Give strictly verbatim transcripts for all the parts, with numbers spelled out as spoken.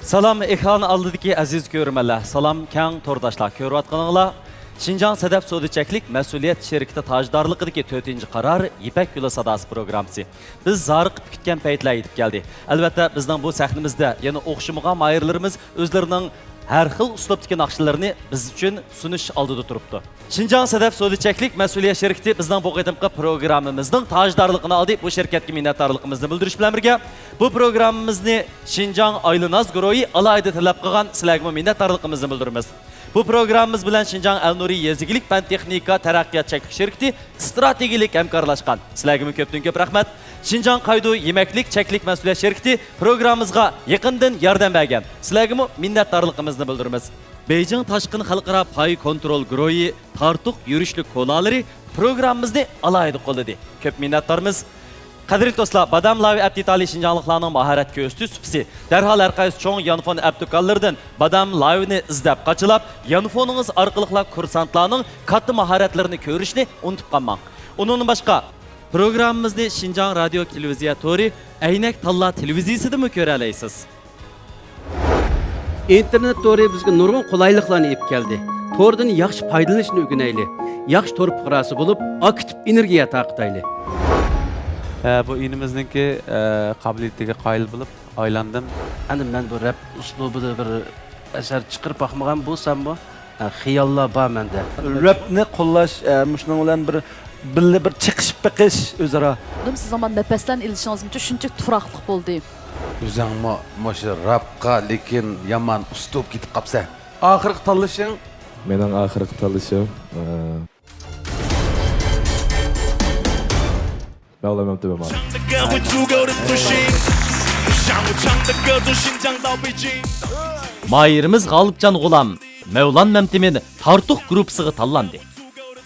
سالام ئېكران ئالدىدىكى ئەزىز كۆرۈرمەنلەر، سالام كەڭ تورداشلار، كۆرۈۋاتقىنىڭلار شىنجاڭ سەدەپ سودا چەكلىك مەسئۇلىيەت شىركىتى تاجدارلىقىدىكى تۆتىنچى قارار يىپەك يولى ساداسى پروگراممىسى. بىز زارىقىپ كۈتكەن پەيتلەر يېتىپ كەلدى. ئەلۋەتتە، بىزنىڭ بۇ سەھنىمىزدە يەنە ئوخشىمىغان ماھىرلىرىمىز ئۆزلىرىنىڭ ھەر خىل ئۇسلۇبتىكى ناخشىلىرىنى بىز ئۈچۈن سۇنۇش ئالدىدا تۇرۇپتۇ. شىنجاڭ سەدەپ سودا چەكلىك مەسئۇلىيەت شىركىتى بىزنىڭ بۇ قېتىمقى پروگراممىمىزنىڭ تاجدارلىقىنى ئالدى. بۇ شىركەتكە مىننەتدارلىقىمىزنى بىلدۈرۈش بىلەن بىرگە، بۇ پروگراممىمىزنى شىنجاڭ ئايلىناز گۇرۇھى ئالاھىدە تەلەپ قىلغان. سىلەرگىمۇ مىننەتدارلىقىمىزنى بىلدۈرىمىز. بۇ پروگراممىمىز بىلەن شىنجاڭ ئەلنۇرى يېزا ئىگىلىك پەن تېخنىكا تەرەققىيات چەكلىك شىركىتى ئىستراتېگىيەلىك ھەمكارلاشقان. سىلەرگىمۇ كۆپتىن كۆپ رەھمەت. شىنجاڭ قايدۇ يېمەكلىك چەكلىك مەسئۇلىيەت شىركىتى پروگراممىمىزغا يېقىندىن ياردەم بەرگەن. سىلەرگىمۇ مىننەتدارلىقىمىزنى بىلدۈرىمىز. بېيجىڭ تاشقىن خەلقئارا پاي كونترول گۇرۇھى تارتۇق يۈرۈشلۈك كولالىرى پروگراممىمىزنى ئالاھىدە قوللىدى. كۆپ مىننەتدارمىز. قەدىرلىك دوستلار، بادام لاۋى ئەپ دېتالى شىنجاڭلىقلارنىڭ ماھارەت كۆرسىتىش سۇپىسى. دەرھال ھەر قايسى چوڭ يانفون ئەپ دۇكانلىرىدىن بادام لاۋىنى ئىزدەپ قاچىلاپ، يانفونىڭىز ئارقىلىقلا كۇرسانتلارنىڭ كاتتا ماھارەتلىرىنى كۆرۈشنى ئۇنتۇپ قالماڭ. ئۇنىڭدىن باشقا، پروگراممىمىزنى شىنجاڭ رادىيو تېلېۋىزىيە تورى، ئەينەك تاللا تېلېۋىزىيىسىدىمۇ كۆرەلەيسىز. ئىنتېرنېت تورى بىزگە نۇرغۇن قولايلىقلارنى ئېلىپ كەلدى. توردىن ياخشى پايدىلىنىشنى ئۆگىنەيلى. ياخشى تور پۇقراسى بولۇپ، ئاكتىپ ئېنېرگىيە تارقىتايلى. ئە، بۇ ئىنىمىزنىڭكى، ئە، قابىلىيىتىگە قايىل بولۇپ ئايلاندىم. ئەنە مەن بۇ رەپ ئۇسلۇبىدا بىر ئەسەر چىقىرىپ باقمىغان بولساممۇ، ئە، خىياللار بار مەندە. رەپنى قوللاش، ئە، مۇشۇنىڭ بىلەن بىر، بىللە بىر چېقىشىپ بېقىش ئۆزئارا. خانىم، سىزنىڭ مانا نەپەسلەرنى ئېلىشىڭىزمۇچە شۇنچىلىك تۇراقلىق بولدى. ئۆزۈڭمۇ مۇشۇ راپقا لېكىن يامان ئۇسلۇب كېتىپ قاپسەن. ئاخىرقى تاللىشىڭ؟ مېنىڭ ئاخىرقى تاللىشىم، ئى، مەۋلان مەمتىمىن مالىم. ماھىرىمىز غالىپجان غۇلام مەۋلان مەمتىمىن تارتۇق گۇرۇپپىسىغا تاللاندى.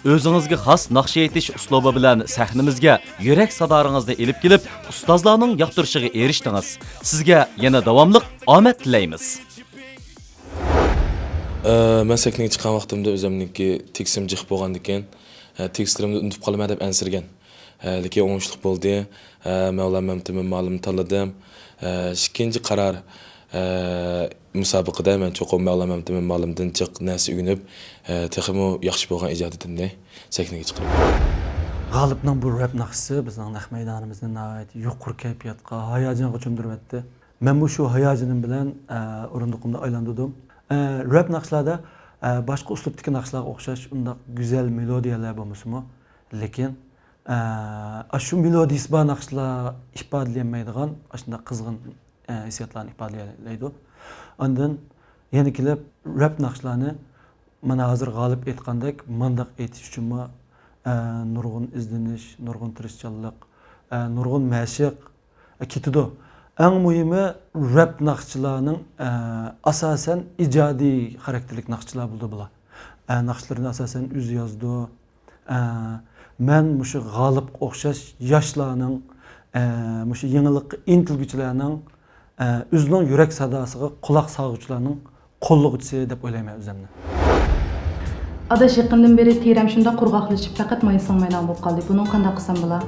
ئۆزىڭىزگە خاس ناخشا ئېيتىش ئۇسلۇبى بىلەن سەھنىمىزگە يۈرەك سادالىرىڭىزنى ئېلىپ كېلىپ، ئۇستازلارنىڭ ياقتۇرۇشىغا ئېرىشتىڭىز. سىزگە يەنە داۋاملىق ئامەت تىلەيمىز. ئە، مەن سەھنىگە چىققان ۋاقتىمدا ئۆزۈمنىڭكى تېكىستىم جىق بولغاندىكىن، ئە، تېكىستلىرىمنى ئۇنتۇپ قالىمەن دەپ ئەنسىرىگەن. ئە، لېكىن ئوڭۇشلۇق بولدى. ئە، مەۋلان مەمتىمىن مالىمنى تاللىدىم. ئە، ئىككىنچى قارار، ئە، مۇسابىقىدە مەن چوقۇم مەۋلان مەمتىمىن مالىمدىن جىق نەرسە ئۆگىنىپ، ئە، تېخىمۇ ياخشى بولغان ئىجادىيىتىمنى سەھنىگە چىقىرىمەن. غالىپنىڭ بۇ رەپ ناخشىسى بىزنىڭ نەق مەيدانىمىزنى ناھايىتى يۇقىرى كەيپىياتقا، ھاياجانغا چۆمدۈرۈۋەتتى. مەنمۇ شۇ ھاياجىنىم بىلەن، ئە، ئورۇندۇقۇمدا ئايلاندۇردۇم. ئە، رەپ ناخشىلاردا، ئە، باشقا ئۇسلۇبتىكى ناخشىلارغا ئوخشاش ئۇنداق گۈزەل مېلودىيەلەر بولمىسىمۇ، لېكىن، ئە، ئاشۇ مېلودىيىسى بار ناخشىلار ئىپادىلىيەلمەيدىغان ئاشۇنداق قىزغىن، ئە، ھېسسىياتلارنى ئىپادىلىيەلەيدۇ. ئاندىن يەنە كېلىپ رەپ ناخشىلارنى مانا ھازىر غالىپ ئېيتقاندەك مانداق ئېيتىش ئۈچۈنمۇ، ئە، نۇرغۇن ئىزدىنىش، نۇرغۇن تىرىشچانلىق، ئە، نۇرغۇن مەشىق، ئە، كېتىدۇ. ئەڭ مۇھىمى، رەپ ناخشىچىلارنىڭ، ئە، ئاساسەن ئىجادىي خاراكتېرلىك ناخشىچىلار بولىدۇ بۇلار. ئە، ناخشىلىرىنى ئاساسەن ئۆزى يازىدۇ. ئە، مەن مۇشۇ غالىپقا ئوخشاش ياشلارنىڭ، ئە، مۇشۇ يېڭىلىققا ئىنتىلگۈچىلەرنىڭ، ئە، ئۆزىنىڭ يۈرەك ساداسىغا قۇلاق سالغۇچىلارنىڭ قوللىغۇچىسى دەپ ئويلايمەن ئۆزۈمنى. ئاداش، يېقىندىن بېرى تېرەم شۇنداق قۇرغاقلىشىپ، پەقەت ماي سىڭمەيدىغان بولۇپ قالدى. بۇنىڭغا قانداق قىلسام بولا؟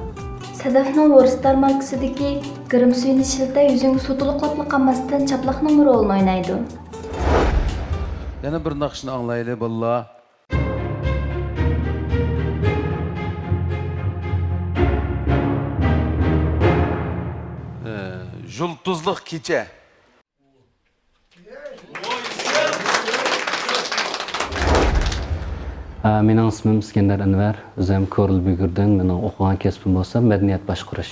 سەدەفنىڭ ۋورستار ماركىسىدىكى گىرىم سۈيىنى ئىشلىتە، يۈزۈڭگە سۇ تولۇقلاپلا قالماستىن، چاپلاقنىڭمۇ رولىنى ئوينايدۇ. يەنە بىر ناخشىنى ئاڭلايلى، بالىلار. ئى، يۇلتۇزلۇق كېچە. ئە، مېنىڭ ئىسمىم ئىسكەندەر ئەنۋەر، ئۆزۈم كورلا بۈگۈردىن، مېنىڭ ئوقۇغان كەسپىم بولسا مەدەنىيەت باشقۇرۇش.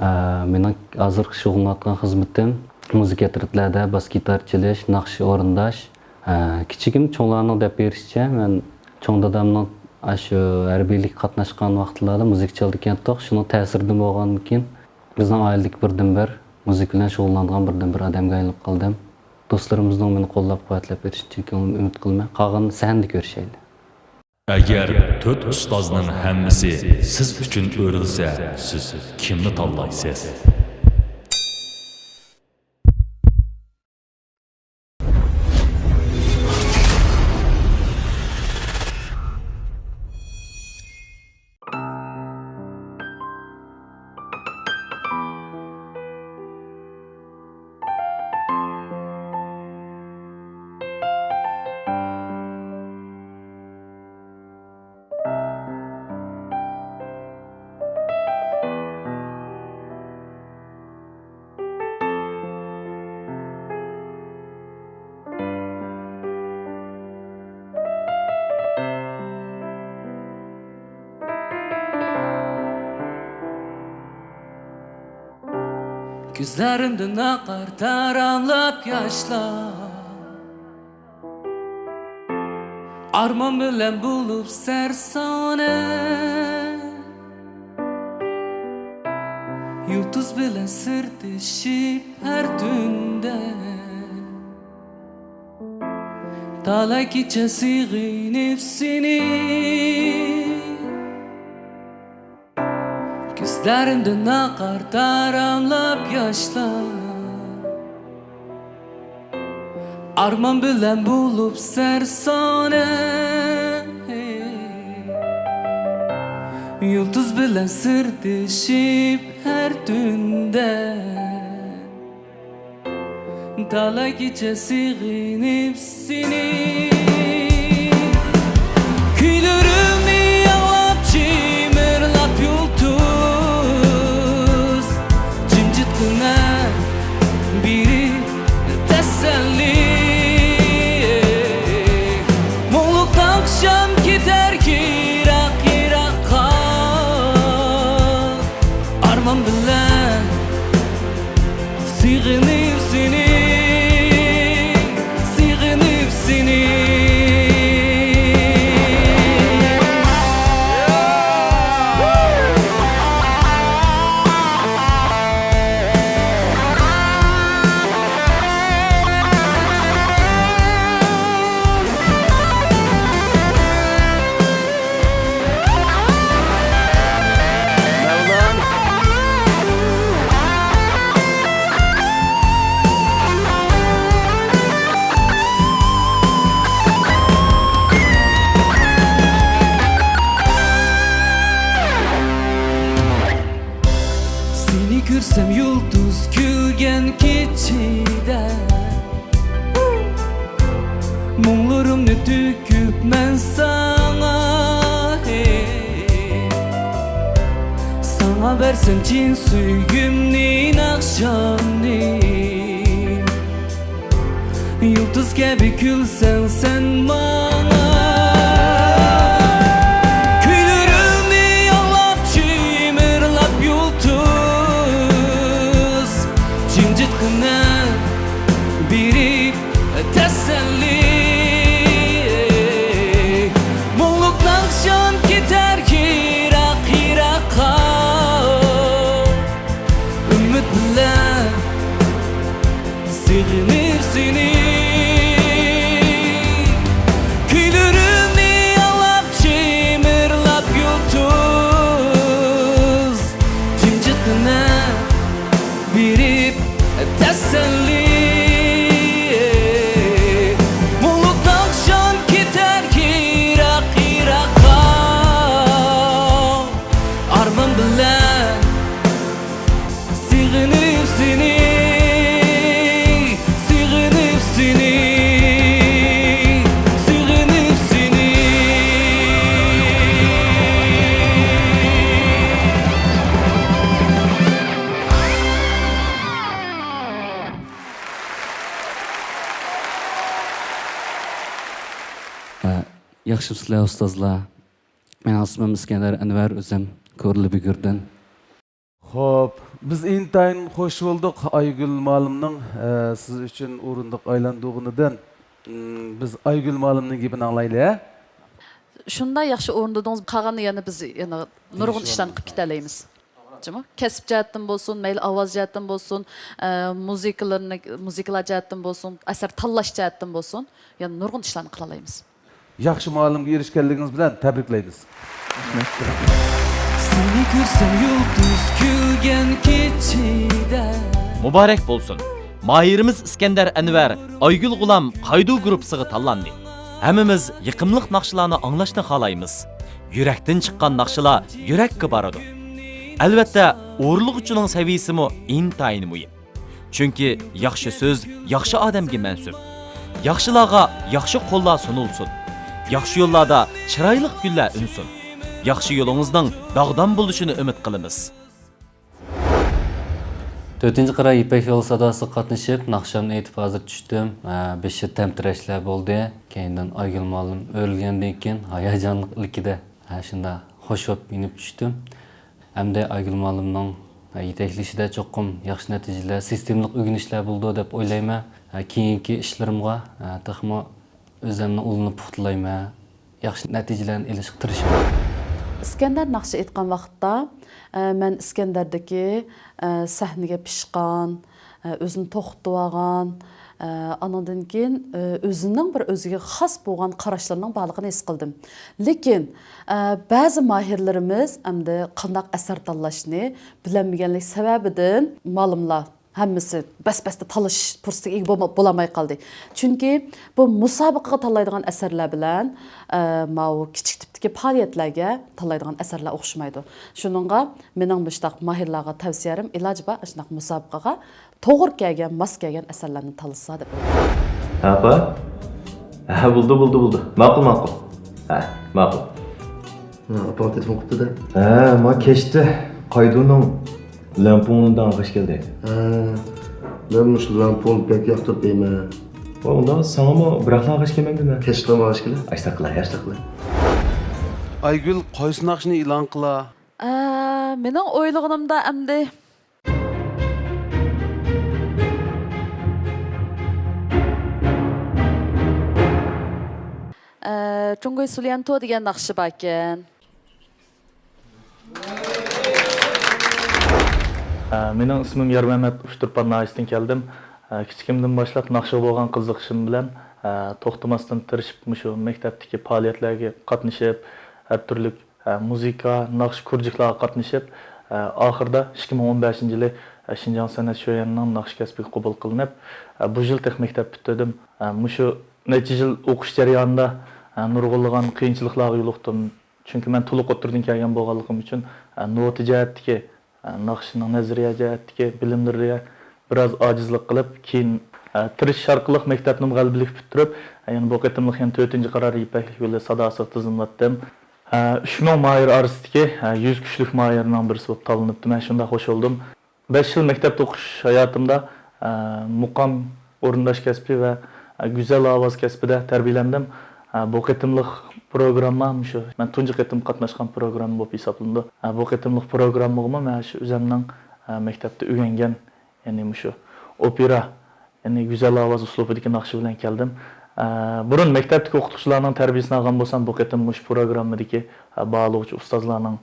ئە، مېنىڭ ھازىرقى شۇغۇللىنىۋاتقان خىزمىتىم مۇزىكا ئەترىتىلەردە باس گىتار چېلىش، ناخشا ئورۇنداش. ئە، كىچىكىم چوڭلارنىڭ دەپ بېرىشىچە، مەن چوڭ دادامنىڭ ئاشۇ ھەربىيلىككە قاتناشقان ۋاقىتلاردا مۇزىكا چالىدىكەنتۇق، شۇنىڭ تەسىرىدىن بولغاندىكىن، بىزنىڭ ئائىلىدىكى بىردىنبىر مۇزىكا بىلەن شۇغۇللانىدىغان بىردىنبىر ئادەمگە ئايلىنىپ قالدىم. دوستلىرىمىزنىڭ مېنى قوللاپ-قۇۋۋەتلەپ بېرىشىدىن چوقۇم ئۈمىد قىلىمەن. قالغىنىنى سەھنىدە كۆرۈشەيلى. ئەگەر تۆت ئۇستازنىڭ ھەممىسى سىز ئۈچۈن ئۆرۈلسە، سىز كىمنى تاللايسىز؟ كۆزلىرىمدىن ئاقار تاراملاپ ياشلار. ئارمان بىلەن بولۇپ سەرسانە، يۇلتۇز بىلەن سىردىشىپ ھەر تۈندە. تالاي كېچە سېغىنىپ سېنى، كۆزلىرىمدىن ئاقار تاراملاپ ياشلار. ئارمان بىلەن بولۇپ سەرسانە، يۇلتۇز بىلەن سىردىشىپ ھەر تۈندە. تالاي كېچە سېغىنىپ سېنى، كۈيلىرىمنى ئاڭلاپ جىمىرلاپ يۇلتۇز، جىمجىتقىنە بېرىپ تەسەللى. مۇڭلۇق ناخشام كېتەر يىراق يىراققا، ئارمان بىلەن سېغىنىپ سېنى، سېغىنىپ سېنى. سېنى كۆرسەم يۇلتۇز كۈلگەن كېچىدە، مۇڭلىرىمنى تۆكۈپ مەن ساڭا، ھەي. ساڭا بەرسەم چىن سۆيگۈمنى، ناخشامنى، يۇلتۇز كەبى كۈلسەڭ سەن ماڭا. كۈيلىرىمنى ئاڭلاپ جىمىرلاپ يۇلتۇز، جىمجىتقىنە بېرىپ تەسەللى. مۇڭلۇق ناخشام كېتەر يىراق يىراققا، ئۈمىد بىلەن سېغىنىپ سېنى، كۈيلىرىمنى ئاڭلاپ جىمىرلاپ يۇلتۇز، جىمجىتقىنە بېرىپ تەسەللى. مۇڭلۇق ناخشام كېتەر يىراق يىراققا، ئارمان بىلەن سېغىنىپ سېنى، سېغىنىپ سېنى، سېغىنىپ سېنى. ياخشىمۇسىلەر ئۇستازلار؟ مېنىڭ ئىسمىم ئىسكەندەر ئەنۋەر، ئۆزۈم كورلا بۈگۈردىن. خوپ، بىز ئىنتايىن خوش بولدۇق ئايگۈل مۇئەللىمنىڭ، ئە، سىز ئۈچۈن ئورۇندۇق ئايلاندۇرغىنىدىن. م، بىز ئايگۈل مۇئەللىمنىڭ گېپىنى ئاڭلايلى، ھە؟ شۇنداق ياخشى ئورۇندىدىڭىز. قالغاننى يەنە بىز يەنە نۇرغۇن ئىشلارنى قىلىپ كېتەلەيمىز. جۇمۇ؟ كەسىپ جەھەتتىن بولسۇن، مەيلى ئاۋاز جەھەتتىن بولسۇن، ئە، مۇزىكىلىرىنى، مۇزىكىلار جەھەتتىن بولسۇن، ئەسەر تاللاش جەھەتتىن بولسۇن، يەنە نۇرغۇن ئىشلارنى قىلالايمىز. ياخشى مۇئەللىمگە ئېرىشكەنلىكىڭىز بىلەن تەبرىكلەيمىز. سېنى كۆرسەم يۇلتۇز كۈلگەن كېچىدە. مۇبارەك بولسۇن! ماھىرىمىز ئىسكەندەر ئەنۋەر ئايگۈل غۇلام قايدۇ گۇرۇپپىسىغا تاللاندى. ھەممىمىز يېقىملىق ناخشىلارنى ئاڭلاشنى خالايمىز. يۈرەكتىن چىققان ناخشىلار يۈرەككە بارىدۇ. ئەلۋەتتە، ئورۇنلىغۇچىنىڭ سەۋىيىسىمۇ ئىنتايىن مۇھىم. چۈنكى ياخشى سۆز ياخشى ئادەمگە مەنسۇپ. ياخشىلارغا ياخشى قوللار سۇنۇلسۇن. ياخشى يوللاردا چىرايلىق گۈللەر ئۈنسۇن. ياخشى يولىڭىزنىڭ داغدام بولۇشىنى ئۈمىد قىلىمىز. تۆتىنچى قىرا يىپەك يولى ساداسىغا قاتنىشىپ، ناخشامنى ئېيتىپ ھازىر چۈشتۈم. ئە، بېشى تەمتىرەشلەر بولدى. كەينىدىن ئايگۈل مۇئەللىم ئۆرۈلگەندىن كېيىن ھاياجانلىق ئىلكىدە، ھە، شۇنداق خوش بولۇپ يېنىپ چۈشتۈم. ئەمدى ئايگۈل مۇئەللىمنىڭ، يېتەكلىشىدە چوقۇم ياخشى نەتىجىلەر، سىستېمىلىق ئۆگىنىشلەر بولىدۇ دەپ ئويلايمەن. كېيىنكى ئىشلىرىمغا تېخىمۇ ئۆزۈمنى ئۇلىنىپ پۇختىلايمەن. ياخشى نەتىجىلەرنى ئېلىشقا تىرىشىمەن. ئىسكەندەر ناخشا ئېيتقان ۋاقىتتا، ئە، مەن ئىسكەندەردىكى، ئە، سەھنىگە پىشقان، ئە، ئۆزىنى توختىتىۋالغان، ئە، ئانىڭدىن كېيىن، ئە، ئۆزىنىڭ بىر ئۆزىگە خاس بولغان قاراشلىرىنىڭ بارلىقىنى ھېس قىلدىم. لېكىن، ئە، بەزى ماھىرلىرىمىز ئەمدى قانداق ئەسەر تاللاشنى بىلەلمىگەنلىك سەۋەبىدىن مالىملار ھەممىسى بەس-بەستە تالىشىش پۇرسىتىگە ئىگە بولما-، بولالماي قالدى. چۈنكى بۇ مۇسابىقىگە تاللايدىغان ئەسەرلەر بىلەن، ئە، ماۋۇ كىچىك تىپتىكى پائالىيەتلەرگە تاللايدىغان ئەسەرلەر ئوخشىمايدۇ. شۇنىڭغا مېنىڭ مۇشۇنداق ماھىرلارغا تەۋسىيەم، ئىلاجى بار ئاشۇنداق مۇسابىقىگە توغرا كەلگەن، ماس كەلگەن ئەسەرلەرنى تاللىسا دەپ ئويلايمەن. ئاپا؟ ھە، بولدى، بولدى، بولدى. ماقۇل، ماقۇل. ھە، ماقۇل. ھە، ئاپاڭ تېلېفون قىپتۇ-دە. ھە، ما كەچتە قايدۇنىڭ لەڭپۇڭدىن ئاغاش كەلدى. ھە، مەن مۇشۇ لەڭپۇڭنى بەك ياقتۇرۇپ يەيمەن. ۋا، ئۇنداق ساڭىمۇ بىراقلا ئاغاش كەلمەمدىمەن؟ كەچلىكلا ئاغاش كېلە. ئاشتاقلا، ئاشتاقلا. ئايگۈل قايسى ناخشىنى ئېلان قىلا؟ ئە، مېنىڭ ئويلىغىنىمدا ئەمدى ئە، جۇڭگوي سۇليەنتو دېگەن ناخشا باركەن. ئە، مېنىڭ ئىسمىم يارمەمەت، ئۇچتۇرپان ناھىيەسىدىن كەلدىم. ئە، كىچىكىمدىن باشلاپ ناخشىغا بولغان قىزىقىشىم بىلەن، ئە، توختىماستىن تىرىشىپ مۇشۇ مەكتەپتىكى پائالىيەتلەرگە قاتنىشىپ، ھەر تۈرلۈك ھە، مۇزىكا، ناخشا كۇرژۇكلارغا قاتنىشىپ، ھە، ئاخىرىدا ئىككى مىڭ ئون بەشىنچى يىلى، ھە، شىنجاڭ سەنئەت شۆيۈەنىنىڭ ناخشا كەسپىگە قوبۇل قىلىنىپ، ھە، بۇ يىل تېخى مەكتەپ پۈتتۈردۈم. ھە، مۇشۇ نەچچە يىل ئوقۇش جەريانىدا، ھە، نۇرغۇنلىغان قىيىنچىلىقلارغا يولۇقتۇم. چۈنكى مەن تولۇق ئوتتۇرىدىن كەلگەن بولغانلىقىم ئۈچۈن، ھە، نوتا جەھەتتىكى، ھە، ناخشىنىڭ نەزەرىيە جەھەتتىكى بىلىملىرىگە بىراز ئاجىزلىق قىلىپ، كېيىن، ھە، تىرىشىش ئارقىلىق مەكتەپنىمۇ غەلىبىلىك پۈتتۈرۈپ، ھە، يەنە بۇ قېتىملىق يەنە تۆتىنچى قارار يىپەكلىك يولى ساداسىغا تىزىملاتتىم. ئۈچ مىڭ ماھىر ئارىسىدىكى يۈز كۈچلۈك ماھىرنىڭ بىرسى بولۇپ تاللىنىپتىمەن، شۇنداق خۇش بولدۇم. بەش يىل مەكتەپتە ئوقۇش ھاياتىمدا مۇقام ئورۇنداش كەسپى ۋە گۈزەل ئاۋاز كەسپىدە تەربىيەلەندىم. بۇ قېتىملىق پروگرامما مۇشۇ مەن تۇنجى قېتىم قاتناشقان پروگرامما بولۇپ ھېسابلىنىدۇ. بۇ قېتىملىق پروگراممىغىمۇ مەن شۇ ئۆزۈمنىڭ مەكتەپتە ئۆگەنگەن يەنى مۇشۇ ئوپېرا، يەنى گۈزەل ئاۋاز ئۇسلۇبىدىكى ناخشا بىلەن كەلدىم. ئە، بۇرۇن مەكتەپتىكى ئوقۇتقۇچىلارنىڭ تەربىيەسىنى ئالغان بولسام، بۇ قېتىم مۇشۇ پروگراممىدىكى، ئە، باھالىغۇچى ئۇستازلارنىڭ،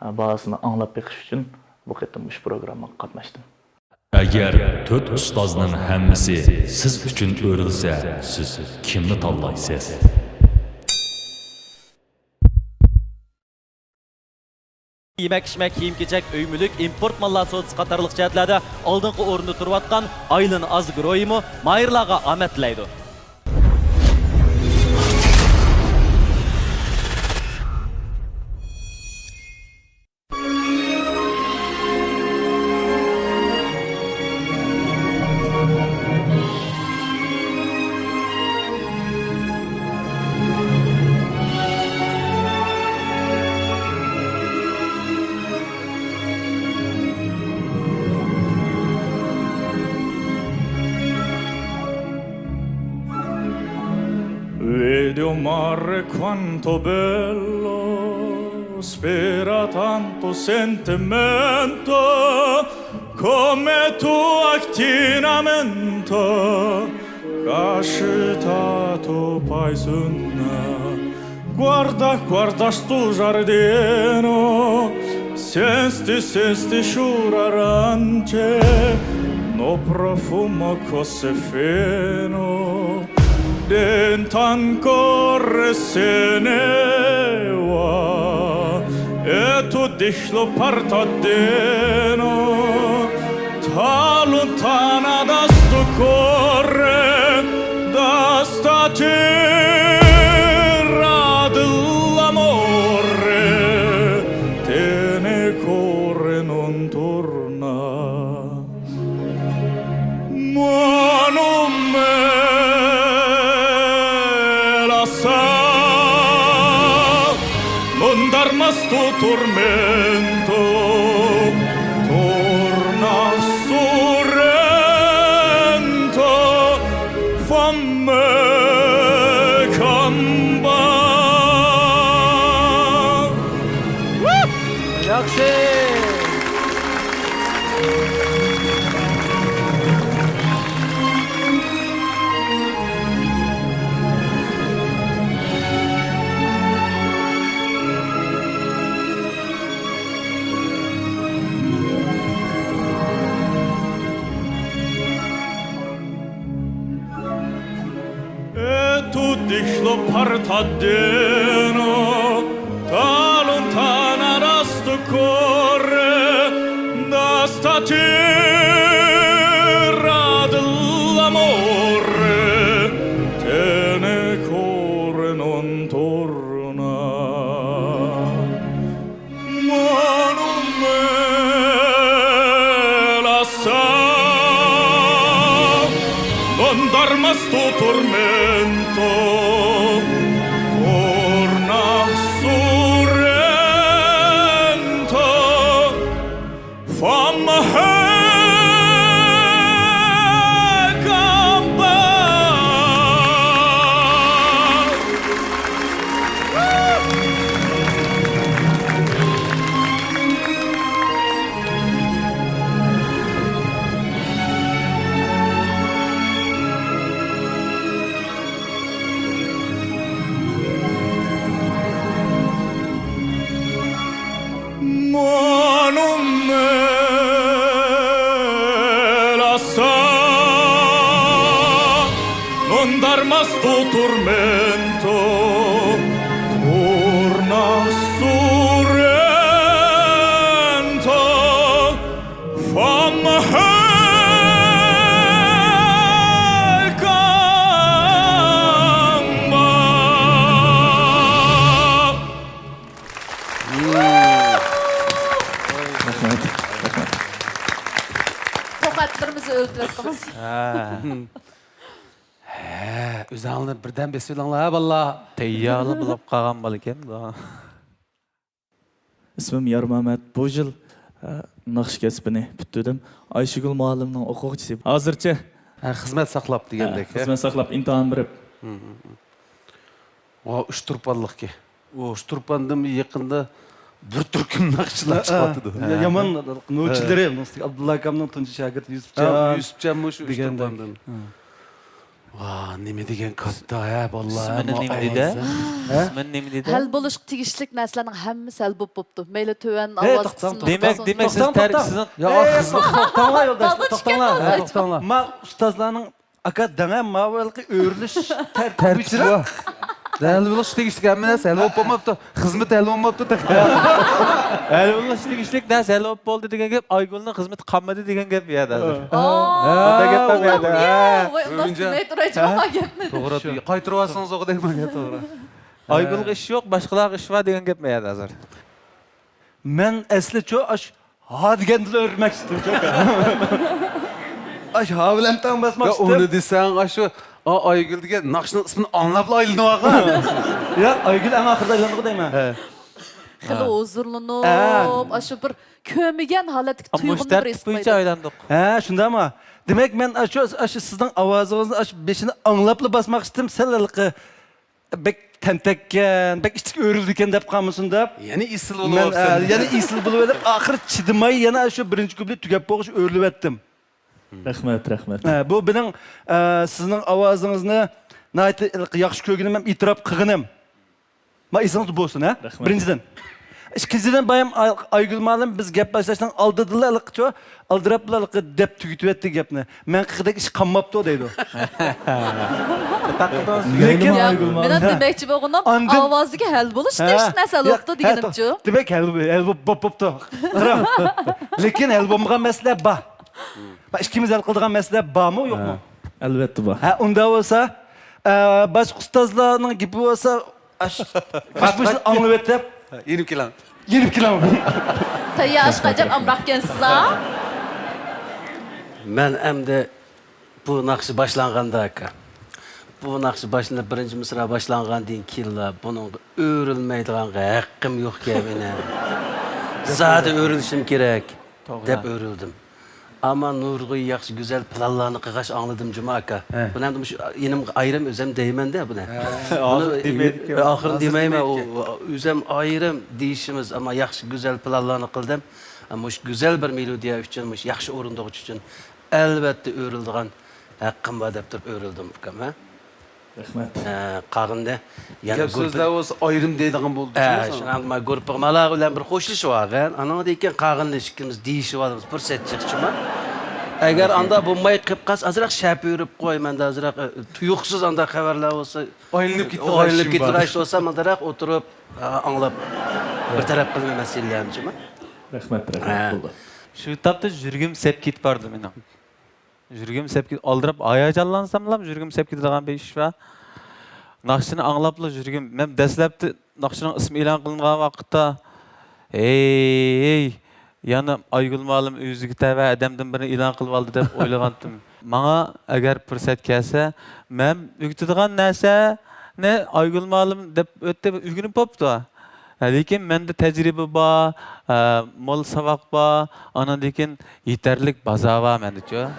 ئە، باھاسىنى ئاڭلاپ بېقىش ئۈچۈن بۇ قېتىم مۇشۇ پروگراممىغا قاتناشتىم. ئەگەر تۆت ئۇستازنىڭ ھەممىسى سىز ئۈچۈن ئۆرۈلسە، سىز كىمنى تاللايسىز؟ يېمەك-ئىچمەك، كىيىم-كېچەك، ئۆي-مۈلۈك، ئىمپورت ماللار سودىسى قاتارلىق جەھەتلەردە ئالدىنقى ئورۇندا تۇرۇۋاتقان ئايلىن ئازگرويىمۇ ماھىرلارغا ئامەت تىلەيدۇ. Vedi, o mare, quanto bello, spera tanto sentimento, come tu actinamento, cascitato paisuna. Guarda, guarda stu giardino, senti, senti sciure arance, no profumo così fino, dentro ancora se ne va, e tu dici lo partadino, ta lontana da sto cuore, da sta terra dell'amore, te ne corre non torna. Ma non me lascià, non darmi sto tormento, torna a Sorrento, famme campà. ياخشى. Partaddino, ta lontana da sto cuore, da sta terra dell'amore, te ne corre non torna. Ma non me lascià, non darmà sto tormento, torna Sorrento, fammi campà. Ma non me lascià, non darmà sto tormento, torna Sorrento, fammi campà. رەھمەت. رەھمەت. توقەتلىرىمىزنى ئۆلتۈرۈۋەتتىڭىز. ھە. ھە، ئۆزۈڭلار بىردەم بېسىۋېلىڭلار، ھە، بالىلار. تەييارلا بولۇپ قالغان بالا ئىكەن بۇ. ئىسمىم يارمەمەت. بۇ يىل، ئە، ناخشا كەسپىنى پۈتتۈردۈم. ئايشىگۈل مۇئەللىمنىڭ ئوقۇغۇچىسى. ھازىرچە؟ ھە، خىزمەت ساقلاپ دېگەندەك، ھە، ھە؟ خىزمەت ساقلاپ، ئىمتىھان بېرىپ. ھە، ھە، ھە. ۋا، ئۇچتۇرپانلىقكى. ئۇچتۇرپاندىن يېقىندا بىر تۈركۈم ناخشىچىلار چىقىۋاتىدۇ. ھە، ھە. يامان نوچىلىرى، ھە. ئابدۇللا ئاكامنىڭ تۇنجى شاگىرتى يۈسۈپجان. ھە، يۈسۈپجانمۇ شۇ دېگەندەك. ئۇچتۇرپاندىن. ھە. ۋا، نېمە دېگەن كاتتا، ھە، باللا. ئىسمىنى نېمە دېدى؟ ھە؟ ئىسمىنى نېمە دېدى؟ ھەل بولۇشقا تېگىشلىك نەرسىلەرنىڭ ھەممىسى ھەل بولۇپ بوپتۇ. مەيلى تۆۋەن ئاۋاز قىسمى بولسۇن. دېمەك، دېمەك، سىز تەرىپسىزنىڭ. يا، خىزمەت. توختاڭلار، يولداش، توختاڭلار. ھە، توختاڭلار. ما ئۇستازلارنىڭ ئاكا، دەڭە، ما ھېلىقى ئۆرۈلۈش تەرتىپى بار. ھەل بولۇشقا تېگىشلىك ھەممە نەرسە ھەل بولۇپ بولماپتۇ. خىزمىتى ھەل بولماپتۇ تېخى. ھەل بولۇشقا تېگىشلىك نەرسە ھەل بولۇپ بولدى دېگەن گەپ، ئايگۈلنىڭ خىزمىتى قالمىدى دېگەن گەپ بۇ يەردە ھازىر. ھە. ھە، ئۇنداق گەپ بار بۇ يەردە. ھە. ۋاي، ئۇنداق دېمەي تۇرايچۇ، ھە؟ ما گەپنى. توغرا، قايتۇرۇۋالسىڭىز ئوغۇ دەيمەن، توغرا. ئايگۈلگە ئىش يوق، باشقىلارغا ئىش بار دېگەن گەپ بۇ يەردە ھازىر. مەن ئەسلىچۇ ئاش ھا دېگەندىلا ئۆرمەكچىدىم. ئاش ھا بىلەن تاڭ باسماقچىدىم. ئۇنى دېسەڭ، ئاشۇ ئا-، ئايگۈل دېگەن ناخشىنىڭ ئىسمىنى ئاڭلاپلا ئايلىنىۋالغان. ياق، ئايگۈل ئەڭ ئاخىرىدا ئايلاندىغۇ دەيمەن. ھە. خېلى ھە. ھۇزۇرلىنىپ، ھە. ئاشۇ بىر كۆرمىگەن ھالەتتىكى تۇيغۇنى بىر ھېس قىلمايدۇ. ئايلاندۇق. ھە، شۇنداقمۇ؟ دېمەك، مەن ئاشۇ، ئاشۇ سىزنىڭ ئاۋازىڭىزنى ئاشۇ بېشىنى ئاڭلاپلا باسماقچىدىم، سەل ھېلىقى بەك تەنتەككەن، بەك ئىچىگە ئۆرۈلىدىكەن دەپ قالمىسۇن دەپ. يەنە ئېسىل مەن، بولۇۋاپسەن. ئە، يەنە ئېسىل بولۇۋېلىپ، ئاخىرى چىدىماي يەنە شۇ بىرىنچى كۇپلېت تۈگەپ بولغۇچە ئۆرۈلۈۋەتتىم. رەھمەت، رەھمەت. ئە، بۇ مېنىڭ، ئە، سىزنىڭ ئاۋازىڭىزنى ناھايىتى ياخشى كۆرگىنىم ھەم ئېتىراپ قىلغىنىم. ما ئېسىڭىزدە بولسۇن، ھە؟ رەھمەت. بىرىنچىدىن. ئىككىنچىدىن، بايام ئاي-، ئايگۈل مۇئەللىم بىز گەپ باشلاشنىڭ ئالدىدىلا ھېلىقىچۇ، ئالدىراپلا ھېلىقى دەپ تۈگىتىۋەتتى گەپنى. مەن قىلغۇدەك ئىش قالماپتۇ دەيدۇ. لېكىن يا، مېنىڭ دېمەكچى بولغىنىم، ئاۋازىگە ھەل بولۇش تېگىشلىك نەرسە ھەل بوپتۇ دېگىنىمچۇ؟ دېمەك، ھەل، ھەل بوپ، بوپ، بوپتۇ. قاراڭ. لېكىن ھەل بولمىغان مەسىلە بار. ما ئىككىمىز ھەل قىلىدىغان مەسىلە بارمۇ، يوقمۇ؟ ئەلۋەتتە بار. ھە، ئۇنداق بولسا، ئە، باشقا ئۇستازلارنىڭ گېپى بولسا، ئاش-، ئاش-، ئاش-، ئاڭلىۋېتىپ. يېنىپ كېلىڭ. يېنىپ كېلىڭ. تەييار ئاشقا ئەجەب ئامراقكەنسىز ھا؟ مەن ئەمدى بۇ ناخشا باشلانغاندا، ئاكا، بۇ ناخشا باشلىنىپ، بىرىنچى مىسرا باشلانغاندىن كېيىنلا بۇنىڭغا ئۆرۈلمەيدىغانغا ھەققىم يوقكەن مېنىڭ. زادى ئۆرۈلۈشۈم كېرەك، توغرا، دەپ ئۆرۈلدۈم. ئەمما نۇرغۇن ياخشى، گۈزەل پىلانلارنى قىلغاچ ئاڭلىدىم جۇما ئاكا. ھە. بۇنى ئەمدى مۇشۇ يېنىمغا ئايرىم ئۆزۈم دەيمەن-دە بۇنى. ھە. بۇنى ئاخىرىنى دېمەيمەن، ئۇ، ئۆزۈم ئايرىم دېيىشىمىز، ئەمما ياخشى، گۈزەل پىلانلارنى قىلدىم. ئەمما مۇشۇ گۈزەل بىر مېلودىيە ئۈچۈن، مۇشۇ ياخشى ئورۇندىغۇچى ئۈچۈن ئەلۋەتتە ئۆرۈلىدىغان ھەققىم بار دەپ تۇرۇپ ئۆرۈلدۈم ئۇكام، ھە؟ رەھمەت. ھە، قالغىنىنى يەنە گەپ سۆزلەر بولسا ئايرىم دەيدىغان بولدى، ھە، شۇڭا. شۇنىڭ بىلەن گۇرۇپپىغا مالا بىلەن بىر خوشلىشىۋالغان. ئانىڭدىن كېيىن قالغىنىنى ئىككىمىز دېيىشىۋالىمىز، پۇرسەت چىقسىچۇما. ئەگەر ئاندا بولماي قېلىپ قالسا، ئازراق شەپە ئۆرۈپ قوي، مەندە ئازراق، ئە، تۇيۇقسىز ئاندا خەۋەرلەر بولسا، ئايلىنىپ كېتىدىغان ئايلىنىپ ئىشىم بار. كېتىدىغان ئىش بولسا، مانداراق ئولتۇرۇپ، ئە، ئاڭلاپ، بىر تەرەپ قىلىمەن مەسىلىلەرنى، جۇمۇ. رەھمەت، رەھمەت، ھە. بولدى. شۇ تاپتا يۈرىكىم سەپ كېتىپ باردى مېنىڭ. يۈرىكىم سەپ كېتىپ، ئالدىراپ، ھاياجانلانساملا يۈرىكىم سەپ كېتىدىغان بىر ئىش بار. ناخشىنى ئاڭلاپلا يۈرىكىم، مەن دەسلەپتە ناخشىنىڭ ئىسمى ئېلان قىلىنغان ۋاقىتتا، ھەي، ھەي، يەنە ئايگۈل مۇئەللىم ئۆزىگە تەۋە ئادەمدىن بىرنى ئېلان قىلىۋالدى دەپ ئويلىغانتىم. ماڭا ئەگەر پۇرسەت كەلسە، مەن ئۆگىتىدىغان نەرسىنى ئايگۈل مۇئەللىم دەپ ئۆتتى، ئۆگىنىپ بوپتۇ. ھە، لېكىن مەندە تەجرىبە بار، ھە، مول ساۋاق بار، ئانىڭدىن كېيىن يېتەرلىك بازار بار مەندىچۇ.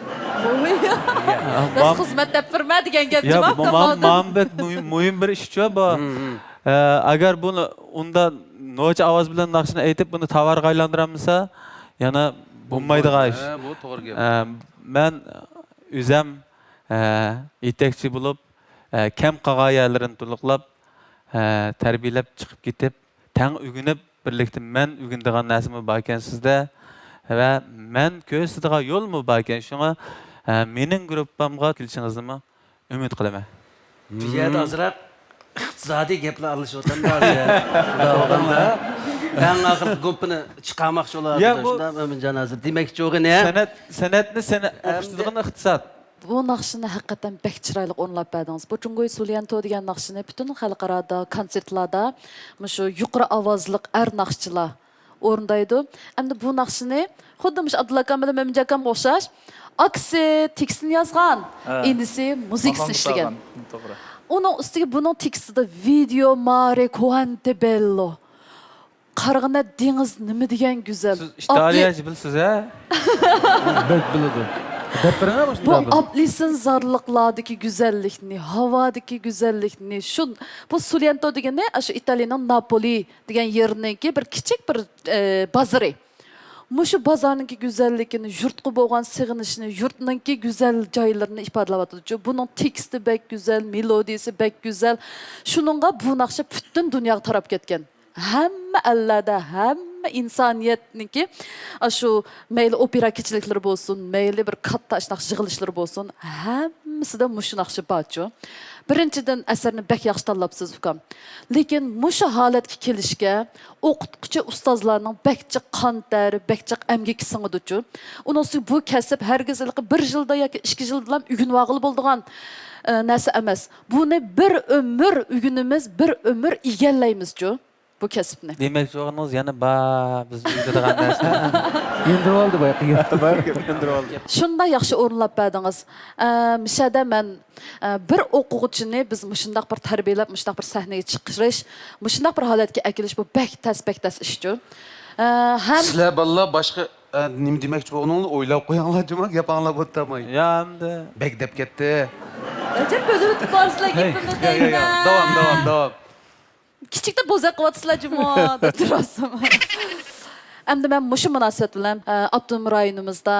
بىز خىزمەت دەپ بېرىمە دېگەن گەپ يا، جۇمۇ، ما-، ما-، مانا بەك مۇھىم، مۇھىم بىر ئىشچۇ بۇ. ھە، ئەگەر بۇنى ئۇندا نوچى ئاۋاز بىلەن ناخشىنى ئېيتىپ، بۇنى تاۋارغا ئايلاندۇرالمىسا، يەنە بولمايدىغان ئىش. ھە، بۇ توغرا گەپ. ھە، مەن ئۆزەم، ھە، يېتەكچى بولۇپ، ھە، كەم قالغان يەرلىرىنى تولۇقلاپ، ھە، تەربىيەلەپ چىقىپ كېتىپ، تەڭ ئۆگىنىپ، بىرلىكتە مەن ئۆگىنىدىغان نەرسىمۇ باركەن سىزدە ۋە مەن كۆرسىتىدىغان يولمۇ باركەن. شۇڭا، ھە، مېنىڭ گۇرۇپپامغا كېلىشىڭىزنىمۇ ئۈمىد قىلىمەن. بۇ يەردە ئازراق ئىقتىسادىي گەپلەر ئارىلىشىۋاتامدۇ ھازىر؟ شۇنداق بولغاندا، ئەڭ ئاخىرقى گۇمپىنى چىقارماقچى بولۇۋاتىدۇ. يا، بۇ شۇنداق، مۆمىنجان ھازىر دېمەكچى بولغىنى. سەنئەت، سەنئەتنى سەنئەت ئوخشىتىدىغان ئىقتىساد. بۇ ناخشىنى ھەقىقەتەن بەك چىرايلىق ئورۇنلاپ بەردىڭىز. بۇ جۇڭگوي سوليەنتو دېگەن ناخشىنى پۈتۈن خەلقئارادا كونسېرتلاردا مۇشۇ يۇقىرى ئاۋازلىق ئەر ناخشىچىلار ئورۇندايدۇ. ئەمدى بۇ ناخشىنى خۇددى مۇشۇ ئابدۇللا ئاكام بىلەن مۆمىنجان ئاكامغا ئوخشاش، ئاكىسى تېكىستىنى يازغان، ھە. ئىنىسى مۇزىكىسىنى ئىشلىگەن. توغرا. ئۇنىڭ ئۈستىگە بۇنىڭ تېكىستىدا ۋىدېو مارى كوئانتېبېللو. قارىغىنە دېڭىز نېمە دېگەن گۈزەل. سىز ئىتالىيەچە بىلىسىز، ھە؟ بەك بىلىدۇ. دەپ بېرىڭە مۇشۇنداق بۇ بىر. ئاپلىسىنزارلىقلاردىكى گۈزەللىكنى، ھاۋادىكى گۈزەللىكنى، شۇ، بۇ سوليەنتو دېگىنى، ئاشۇ ئىتالىيىنىڭ ناپولى دېگەن يېرىنىڭكى بىر كىچىك بىر، ئە، بازىرى. مۇشۇ بازارنىڭكى گۈزەللىكىنى، يۇرتقا بولغان سېغىنىشىنى، يۇرتنىڭكى گۈزەل جايلىرىنى ئىپادىلەۋاتىدۇچۇ. بۇنىڭ تېكىستى بەك گۈزەل، مېلودىيىسى بەك گۈزەل. شۇنىڭغا بۇ ناخشا پۈتۈن دۇنياغا تاراپ كەتكەن. ھەممە ئەللەردە، ھەممە ئىنسانىيەتنىڭكى، ئاشۇ مەيلى ئوپېرا كېچىلىكلىرى بولسۇن، مەيلى بىر كاتتا ئاشۇنداق يىغىلىشلىرى بولسۇن، ھەممىسىدە مۇشۇ ناخشا بارچۇ. بىرىنچىدىن، ئەسەرنى بەك ياخشى تاللاپسىز، ئۇكام. لېكىن مۇشۇ ھالەتكە كېلىشكە ئوقۇتقۇچى ئۇستازلارنىڭ بەك جىق قان تەر، بەك جىق ئەمگىكى سىڭىدۇچۇ. ئۇنىڭ ئۈستىگە بۇ كەسىپ ھەرگىز ھېلىقى بىر يىلدا ياكى ئىككى يىلدىلا ئۆگىنىۋالغىلى بولىدىغان، ئە، نەرسە ئەمەس. بۇنى بىر ئۆمۈر ئۆگىنىمىز، بىر ئۆمۈر ئىگىلەيمىزچۇ. بۇ كەسىپنى. دېمەكچى بولغىنىڭىز يەنە بار، بىز ئۆگىتىدىغان نەرسە. يېندىرىۋالدى بايىقى گەپنى. يېندىرىۋالدى. شۇنداق ياخشى ئورۇنلاپ بەردىڭىز. ئە، مۇشەدە مەن، ئە، بىر ئوقۇغۇچىنى بىز مۇشۇنداق بىر تەربىيەلەپ، مۇشۇنداق بىر سەھنىگە چىقىرىش، مۇشۇنداق بىر ھالەتكە ئەكېلىش، بۇ بەك تەس، بەك تەس ئىشچۇ. ئە، ھەم سىلەر بالىلار باشقا، ئە، نېمە دېمەكچى بولغىنىڭلارنى ئويلاپ قويۇڭلار، جۇما، گەپ ئاڭلاپ ئولتۇرماي. يا، ئەمدى. بەك دەپ كەتتى. ئەجەب بۆلۈۋېتىپ بارسىلەر گېپىمنى دەيمەن. داۋام، داۋام، داۋام. كىچىكتە بوزەك قىلىۋاتىسىلەر جۇمۇ دەپ تۇرۇۋاتسام. ئەمدى مەن مۇشۇ مۇناسىۋەت بىلەن، ئە، ئاپتونوم رايونىمىزدا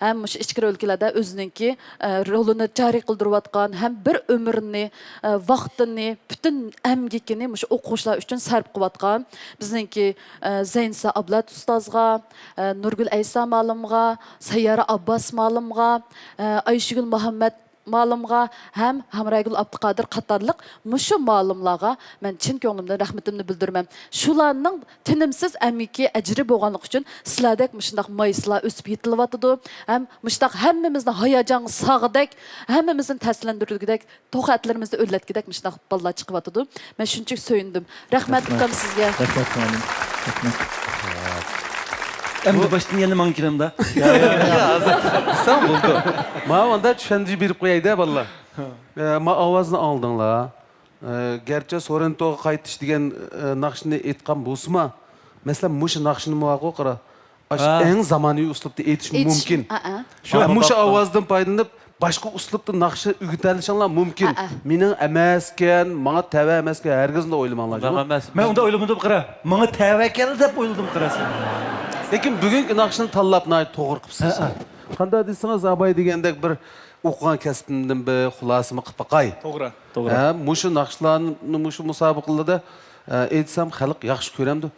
ھەم مۇشۇ ئىچكىرى ئۆلكىلەردە ئۆزىنىڭكى، ئە، رولىنى جارى قىلدۇرۇۋاتقان ھەم بىر ئۆمرىنى، ئە، ۋاقتىنى، پۈتۈن ئەمگىكىنى مۇشۇ ئوقۇغۇچىلار ئۈچۈن سەرپ قىلىۋاتقان بىزنىڭكى، ئە، زەينىسا ئابلەت ئۇستازغا، ئە، نۇرگۈل ئەيسا مالىمغا، سەييارە ئابباس مالىمغا، ئە، ئايشىگۈل مۇھەممەت مالىمغا ھەم ھەمراگۈل ئابدۇقادىر قاتارلىق مۇشۇ مالىملارغا مەن چىن كۆڭلۈمدىن رەھمىتىمنى بىلدۈرىمەن. شۇلارنىڭ تىنىمسىز ئەمگىكى، ئەجرى بولغانلىقى ئۈچۈن سىلەردەك مۇشۇنداق مايسىلار ئۆسۈپ يېتىلىۋاتىدۇ. ھەم مۇشۇنداق ھەممىمىزنى ھاياجانغا سالغۇدەك، ھەممىمىزنى تەسىرلەندۈرگۈدەك، توخۇ ئەتلىرىمىزنى ئۆرلەتكۈدەك مۇشۇنداق بالىلار چىقىۋاتىدۇ. مەن شۇنچىلىك سۆيۈندۈم. رەھمەت، رەھمەت. ئۇكام، سىزگە. رەھمەت، مۇئەللىم. رەھمەت. ئەمدى باشتىن يەنە ماڭا كىرەمدە. يا، يا، يا، ھازىر دېسەڭ بولدى. ماۋۇ ئاندا چۈشەندۈرۈش بېرىپ قوياي-دە، بالىلار. ئە، ما ئاۋازنى ئاڭلىدىڭلار. ئە، گەرچە سورېنتوغا قايتىش دېگەن، ئە، ناخشىنى ئېيتقان بولسىمۇ، مەسىلەن، مۇشۇ ناخشىنى ماۋۇ قارا. ئاشۇ ھە. ئەڭ زامانىۋى ئۇسلۇبتا ئېيتىش ئېيتىش، مۇمكىن. ھە، ھە. شۇ ۋە مۇشۇ ئاۋازدىن پايدىلىنىپ، باشقا ئۇسلۇبتا ناخشا ئۆگىتەلىشىڭلار مۇمكىن. ھە، ھە. مېنىڭ ئەمەسكەن، ماڭا تەۋە ئەمەسكەن، ھەرگىزمۇ ئويلىماڭلار. ئۇنداق ئەمەس. مەن ئۇنداق ئويلىمىدىم، قارا. ماڭا تەۋەكەل دەپ ئويلىدىم، قارا سەن. لېكىن بۈگۈنكى ناخشىنى تاللاپ ناھايىتى توغرا قىپسىز. ھە، ھە. قانداق دېسىڭىز، ئاباي دېگەندەك بىر ئوقۇغان كەسپىمدىن بىر خۇلاسىمۇ قىپ باقاي. توغرا، توغرا. ھە، مۇشۇ ناخشىلارنى، مۇشۇ مۇسابىقىلەردە، ئە، ئېيتسام، خەلق ياخشى كۆرەمدۇ؟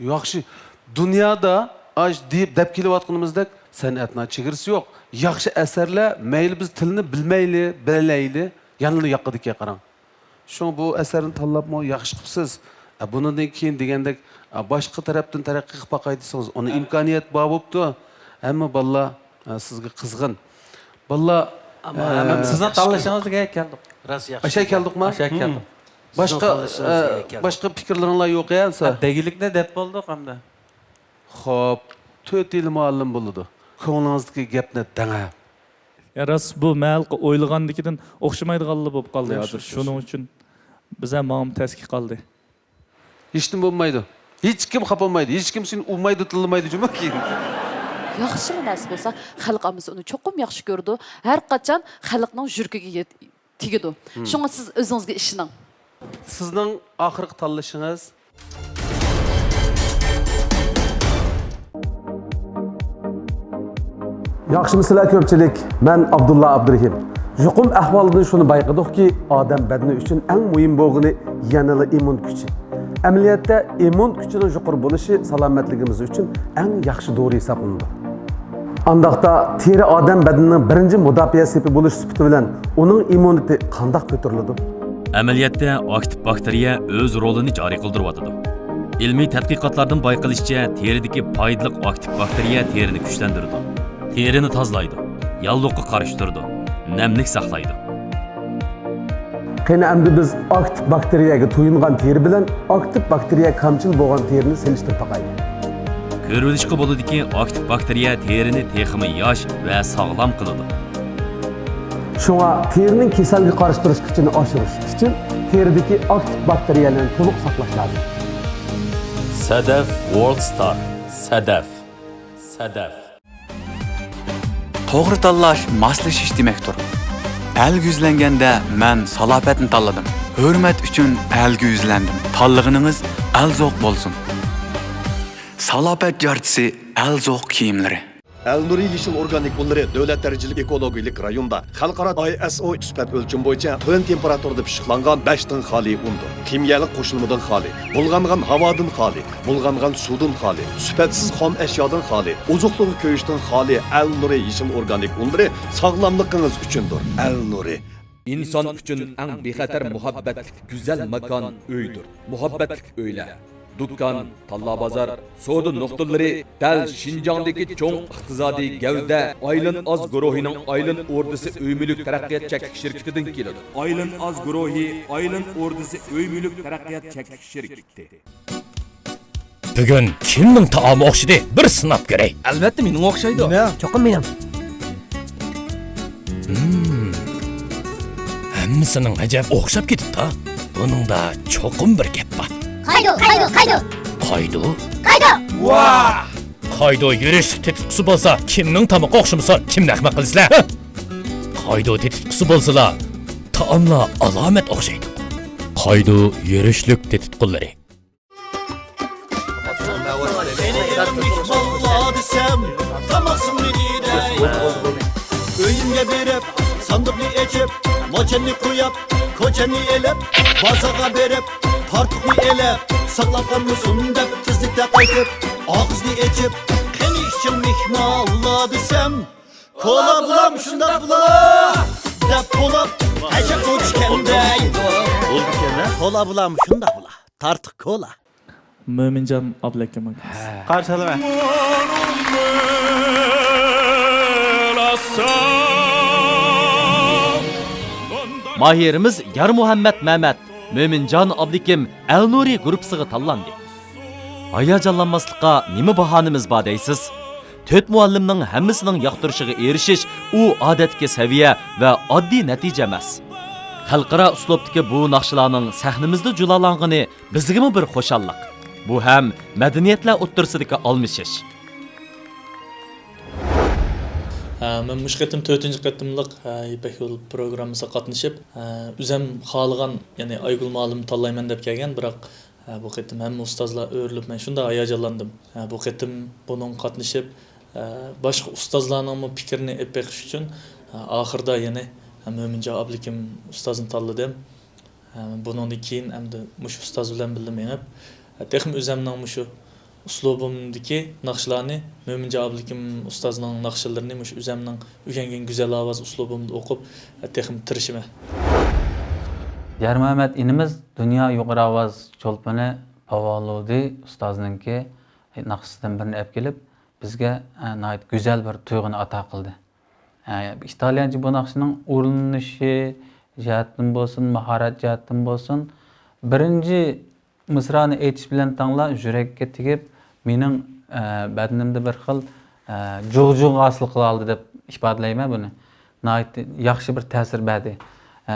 ياخشى. دۇنيادا ئاش دېيىپ دەپ كېلىۋاتقىنىمىزدەك سەنئەتنىڭ چېگرىسى يوق. ياخشى ئەسەرلەر، مەيلى بىز تىلنى بىلمەيلى، بىلەيلى، يەنىلا ياقىدىكى قاراڭ. شۇڭا بۇ ئەسەرنى تاللاپمۇ ياخشى قىپسىز. ئە، بۇنىڭدىن كېيىن دېگەندەك، ئە، باشقا تەرەپتىن تەرەققىي قىلىپ باقاي دېسىڭىز، ئۇنى ئىمكانىيەت بار بوپتۇ. ھەممە بالىلار، ئە، سىزگە قىزغىن. بالىلار، ئەمما ئە، ھەممىمىز سىزنىڭ ياخشى تاللىشىڭىزغا كەلدۇق. راست، ياخشى. ئاشۇ كەلدۇقما؟ ئاشۇ كەلدۇق. باشقا، سىزنىڭ تاللىشىڭىزغا ئە، كەلدۇق. باشقا پىكىرلىرىڭلار يوق يا، ئەمسە؟ ھە، دېگۈلۈكنى دەپ بولدۇق ئەمدى. خوپ، تۆت يىل مۇئەللىم بولىدۇ. كۆڭلىڭىزدىكى گەپنى دەڭە. يا راست، بۇ مەھەلقە ئويلىغاندىكىدىن ئوخشىمايدىغانلا بولۇپ قالدى ياخشى، ھازىر. ياخشى. شۇنىڭ ئۈچۈن بىز ھەم ماڭىمۇ تەسكە قالدى. ھېچنېمە بولمايدۇ. ھېچكىم خاپا بولمايدۇ. ھېچكىم سېنى ئۇرمايدۇ، تىللىمايدۇ جۇمۇ كېيىن. ياخشىلا نەرسە بولسا، خەلق ئاممىسى ئۇنى چوقۇم ياخشى كۆرىدۇ. ھەر قاچان خەلقنىڭ يۈرىكىگە يەت-، تېگىدۇ. شۇڭا سىز ئۆزىڭىزگە ئىشىنىڭ. سىزنىڭ ئاخىرقى تاللىشىڭىز. ياخشىمۇسىلەر كۆپچىلىك؟ مەن ئابدۇللا ئابدۇرېھىم. يۇقۇم ئەھۋالىدىن شۇنى بايقىدۇقكى، ئادەم بەدىنى ئۈچۈن ئەڭ مۇھىم بولغىنى يەنىلا ئىممۇن كۈچى. ئەمەلىيەتتە ئىممۇن كۈچىنىڭ يۇقىرى بولۇشى سالامەتلىكىمىز ئۈچۈن ئەڭ ياخشى دورا ھېسابلىنىدۇ. ئانداقتا تېرە ئادەم بەدىنىنىڭ بىرىنچى مۇداپىئە سېپى بولۇش سۈپىتى بىلەن ئۇنىڭ ئىممۇنىتېتى قانداق كۆتۈرۈلىدۇ؟ ئەمەلىيەتتە ئاكتىپ باكتېرىيە ئۆز رولىنى جارى قىلدۇرۇۋاتىدۇ. ئىلمىي تەتقىقاتلاردىن بايقىلىشىچە، تېرىدىكى پايدىلىق ئاكتىپ باكتېرىيە تېرىنى كۈچلەندۈرىدۇ، تېرىنى تازىلايدۇ، ياللۇغقا قارشى تۇرىدۇ، نەملىك ساقلايدۇ. قېنى ئەمدى بىز ئاكتىپ باكتېرىيەگە تويۇنغان تېرە بىلەن ئاكتىپ باكتېرىيە كامچىل بولغان تېرىنى سېلىشتۇرۇپ باقايلى. كۆرۈۋېلىشقا بولىدۇكى، ئاكتىپ باكتېرىيە تېرىنى تېخىمۇ ياش ۋە ساغلام قىلىدۇ. شۇڭا تېرىنىڭ كېسەلگە قارشى تۇرۇش كۈچىنى ئاشۇرۇش ئۈچۈن تېرىدىكى ئاكتىپ باكتېرىيەلەرنى تولۇق ساقلاش لازىم. سەدەف ۋورلد ستار. سەدەف. سەدەف. توغرا تاللاش ماسلىشىش دېمەكتۇر. ئەلگە يۈزلەنگەندە مەن سالاپەتنى تاللىدىم. ھۆرمەت ئۈچۈن ئەلگە يۈزلەندىم. تاللىغىنىڭىز ئەلزوق بولسۇن. سالاپەت جارچىسى ئەلزوق كىيىملىرى. ئەلنۇرى يېشىل ئورگانىك ئۇنلىرى دۆلەت دەرىجىلىك ئېكولوگىيەلىك رايوندا خەلقئارا ئاي ئېس ئو سۈپەت ئۆلچىمى بويىچە تۆۋەن تېمپېراتۇرىدا پىششىقلانغان بەشتىن خالىي ئۇندۇر، كىميەلىك قوشۇلمىدىن خالىي، بۇلغانغان ھاۋادىن خالىي، بۇلغانغان سۇدىن خالىي، سۈپەتسىز خام ئەشيادىن خالىي، ئوزۇقلۇقى كۆيۈشتىن خالىي ئەلنۇرى يېشىل ئورگانىك ئۇنلىرى ساغلاملىقىڭىز ئۈچۈندۇر. ئەلنۇرى. ئىنسان ئۈچۈن ئەڭ بىخەتەر مۇھەببەتلىك گۈزەل ماكان ئۆيدۇر. مۇھەببەتلىك ئۆيلەر. دۇكان، تاللا بازار، سودا نۇقتىلىرى دەل شىنجاڭدىكى چوڭ ئىقتىسادىي گەۋدە ئايلىن ئاز گۇرۇھىنىڭ ئايلىن ئوردىسى ئۆي مۈلۈك تەرەققىيات چەكلىك شىركىتىدىن كېلىدۇ. ئايلىن ئاز گۇرۇھى، ئايلىن ئوردىسى ئۆي مۈلۈك تەرەققىيات چەكلىك شىركىتى. بۈگۈن كىمنىڭ تائامى ئوخشىدى؟ بىر سىناپ كۆرەي. ئەلۋەتتە مېنىڭ ئوخشايدۇ. مېنىڭ؟ چوقۇم مېنىڭ. ھىم. ھەممىسىنىڭ ئەجەب ئوخشاپ كېتىپتۇ. بۇنىڭدا چوقۇم بىر گەپ بار. قايدۇ، قايدۇ، قايدۇ. قايدۇ؟ قايدۇ. ۋاھ! قايدۇ يۈرۈشلۈك تېتىتقۇسى بولسا، كىمنىڭ تامىقى ئوخشىمىسا، كىمنى ئەخمەق قىلىسىلەر؟ ھە؟ قايدۇ تېتىتقۇسى بولسىلا، تائاملار ئالامەت ئوخشايدۇ. قايدۇ يۈرۈشلۈك تېتىتقۇلىرى. قېنى ئېلىڭ مېھمانلار دېسەم، تاماقسىڭنى يېدەي. ئۆيۈمگە بېرىپ، ساندۇقنى ئېچىپ، موچەننى قويۇپ، كوچەننى ئېلىپ، بازارغا بېرىپ، تارتۇقنى ئېلىپ، ساقلاپ قالمىسۇن دەپ تېزلىكتە قايتىپ، ئاغزىنى ئېچىپ، قېنى ئىچىڭ مېھمانلار دېسەم، كولا بۇلام شۇنداق بۇلا دەپ بولۇپ، ئەجەب بۇ چۈشكەندەي. كولا بۇلام شۇنداق بۇلا. تارتۇق كولا. مۆمىنجان ئابلىكىم ئاكىمىز. قارشى ئالىمەن. ماھىرىمىز يارمۇھەممەت مەمەت، مۆمىنجان ئابلىكىم ئەلنۇرى گۇرۇپپىسىغا تاللاندى. ھاياجانلانماسلىققا نېمە باھانىمىز بار دەيسىز؟ تۆت مۇئەللىمنىڭ ھەممىسىنىڭ ياقتۇرۇشىغا ئېرىشىش، ئۇ ئادەتتىكى سەۋىيە ۋە ئاددىي نەتىجە ئەمەس. خەلقئارا ئۇسلۇبتىكى بۇ ناخشىلارنىڭ سەھنىمىزدە جۇلالانغىنى بىزگىمۇ بىر خۇشاللىق. بۇ ھەم مەدەنىيەتلەر ئوتتۇرىسىدىكى ئالمىشىش. ھە، مەن مۇشۇ قېتىم تۆتىنچى قېتىملىق، ھە، يىپەك يولى پروگراممىسىغا قاتنىشىپ، ھە، ئۆزەم خالىغان، يەنى ئايگۈل مۇئەللىمنى تاللايمەن دەپ كەلگەن، بىراق، ھە، بۇ قېتىم ھەممە ئۇستازلار ئۆرۈلۈپ، مەن شۇنداق ھاياجانلاندىم. ھە، بۇ قېتىم بۇنىڭغا قاتنىشىپ، ھە، باشقا ئۇستازلارنىڭمۇ پىكرىنى ئېلىپ بېقىش ئۈچۈن، ھە، ئاخىرىدا يەنى، ھە، مۆمىنجان ئابلىكىم ئۇستازنى تاللىدىم. ھە، بۇنىڭدىن كېيىن ئەمدى مۇشۇ ئۇستاز بىلەن بىللە مېڭىپ، ھە، تېخىمۇ ئۆزەمنىڭ مۇشۇ ئۇسلۇبۇمدىكى ناخشىلارنى، مۆمىنجان ئابلىكىم ئۇستازنىڭ ناخشىلىرىنى مۇشۇ ئۆزەمنىڭ ئۆگەنگەن گۈزەل ئاۋاز ئۇسلۇبۇمدا ئوقۇپ، تېخىمۇ تىرىشىمەن. يارمەمەت ئىنىمىز دۇنيا يۇقىرى ئاۋاز چولپىنى پاۋالۇدى ئۇستازنىڭكى ناخشىسىدىن بىرنى ئەپ كېلىپ، بىزگە، ئە، ناھايىتى گۈزەل بىر تۇيغۇنى ئاتا قىلدى. ئە، ئىتالىيانچە بۇ ناخشىنىڭ ئورۇنلىنىشى جەھەتتىن بولسۇن، ماھارەت جەھەتتىن بولسۇن، بىرىنچى مىسرانى ئېيتىش بىلەن تەڭلا يۈرەككە تېگىپ، مېنىڭ، ئە، بەدىنىمدە بىر خىل، ئە، جۇغ-جۇغ ھاسىل قىلالىدى دەپ ئىپادىلەيمەن بۇنى. ناھايىتى ياخشى بىر تەسىر بەردى. ئە،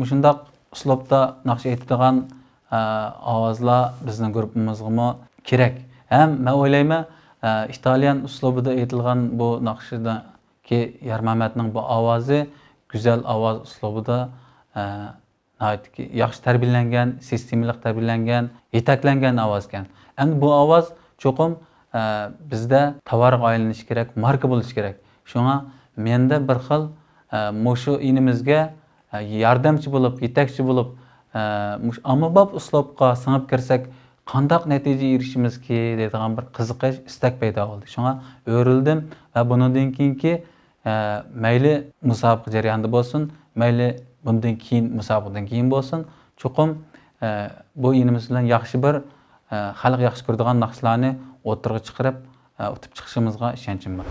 مۇشۇنداق ئۇسلۇبتا ناخشا ئېيتىدىغان، ئە، ئاۋازلار بىزنىڭ گۇرۇپپىمىزغىمۇ كېرەك. ھەم مەن ئويلايمەن، ئە، ئىتالىيان ئۇسلۇبىدا ئېيتىلغان بۇ ناخشىدىكى يارمەمەتنىڭ بۇ ئاۋازى گۈزەل ئاۋاز ئۇسلۇبىدا، ئە، ناھايىتى ياخشى تەربىيەلەنگەن، سىستېمىلىق تەربىيەلەنگەن، يېتەكلەنگەن ئاۋاز ئىكەن. ئەمدى بۇ ئاۋاز چوقۇم، ئە، بىزدە تاۋارغا ئايلىنىشى كېرەك، ماركا بولۇشى كېرەك. شۇڭا مەندە بىر خىل، ئە، مۇشۇ ئىنىمىزگە، ئە، ياردەمچى بولۇپ، يېتەكچى بولۇپ، ئە، مۇشۇ ئاممىباب ئۇسلۇبقا سىڭىپ كىرسەك، قانداق نەتىجە ئېرىشىمىزكى دەيدىغان بىر قىزىقىش، ئىستەك پەيدا بولدى. شۇڭا ئۆرۈلدۈم ۋە بۇنىڭدىن كېيىنكى ئە، مەيلى مۇسابىقە جەريانىدا بولسۇن، مەيلى بۇندىن كېيىن، مۇسابىقىدىن كېيىن بولسۇن، چوقۇم، ئە، بۇ ئىنىمىز بىلەن ياخشى بىر، ئە، خەلق ياخشى كۆرىدىغان ناخشىلارنى ئوتتۇرىغا چىقىرىپ، ئە، ئۇتۇپ چىقىشىمىزغا ئىشەنچىم بار.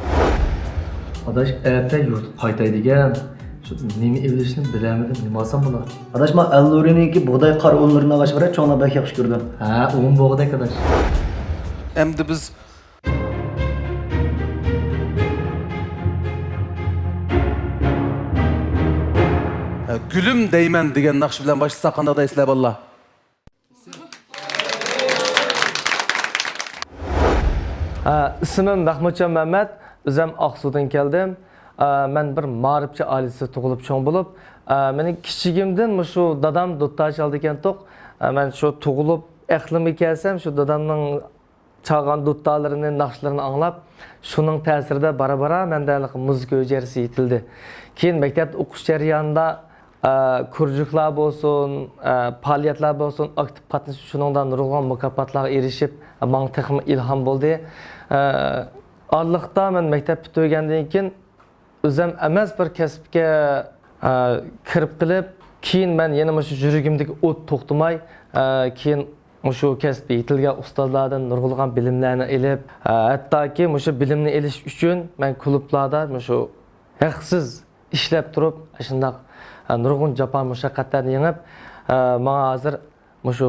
ئاداش، ئەتە يۇرتقا قايتاي دېگەن. شۇ نېمە ئېلىشنى بىلەلمىدىم، نېمە ئالسام بولا؟ ئاداش، ما ئەلنۇرىنىڭكى بۇغداي قارا ئۇنلىرىنى ئالغاچ بارە، چوڭلار بەك ياخشى كۆرىدۇ. ھە، ئۇن بوغدەك، ئاداش. ئەمدى بىز گۈلۈم دەيمەن دېگەن ناخشا بىلەن باشلىساق قانداق دەيسىلەر، بالىلار؟ ئە، ئىسمىم مەخمۇتجان مەمەت، ئۆزۈم ئاقسۇدىن كەلدىم. ئە، مەن بىر مائارىپچى ئائىلىسىدە تۇغۇلۇپ چوڭ بولۇپ، ئە، مېنى كىچىكىمدىن مۇشۇ دادام دۇتار چالىدىكەنتۇق. ئە، مەن شۇ تۇغۇلۇپ ئەقلىمگە كەلسەم، شۇ دادامنىڭ چالغان دۇتارلىرىنى، ناخشىلىرىنى ئاڭلاپ، شۇنىڭ تەسىرىدە بارا-بارا مەندە ھېلىقى مۇزىكا ھۈجەيرىسى يېتىلدى. كېيىن مەكتەپتە ئوقۇش جەريانىدا، ئە، كۇرژۇكلار بولسۇن، ئە، پائالىيەتلەر بولسۇن، ئاكتىپ قاتنىشىپ، شۇنىڭدا نۇرغۇن مۇكاپاتلارغا ئېرىشىپ، ماڭا تېخىمۇ ئىلھام بولدى. ئە، ئارىلىقتا مەن مەكتەپ پۈتتۈرگەندىن كېيىن، ئۆزۈم ئەمەس بىر كەسىپكە، ئە، كىرىپ قېلىپ، كېيىن مەن يەنە مۇشۇ يۈرىكىمدىكى ئوت توختىماي، ئە، كېيىن مۇشۇ كەسىپتە يېتىلگەن ئۇستازلاردىن نۇرغۇنلىغان بىلىملەرنى ئېلىپ، ئە، ھەتتاكى مۇشۇ بىلىمنى ئېلىش ئۈچۈن مەن كۇلۇبلاردا مۇشۇ ھەقسىز ئىشلەپ تۇرۇپ، ئاشۇنداق، ئە، نۇرغۇن جاپا مۇشەققەتلەرنى يېڭىپ، ئە، ماڭا ھازىر مۇشۇ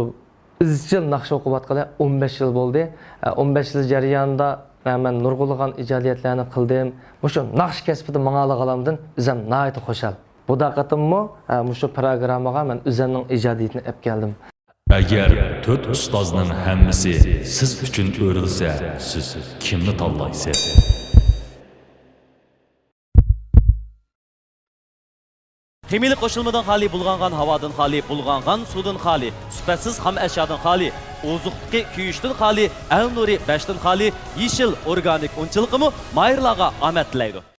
ئىزچىل ناخشا ئوقۇۋاتقىلى ئون بەش يىل بولدى. ئە، ئون بەش يىل جەريانىدا، ئە، مەن نۇرغۇنلىغان ئىجادىيەتلەرنى قىلدىم. مۇشۇ ناخشا كەسپىدە ماڭالىغانلىقىمدىن ئۆزۈم ناھايىتى خۇشال. بۇ قېتىممۇ، ئە، مۇشۇ پروگراممىغا مەن ئۆزۈمنىڭ ئىجادىيىتىنى ئەپ كەلدىم. ئەگەر تۆت ئۇستازنىڭ ھەممىسى سىز ئۈچۈن ئۆرۈلسە، سىز كىمنى تاللايسىز؟ خىمىيەلىك قوشۇلمىدىن خالىي، بۇلغانغان ھاۋادىن خالىي، بۇلغانغان سۇدىن خالىي، سۈپەتسىز خام ئەشيادىن خالىي، ئوزۇقلۇقى كۆيۈشتىن خالىي، ئەلنۇرى بەشتىن خالىي، يېشىل ئورگانىك ئۇنچىلىقىمۇ ماھىرلارغا ئامەت تىلەيدۇ.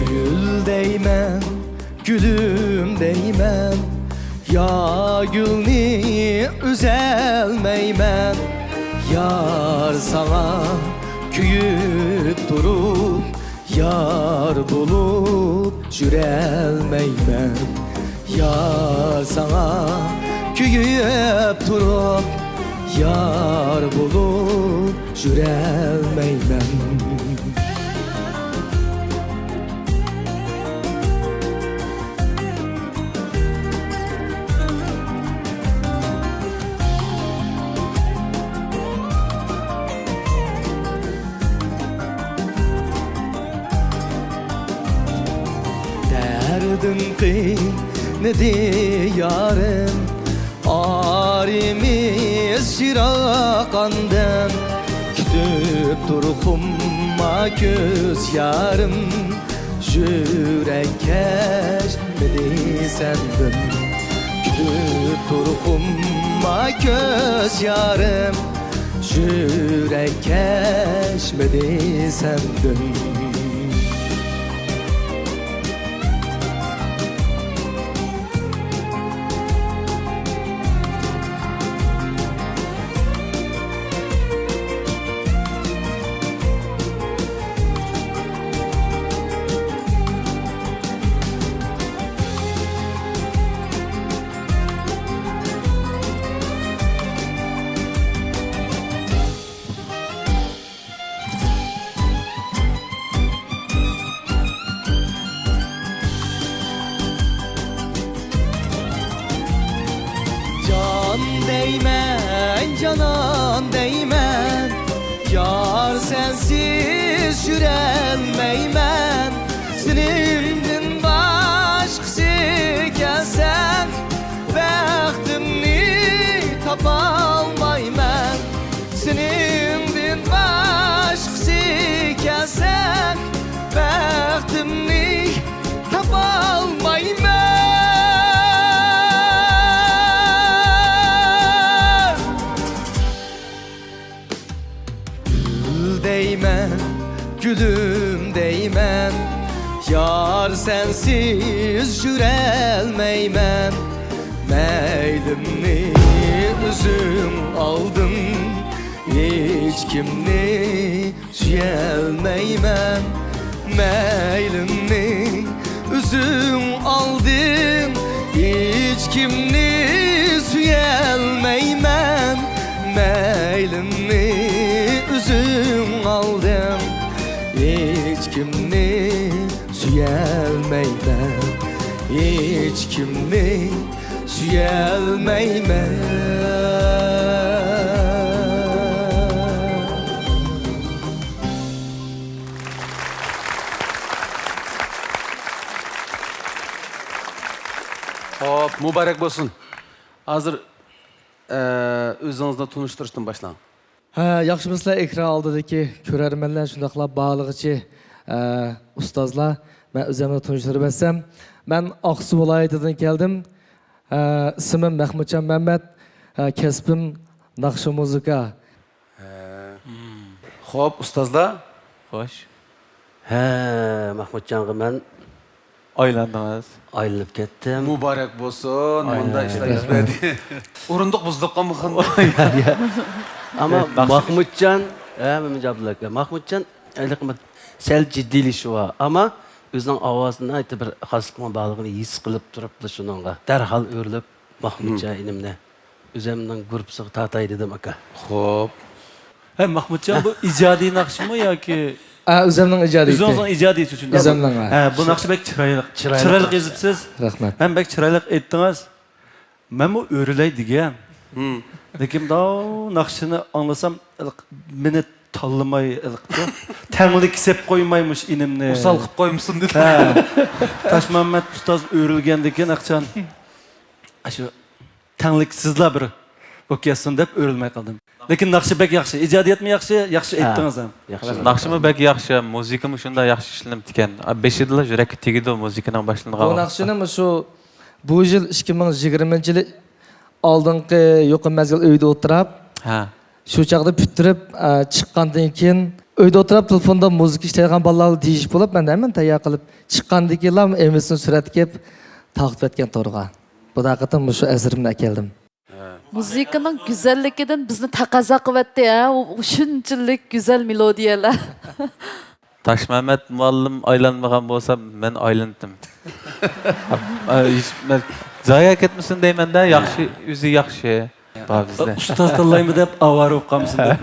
گۈل دەيمەن، گۈلۈم دەيمەن، يا گۈلنى ئۈزەلمەيمەن، يار ساڭا كۆيۈپ تۇرۇپ، يار بولۇپ يۈرەلمەيمەن، يار ساڭا كۆيۈپ تۇرۇپ، يار بولۇپ يۈرەلمەيمەن. دىن قىينىدى يارىم، ئارىمىز يىراق ئاندىن. كۈتۈپ تۇرقۇمما كۆز يارىم، يۈرەك كەچمىدى سەندىن. كۈتۈپ تۇرقۇمما كۆز يارىم، يۈرەك كەچمىدى سەندىن. جان دەيمەن، جانان دەيمەن، يار سەنسىز يۈرەلمەيمەن. سېنىڭدىن باشقىسى كەلسە، بەختىمنى تاپالمايمەن. سېنىڭدىن باشقىسى كەلسە، بەختىمنى تاپالمايمەن. گۈل دەيمەن، گۈلۈم دەيمەن، يار سەنسىز يۈرەلمەيمەن. مەيلىمنى ئۆزۈڭ ئالدىڭ، ھېچكىمنى سۆيەلمەيمەن. مەيلىمنى ئۆزۈڭ ئالدىڭ، ھېچكىمنى سۆيەلمەيمەن. مەيلىمنى ئۆزۈڭ ئالدىڭ، ھېچكىمنى سۆيەلمەيمەن، ھېچكىمنى سۆيەلمەيمەن. خوپ، مۇبارەك بولسۇن. ھازىر، ئە، ئۆزىڭىزنى تونۇشتۇرۇشتىن باشلاڭ. ھە، ياخشىمۇسىلەر ئېكران ئالدىدىكى كۆرەرمەنلەر، شۇنداقلا بارلىغۇچى، ئە، ئۇستازلار، مەن ئۆزۈمنى تونۇشتۇرۇپ ئۆتسەم، مەن ئاقسۇ ۋىلايىتىدىن كەلدىم. ئە، ئىسمىم مەخمۇتجان مەمەت، ئە، كەسپىم ناخشا مۇزىكا. ھە. خوپ، ئۇستازلار. خوش. ھە، مەخمۇتجانغا مەن ئايلاندىڭىز. ئايلىنىپ كەتتىم. مۇبارەك بولسۇن، مۇنداق ئىشلار يۈز بەردى. ئورۇندۇق بۇزۇلۇپ قالمىغان. ئەمما مەخمۇتجان، ھە، مەمەتجان ئابدۇللا ئاكا، مەخمۇتجان ھېلىقى سەل جىددىيلىشىۋا، ئەمما ئۆزىنىڭ ئاۋازىدا ناھايىتى بىر خاسلىقنىڭ بارلىقىنى ھېس قىلىپ تۇرۇپلا شۇنىڭغا دەرھال ئۆرۈلۈپ، مەخمۇتجان ئىنىمنى ئۆزۈمنىڭ گۇرۇپپىسىغا تارتاي دېدىم، ئاكا. خوپ. ھە، مەخمۇتجان، بۇ ئىجادىي ناخشىمۇ ياكى؟ ھە، ئۆزۈمنىڭ ئىجادىيىتى. ئۆزىڭىزنىڭ ئىجادىيىتى ئۈچۈن. ئۆزۈمنىڭ، ھە. ھە، بۇ ناخشا بەك چىرايلىق. چىرايلىق. چىرايلىق يېزىپسىز. رەھمەت. ھەم بەك چىرايلىق ئېيتتىڭىز. مەنمۇ ئۆرۈلەي دېگەن. لېكىن مۇنداق ناخشىنى ئاڭلىسام، مېنى تاللىماي، تەڭلىك سېلىپ قويماي مۇشۇ ئىنىمنى. ئوسال قىلىپ قويمىسۇن دېدىم. ھە. تاشمۇھەممەت ئۇستاز ئۆرۈلگەندىن كېيىن ئاقچان، ئاشۇ تەڭلىكسىزلا بىر بولۇپ كەتسۇن دەپ ئۆرۈلمەي قالدىم. لېكىن ناخشا بەك ياخشى، ئىجادىيەتمۇ ياخشى، ياخشى ھە. ئېيتتىڭىز ھەم. ياخشى. ناخشىمۇ بەك ياخشى، مۇزىكىمۇ شۇنداق ياخشى ئىشلىنىپتىكەن. بېشىدىلا يۈرەككە تېگىدۇ مۇزىكىنىڭ باشلىنىدىغان بۇ ۋاقتىدا. ناخشىنى مۇشۇ، بۇ يىل ئىككى مىڭ يىگىرمىنچى يىلى ئالدىنقى يۇقىرى مەزگىل ئۆيدە ئولتۇراپ، ھە. شۇ چاغدا پۈتتۈرۈپ، ئە، چىققاندىن كېيىن، ئۆيدە ئولتۇراپ تېلېفوندا مۇزىكا ئىشلەيدىغان بالىلار بىلەن دېيىشىپ بولۇپ، مەن ھەممىنى تەييار قىلىپ، چىققاندىن كېيىنلا ئېمىسىنى سۈرەتكە ئېلىپ تارقىتىۋەتكەن تورغا. بۇ دەقىقىتىم مۇشۇ ئەسىرىمنى ئەكەلدىم. مۇزىكىنىڭ گۈزەللىكىدىن بىزنى تەقەززا قىلىۋەتتى، ھە، ئۇ شۇنچىلىك گۈزەل مېلودىيەلەر. تاشمەمەت مۇئەللىم ئايلانمىغان بولسا، مەن ئايلىنىتتىم. ھېچ، مەن زايە كەتمىسۇن دەيمەن-دە، ياخشى، ئۆزى ياخشى. بار بىزدە. ئۇستاز تاللايمۇ دەپ ئاۋارە بولۇپ قالمىسۇن دەپ.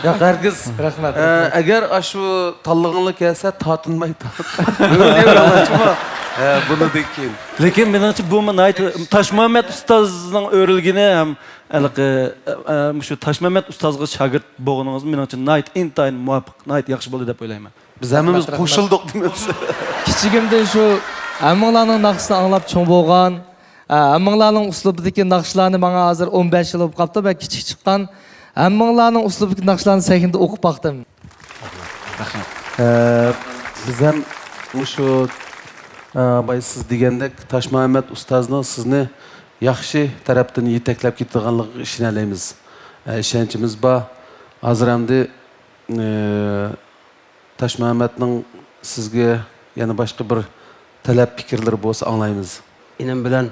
ياق، ھەرگىز. رەھمەت، ئە، رەھمەت. ئەگەر ئاشۇ تاللىغىنىڭلار كەلسە، تارتىنماي تارت. ئۆرۈلۈۋېرىڭلارچۇما؟ ھە، بۇنىڭدىن كېيىن. لېكىن مېنىڭچە بۇمۇ ناھايىتى، تاشمۇھەممەت ئۇستازنىڭ ئۆرۈلگىنى ھەم ھېلىقى، ئە، ئە، مۇشۇ تاشمەمەت ئۇستازغا شاگىرت بولغىنىڭىز مېنىڭچە ناھايىتى ئىنتايىن مۇۋاپىق، ناھايىتى ياخشى بولدى دەپ ئويلايمەن. بىز ھەممىمىز رەھمەت، رەھمەت. قوشۇلدۇق دېمەمسىز. كىچىكىمدىن شۇ ھەممىڭلارنىڭ ناخشىسىنى ئاڭلاپ چوڭ بولغان، ھە، ھەممىڭلارنىڭ ئۇسلۇبىدىكى ناخشىلارنى، ماڭا ھازىر ئون بەش يىل بولۇپ قاپتۇ، مەن كىچىك چىققان. ھەممىڭلارنىڭ ئۇسلۇبىدىكى ناخشىلارنى سەھنىدە ئوقۇپ باقتىم. ئە، بىز ھەم مۇشۇ، ئە، بايا سىز دېگەندەك تاشمۇھەممەت ئۇستازنىڭ سىزنى ياخشى تەرەپتىن يېتەكلەپ كېتىدىغانلىقىغا ئىشىنەلەيمىز. ئە، ئىشەنچىمىز بار. ھازىر ئەمدى، ئە، تاشمۇھەممەتنىڭ سىزگە يەنە باشقا بىر تەلەپ پىكىرلىرى بولسا ئاڭلايمىز. ئىنىم بىلەن،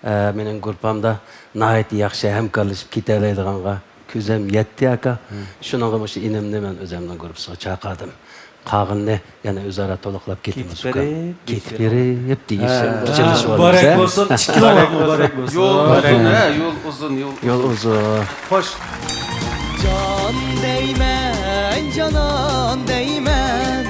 ئە، مېنىڭ گۇرۇپپامدا ناھايىتى ياخشى ھەمكارلىشىپ كېتەلەيدىغانغا كۆزەم يەتتى، ئاكا. شۇنىڭغا مۇشۇ ئىنىمنى مەن ئۆزەمنىڭ گۇرۇپپىسىغا چاقىردىم. قالغىنىنى يەنە ئۆزئارا تولۇقلاپ كېتىمىز، ئۇكام. كېتىپ بېرىپ دېيىش. ھە. مۇبارەك بولسۇن، ئىككىلىڭلارغا مۇبارەك بولسۇن. يول ئۇزۇن، ھە، يول ئۇزۇن، يول ئۇزۇن. يول ئۇزۇن. خوش. جان دەيمەن، جانان دەيمەن،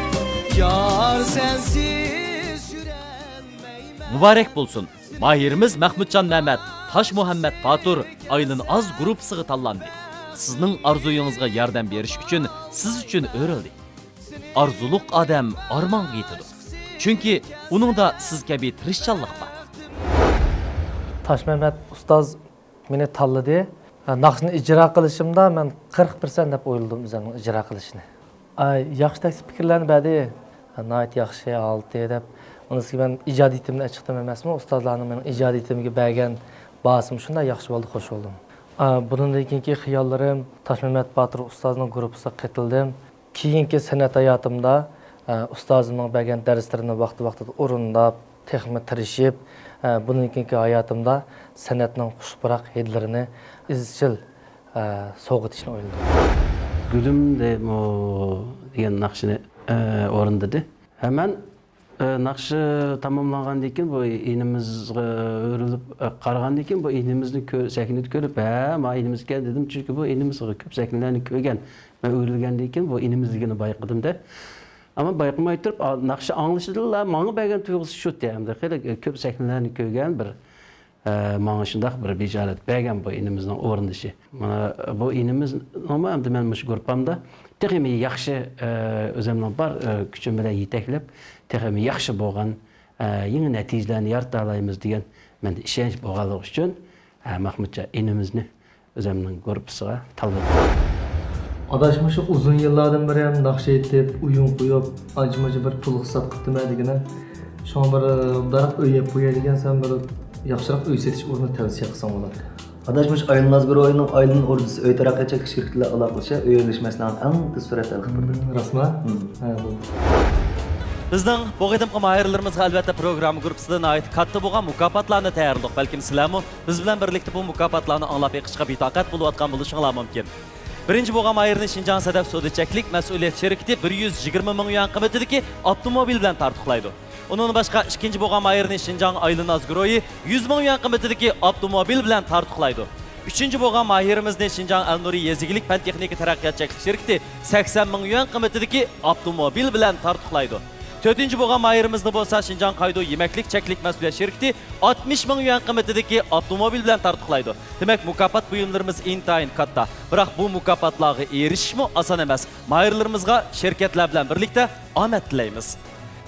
يار سەنسىز يۈرەلمەيمەن. مۇبارەك بولسۇن! ماھىرىمىز مەخمۇتجان مەمەت، تاشمۇھەممەت باتۇر، ئايلىنى ئاز گۇرۇپپىسىغا تاللاندى. سىزنىڭ ئارزۇيىڭىزغا ياردەم بېرىش ئۈچۈن سىز ئۈچۈن ئۆرۈلدى. ئارزۇلۇق ئادەم ئارمانغا يېتىدۇ. چۈنكى ئۇنىڭدا سىز كەبى تىرىشچانلىق بار. تاشمەمەت ئۇستاز مېنى تاللىدى. ناخشىنى ئىجرا قىلىشىمدا مەن قىرىق پىرسەنت دەپ ئويلىدىم ئۆزۈمنىڭ ئىجرا قىلىشىنى. ئاي، ياخشى تەكلىپ پىكىرلەرنى بەردى. ناھايىتى ياخشى ھالىتى دەپ. ئۇنىسى مەن ئىجادىيىتىمنى ئېچىقتىم ئەمەسمۇ، ئۇستازلارنىڭ مېنىڭ ئىجادىيىتىمگە بەرگەن باھاسىمۇ شۇنداق ياخشى بولدى، خوش بولدۇم. ئا، بۇنىڭدىن كېيىنكى خىياللىرىم، تاشمەمەت باتۇر ئۇستازنىڭ گۇرۇپپىسىغا قېتىلدىم. كېيىنكى سەنئەت ھاياتىمدا، ئە، ئۇستازىمنىڭ بەرگەن دەرسلىرىنى ۋاقتى-ۋاقتىدا ئورۇنداپ، تېخىمۇ تىرىشىپ، ئە، بۇنىڭ كېيىنكى ھاياتىمدا سەنئەتنىڭ خۇش پۇراق ھىدلىرىنى ئىزچىل، ئە، سوۋغىتىشنى ئويلىدىم. گۈلۈم دېمۇ دېگەن ناخشىنى، ئە، ئورۇندىدى. ھە، مەن ئى، ناخشا تاماملانغاندىن كېيىن بۇ ئىنىمىزغا ئۆرۈلۈپ، ئى، قارىغاندىن كېيىن بۇ ئىنىمىزنى كۆ-، سەھنىدە كۆرۈپ، ھە، ما ئىنىمىزكەن دېدىم، چۈنكى بۇ ئىنىمىز كۆپ سەھنىلەرنى كۆرگەن. مەن ئۆرۈلگەندىن كېيىن بۇ ئىنىمىزلىكىنى بايقىدىم-دە. ئەمما بايقىماي تۇرۇپ، ئا، ناخشا ئاڭلىشىدىلا ماڭا بەرگەن تۇيغۇسى شۇ، ئەمدى خېلى كۆپ سەھنىلەرنى كۆرگەن بىر، ئە، ماڭا شۇنداق بىر بېجارەت بەرگەن بۇ ئىنىمىزنىڭ ئورۇندىشى. مانا بۇ ئىنىمىزنىڭمۇ ئەمدى مەن مۇشۇ گۇرۇپپامدا تېخىمۇ ياخشى، ئە، ئۆزۈمنىڭ بار، ئە، كۈچۈم بىلەن يېتەكلەپ، تېخىمۇ ياخشى بولغان، ئە، يېڭى نەتىجىلەرنى يارىتالايمىز دېگەن مەندە ئىشەنچ بولغانلىقى ئۈچۈن، ئە، مەخمۇتجان ئىنىمىزنى ئۆزۈمنىڭ گۇرۇپپىسىغا تاللىدىم. ئاداش، مۇشۇ ئۇزۇن يىللاردىن بېرى ھەم ناخشا ئېيتىپ، ئويۇن قويۇپ، ئانچە-مۇنچە بىر پۇل خىساب قىپتىمەن دېگىنە. شۇڭا بىر، بىراق ئۆي ئېلىپ قوياي دېگەنسەن، بىر ياخشىراق ئۆي سېتىش ئورنى تەۋسىيە قىلساڭ بولاتتى. ئاداش، مۇشۇ ئايلىناز گۇرۇھىنىڭ ئايلىنىز ئوردىسى ئۆي تەرەققىيات چەكلىك شىركىتى بىلەن ئالاقىلىشىپ، ئۆي ئېلىش مەسىلەڭنى ئەڭ تېز سۈرئەتتە ھەل قىلىپ بېرىڭ. راستمۇ؟ ھە، بولدى. بىزنىڭ بۇ قېتىمقى ماھىرلىرىمىزغا ئەلۋەتتە پروگرامما گۇرۇپپىسىدا ناھايىتى كاتتا بولغان مۇكاپاتلارنى تەييارلىدۇق. بەلكىم سىلەرمۇ بىز بىلەن بىرلىكتە بۇ مۇكاپاتلارنى ئاڭلاپ بېقىشقا بىتاقەت بولۇۋاتقان بولۇشۇڭلار مۇمكىن. بىرىنچى بولغان ماھىرنى شىنجاڭ سەدەپ سودا چەكلىك مەسئۇلىيەت شىركىتى بىر يۈز يىگىرمە مىڭ يۈەن قىممىتىدىكى ئاپتوموبىل بىلەن تارتۇقلايدۇ. ئۇنىڭدىن باشقا، ئىككىنچى بولغان ماھىرنى شىنجاڭ ئايلىناز گۇرۇھى يۈز مىڭ يۈەن قىممىتىدىكى ئاپتوموبىل بىلەن تارتۇقلايدۇ. ئۈچىنچى بولغان ماھىرىمىزنى شىنجاڭ ئەلنۇرى يېزا ئىگىلىك پەن تېخنىكا تەرەققىيات چەكلىك شىركىتى سەكسەن مىڭ يۈەن قىممىتىدىكى ئاپتوموبىل بىلەن تارتۇقلايدۇ. تۆتىنچى بولغان ماھىرىمىزنى بولسا شىنجاڭ قايدۇ يېمەكلىك چەكلىك مەسئۇلىيەت شىركىتى ئاتمىش مىڭ يۈەن قىممىتىدىكى ئاپتوموبىل بىلەن تارتۇقلايدۇ. دېمەك، مۇكاپات بۇيۇملىرىمىز ئىنتايىن كاتتا. بىراق بۇ مۇكاپاتلارغا ئېرىشىشمۇ ئاسان ئەمەس. ماھىرلىرىمىزغا شىركەتلەر بىلەن بىرلىكتە ئامەت تىلەيمىز.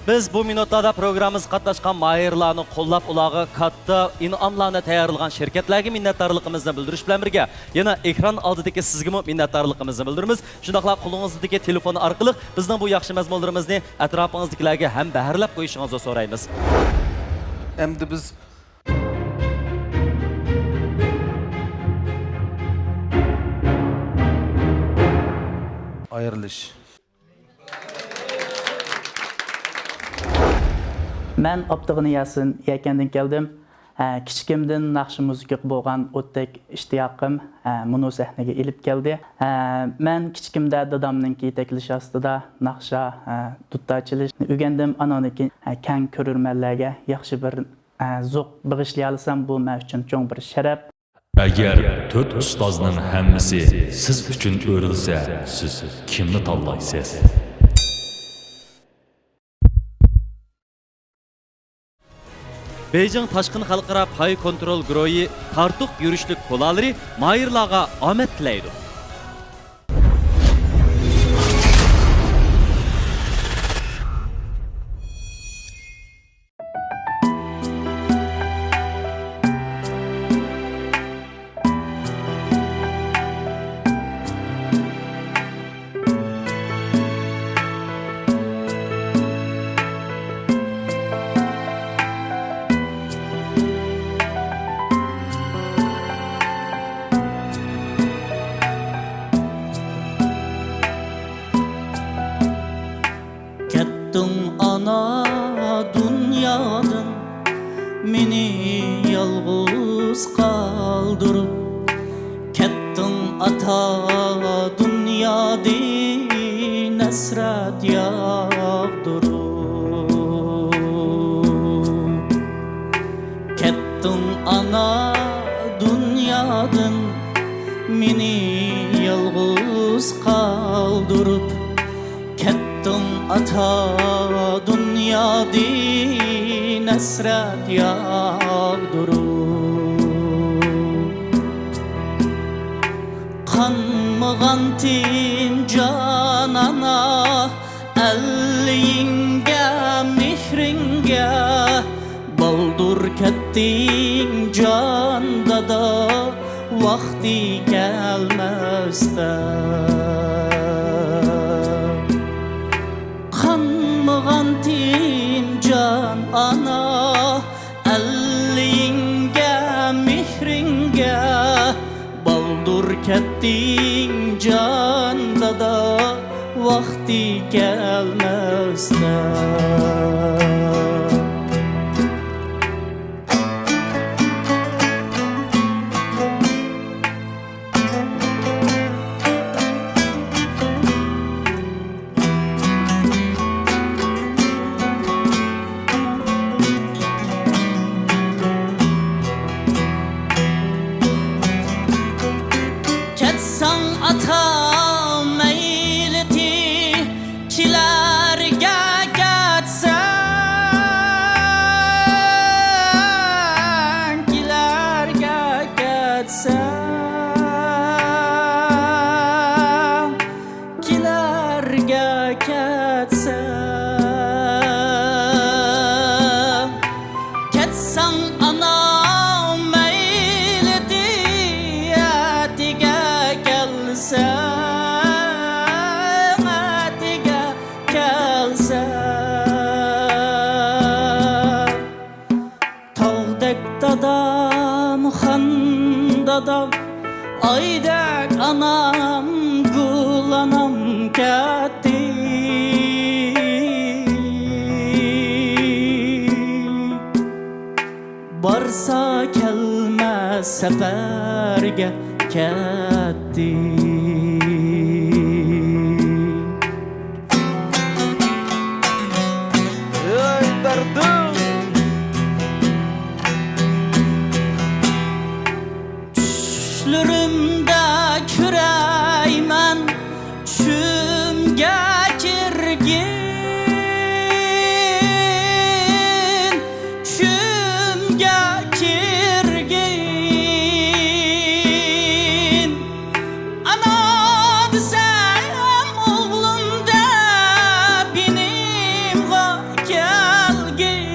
بىز بۇ مىنۇتلاردا پروگراممىمىزغا قاتناشقان ماھىرلارنى قوللاپ، ئۇلارغا كاتتا ئىنئاملارنى تەييارلىغان شىركەتلەرگە مىننەتدارلىقىمىزنى بىلدۈرۈش بىلەن بىرگە، يەنە ئېكران ئالدىدىكى سىزگىمۇ مىننەتدارلىقىمىزنى بىلدۈرىمىز. شۇنداقلا قولىڭىزدىكى تېلېفون ئارقىلىق بىزنىڭ بۇ ياخشى مەزمۇنلىرىمىزنى ئەتراپىڭىزدىكىلەرگە ھەمبەھىرلەپ قويۇشىڭىزنى سورايمىز. ئەمدى بىز ئايرىلىش. مەن ئابدۇغېنى ياسىن، يەكەندىن كەلدىم. ھە، كىچىكىمدىن ناخشا مۇزىكىغا بولغان ئوتتەك ئىشتىياقىم، ھە، مۇنۇ سەھنىگە ئېلىپ كەلدى. ھە، مەن كىچىكىمدە دادامنىڭكى يېتەكلىشى ئاستىدا ناخشا، ھە، دۇتار چېلىشنى ئۆگەندىم. ئانىڭدىن كېيىن، ھە، كەڭ كۆرۈرمەنلەرگە ياخشى بىر، ھە، زوق بېغىشلىيالىسام، بۇ مەن ئۈچۈن چوڭ بىر شەرەپ. ئەگەر تۆت ئۇستازنىڭ ھەممىسى سىز ئۈچۈن ئۆرۈلسە، سىز كىمنى تاللايسىز؟ بېيجىڭ تاشقىن خەلقئارا پاي كونترول گۇرۇھى تارتۇق يۈرۈشلۈك كولالىرى ماھىرلارغا ئامەت تىلەيدۇ. ئانا دۇنيادىن مېنى يالغۇز قالدۇرۇپ، كەتتىڭ ئاتا دۇنيادىن ھەسرەت ياغدۇرۇپ. كەتتىڭ ئانا دۇنيادىن مېنى يالغۇز قالدۇرۇپ، كەتتىڭ ئاتا دۇنيادىن ھەسرەت ياغدۇرۇپ. قانمىغانتىم جان ئانا ئەللىيىڭگە، مېھرىڭگە، بالدۇر كەتتىڭ جان دادا، ۋاقتى كەلمەستە. قانمىغانتىم جان ئانا ئەللىيىڭگە، مېھرىڭگە، بالدۇر كەتتىڭ جان دادا، ۋاقتى كەلمەستە. كەتسەڭ ئاتا مەيلىتى، كىلەرگە كەتسەڭ، كىلەرگە كەتسەڭ، كىلەرگە كەتسەڭ، كەتسەڭ ئانا مەيلىدى، ئەتىگە كەلسەڭ، ئەتىگە كەلسەڭ. تاغدەك دادام، خان دادام، ئايدەك ئانام، گۈل ئانام كەتتى. بارسا كەلمەس سەپەرگە كەتتى. ئۆي بەردىم. چۈشلىرىمدە كۆرەيمەن، چۈشۈمگە كىرگىن، چۈشۈمگە كىرگىن. ئانا دېسەم ئوغلۇم دەپ يېنىمغا كەلگىن،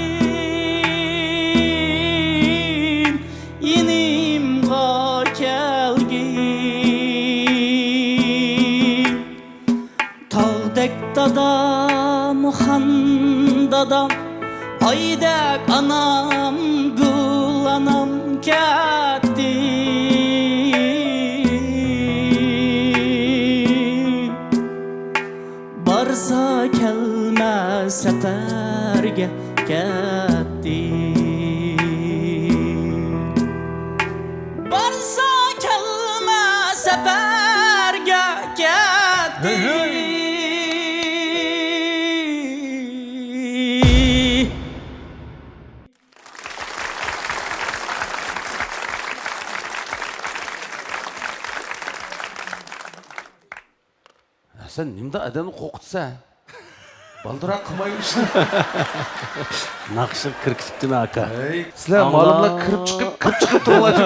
يېنىمغا كەلگىن. تاغدەك دادام، خان دادام، ئايدەك ئانام، گۈل ئانام كەتتى. بارسا كەلمەس سەپەرگە كەتتى. بارسا كەلمەس سەپەرگە كەتتى. ھەي، ھەي. سەن نېمىنداق ئادەمنى قورقۇتىسەن؟ بالدۇراق قىلمايمىز. ناخشىغا كىرىپ كېتىپتىمەن، ئاكا. ھەي، سىلەر ئاڭلا-، مالىملار كىرىپ چىقىپ، كىرىپ چىقىپ تۇرۇۋاتىدۇ.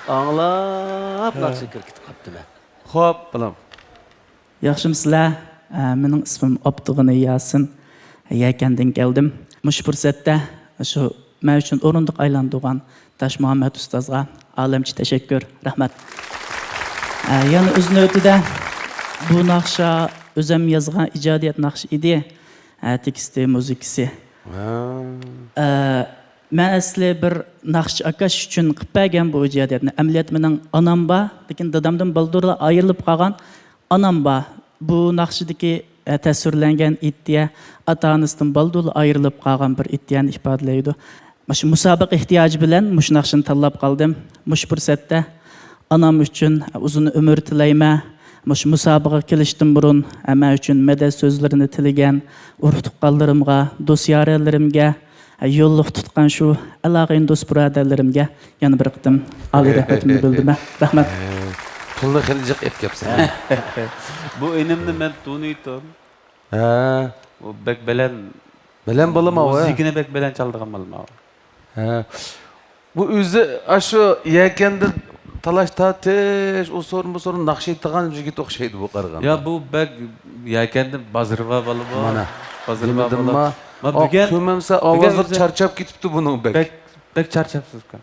ئاڭلاپ ھە. ناخشىغا كىرىپ كېتىپ قاپتىمەن. خوپ، بالام. ياخشىمۇسىلەر؟ ئە، مېنىڭ ئىسمىم ئابدۇغېنى ياسىن. يەكەندىن كەلدىم. مۇشۇ پۇرسەتتە شۇ مەن ئۈچۈن ئورۇندۇق ئايلاندۇرغان داشمۇھەممەت ئۇستازغا ئالەمچە تەشەككۈر، رەھمەت. ئە، يەنە ئۆز نۆۋىتىدە بۇ ناخشا ئۆزۈم يازغان ئىجادىيەت ناخشا ئىدى. ئە، تېكىستى، مۇزىكىسى. ھە. ئە، مەن ئەسلى بىر ناخشىچى ئاكاش ئۈچۈن قىلىپ بەرگەن بۇ ئىجادىيەتنى. ئەمەلىيەتتە مېنىڭ ئانام بار، لېكىن دادامدىن بالدۇرلا ئايرىلىپ قالغان ئانام بار. بۇ ناخشىدىكى ئە، تەسۋىرلەنگەن ئىدىيە ئاتا-ئانىسىدىن بالدۇرلا ئايرىلىپ قالغان بىر ئىدىيەنى ئىپادىلەيدۇ. مۇشۇ مۇسابىقە ئېھتىياجى بىلەن مۇشۇ ناخشىنى تاللاپ قالدىم. مۇشۇ پۇرسەتتە ئانام ئۈچۈن ئۇزۇن ئۆمۈر تىلەيمەن. مۇشۇ مۇسابىقىگە كېلىشتىن بۇرۇن مەن ئۈچۈن مەدەت سۆزلىرىنى تىلىگەن ئۇرۇق-تۇغقانلىرىمغا، دوست-يارەنلىرىمگە، يوللۇق تۇتقان شۇ ئالاقىدار دوست-بۇرادەرلىرىمگە يەنە بىر قېتىم ئالىي رەھمىتىمنى بىلدۈرىمەن. رەھمەت. پۇلنى خېلى جىق ئېلىپ كەپسەن. بۇ ئىنىمنى مەن تونۇيتتۇم. ھە. ئۇ بەك بەلەن. بەلەن بالىما ئۇ، ھە؟ مۇزىكىنى بەك بەلەن چالىدىغان بالىما ئۇ. ھە. بۇ ئۆزى ئاشۇ يەكەندە تالاش تارتىش، ئۇ سورۇن بۇ سورۇن ناخشا ئېيتىدىغان يىگىت ئوخشايدۇ بۇ قارىغاندا. يا، بۇ بەك يەكەندە بازىرۋا بالىما. مانا. بازىرۋا بالا. مانا. ما بۈگۈن، ئاق كۆمۈمسە بۈگۈن ئاۋازلىرى ئۆزى چارچاپ كېتىپتۇ بۇنىڭ بەك. بەك، بەك چارچاپسىز ئۇكام.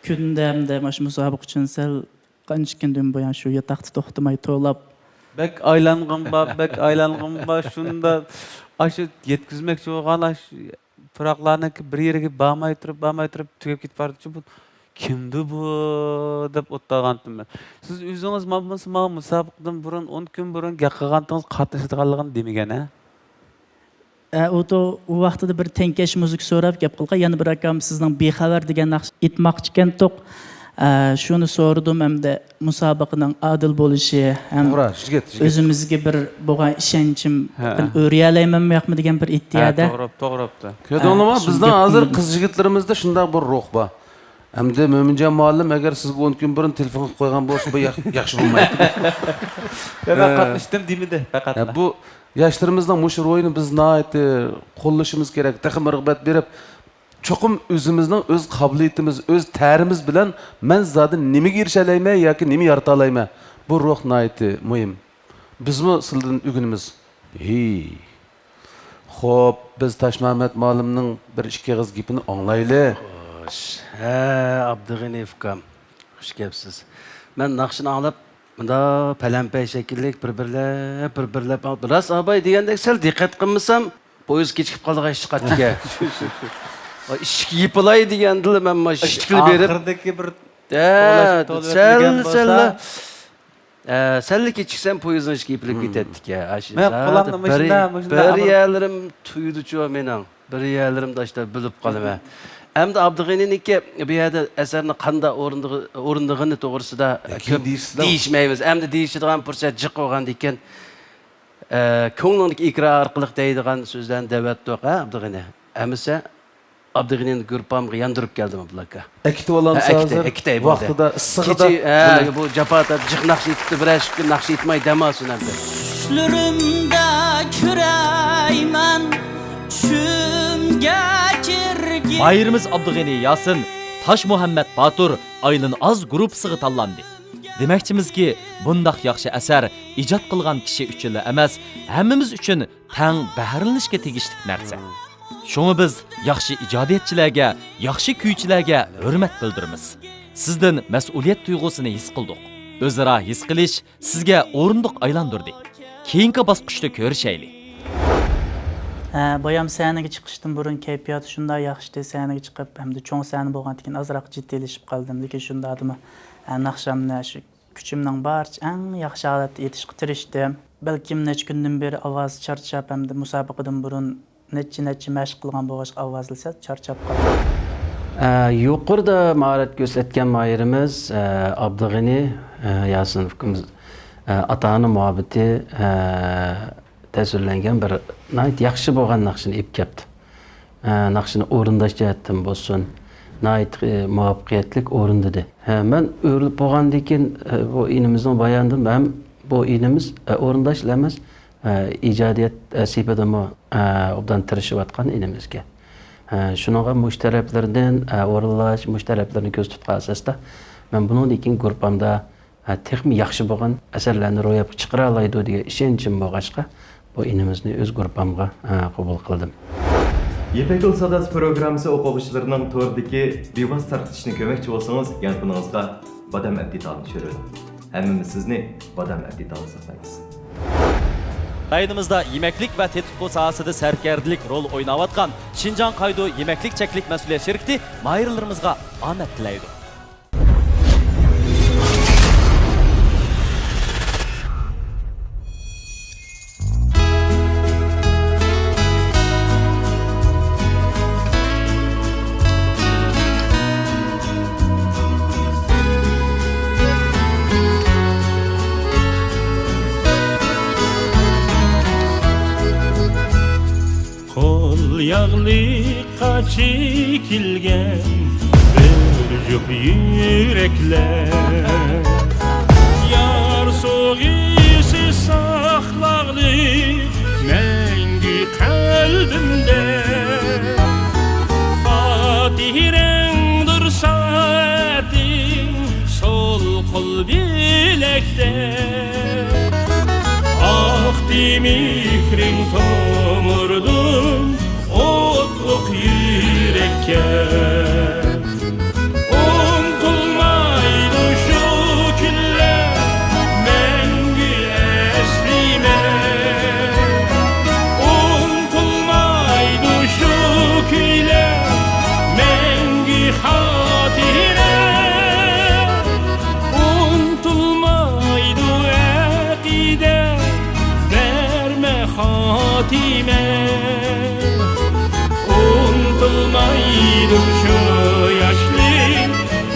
كۈندە ھەمدە مانا شۇ مۇسابىقە ئۈچۈن سەل قانچە كۈندىن بۇيان شۇ ياتاقتا توختىماي توۋلاپ. بەك ئايلانغىن بار، بەك ئايلانغىن بار، شۇنداق ئاشۇ يەتكۈزمەكچى بولغان ئاشۇ پۇراقلارنىڭكى بىر يېرىگە بارماي تۇرۇپ، بارماي تۇرۇپ تۈگەپ كېتىپ بارىدىچۇ، بۇ كىمدۇ بۇ دەپ ئولتۇرغانتىم مەن. سىز ئۆزىڭىز مانا مۇسابىقىدىن بۇرۇن، ئون كۈن بۇرۇن گەپ قىلغانتىڭىز قاتنىشىدىغانلىقىنى دېمىگەن ھە؟ ئە، ئۇ تو-، ئۇ ۋاقتىدا بىر تەڭكەش مۇزىكا سوراپ گەپ قىلغان، يەنە بىر ئاكام سىزنىڭ بىخەۋەر دېگەن ناخشا ئېيتماقچىكەنتۇق. ئە، شۇنى سورىدىم ھەمدە مۇسابىقىنىڭ ئادىل بولۇشى ھەم توغرا، يىگىت، يىگىت. ئۆزىمىزگە بىر بولغان ئىشەنچىم ھە. ئۆرىيەلەيمەنمۇ ياقمۇ دېگەن بىر ھە، ئىدىيەدە. توغرا، توغرا بوپتۇ. كۆردۈڭلارمۇ؟ ئە، شۇنى بىزنىڭ گەپ ھازىر قىلدىم. قىز يىگىتلىرىمىزدە شۇنداق بىر روھ بار. ئەمدى مۆمىنجان مۇئەللىم، ئەگەر سىزگە ئون كۈن بۇرۇن تېلېفون قىلىپ قويغان بولسا، بۇ ياخ-، ياخشى بولمايتتى. يا، مەن ئە، قاتناشتىم دېمىدى، پەقەت. ئە، بۇ ياشلىرىمىزنىڭ مۇشۇ روھىنى بىز ناھايىتى قوللىشىمىز كېرەك، تېخىمۇ رىغبەت بېرىپ، چوقۇم ئۆزىمىزنىڭ ئۆز قابىلىيىتىمىز، ئۆز تەرىمىز بىلەن مەن زادى نېمىگە ئېرىشەلەيمەن ياكى نېمە يارىتالايمەن، بۇ روھ ناھايىتى مۇھىم. بىزمۇ سىلىدىن ئۆگىنىمىز. ھېي. خوپ، بىز تاشمۇھەممەت مۇئەللىمنىڭ بىر ئىككى ئېغىز گېپىنى ئاڭلايلى. خوش. ھە، ئابدۇغېنى ئۇكام. خۇش كەپسىز. مەن ناخشىنى ئاڭلاپ، مۇنداق پەلەمپەي شەكىللىك بىر-بىرلەپ، بىر-بىرلەپ، راست ئاباي دېگەندەك سەل دىققەت قىلمىسام، پويىز كېچىكىپ قالىدىغان ئىش چىقاتتىكەن. ئىشىك يېپىلاي دېگەندىلا مەن مانا ئىشىكنى بېرىپ، ئاخىردىكى بىر ھە، توۋلاش، توۋلاش سەل، دېگەن بولسا، سەل. ئە، سەللا كېچىكسەم، پويىزنىڭ ئىشىكى يېپىلىپ كېتەتتىكەن. ئاشۇ مەن زادى قولامنى بىر، مۇشۇنداق، مۇشۇنداق بىر ئېلىپ يەرلىرىم تۇيىدۇچۇ مېنىڭ. بىر يەرلىرىم داشتا بىلىپ قالىمەن. ئەمدى ئابدۇغېنىنىڭكى بۇ يەردە ئەسەرنى قانداق ئورۇندىغ-، ئورۇندىغىنى توغرىسىدا يا، كېيىن كۆپ دېيىشسىلەر. دېيىشمەيمىز. ئەمدى دېيىشىدىغان پۇرسەت جىق بولغاندىكىن، ئە، كۆڭلۈڭدىكى ئىقرار ئارقىلىق دەيدىغان سۆزلەرنى دەۋەتتۇق، ھە، ئابدۇغېنى؟ ئەمىسە، ئابدۇغېنىنى گۇرۇپپامغا ياندۇرۇپ كەلدىم، ئابدۇللا ئاكا. ئەكىتىۋالامسىز ھە، ئەكىتەي، ھازىر؟ ئەكىتەي، بولدى. ۋاقتىدا، ئىسسىقىدا كېچە، ھە، بۇنى. بۇ جاپا تارتىپ، جىق ناخشا ئېيتىپتۇ، بىرەر ئىككى كۈن ناخشا ئېيتماي دەم ئالسۇن ئەمدى. چۈشلىرىمدە كۆرەيمەن چۈشۈمگە كىرگىن. ماھىرىمىز ئابدۇغېنى ياسىن تاشمۇھەممەت باتۇر ئايلىن ئاز گۇرۇپپىسىغا تاللاندى. دېمەكچىمىزكى، بۇنداق ياخشى ئەسەر ئىجاد قىلغان كىشى ئۈچۈنلا ئەمەس، ھەممىمىز ئۈچۈن تەڭ بەھرىلىنىشكە تېگىشلىك نەرسە. شۇڭا بىز ياخشى ئىجادىيەتچىلەرگە، ياخشى كۈيچىلەرگە ھۆرمەت بىلدۈرىمىز. سىزدىن مەسئۇلىيەت تۇيغۇسىنى ھېس قىلدۇق. ئۆزئارا ھېس قىلىش سىزگە ئورۇندۇق ئايلاندۇردى. كېيىنكى باسقۇچتا كۆرۈشەيلى. ھە، بايام سەھنىگە چىقىشتىن بۇرۇن كەيپىياتى شۇنداق ياخشىتى، سەھنىگە چىقىپ، ھەمدە چوڭ سەھنە بولغاندىكىن ئازراق جىددىيلىشىپ قالدىم. لېكىن شۇنداقتىمۇ، ھە، ناخشامنى شۇ كۈچۈمنىڭ بارىچە ئەڭ ياخشى ھالەتتە ئېيتىشقا تىرىشتىم. بەلكىم نەچچە كۈندىن بېرى ئاۋازى چارچاپ ھەمدە مۇسابىقىدىن بۇرۇن نەچچە، نەچچە مەشىق قىلغان بولغاچقا ئاۋازى سەل چارچاپ قالدى. ئە، يۇقىرىدا ماھارەت كۆرسەتكەن ماھىرىمىز، ئە، ئابدۇغېنى، ئە، ياسىنوف ئۇكىمىز، ئە، ئاتا-ئانا مۇھەببىتى، ئە، تەسۋىرلەنگەن بىر ناھايىتى ياخشى بولغان ناخشىنى ئېلىپ كەپتۇ. ئە، ناخشىنى ئورۇنداش جەھەتتىن بولسۇن، ناھايىتى، ئە، مۇۋەپپەقىيەتلىك ئورۇندىدى. ھە، مەن ئۆرۈلۈپ بولغاندىن كېيىن، ئە، بۇ ئىنىمىزنىڭ بايانىدىن ھەم بۇ ئىنىمىز، ئە، ئورۇنداشلا ئەمەس، ئە، ئىجادىيەت، ئە، سېپىدىمۇ، ئە، ئوبدان تىرىشىۋاتقان ئىنىمىزكەن. ئە، شۇنىڭغا مۇشۇ تەرەپلىرىدىن، ئە، ئورۇنلاش، مۇشۇ تەرەپلىرىنى كۆزدە تۇتقان ئاساستا، مەن بۇنىڭدىن كېيىن گۇرۇپپامدا ھە، تېخىمۇ ياخشى بولغان ئەسەرلەرنى روياپقا چىقىرالايدۇ دېگەن ئىشەنچىم بولغاچقا، بۇ ئىنىمىزنى ئۆز گۇرۇپپامغا، ھە، قوبۇل قىلدىم. يىپەك يولى ساداسى پروگراممىسى ئوقۇغۇچىلىرىنىڭ توردىكى بىۋاسىتە تارقىتىشىنى كۆرمەكچى بولسىڭىز، يانفونىڭىزغا بادام ئەپ دېتالىنى چۈشۈرۈۋېلىڭ. ھەممىمىز سىزنى بادام ئەپ دېتالدا ساقلايمىز. رايونىمىزدا يېمەكلىك ۋە تېتىتقۇ ساھەسىدە سەركەردىلىك رول ئويناۋاتقان شىنجاڭ قايدۇ يېمەكلىك چەكلىك مەسئۇلىيەت شىركىتى ماھىرلىرىمىزغا ئامەت تىلەيدۇ. ياغلىققا چېكىلگەن بىر جۈپ يۈرەكلەر. يار سوغىسى ساقلاغلى مەڭگۈ قەلبىمدە. خاتىرەڭدۇر سائىتىڭ سول قول بىلەكتە. ئاقتى مېھرىڭ تومۇردىن ئوتلۇق يۈرەككە. ئۇنتۇلمايدۇ شۇ كۈنلەر مەڭگۈ ئەسلىمە. ئۇنتۇلمايدۇ شۇ كۈيلەر مەڭگۈ خاتىرە. ئۇنتۇلمايدۇ ئەقىدە، بەرمە خاتىمە. ئۇنتۇلمايدۇ شۇ ياشلىق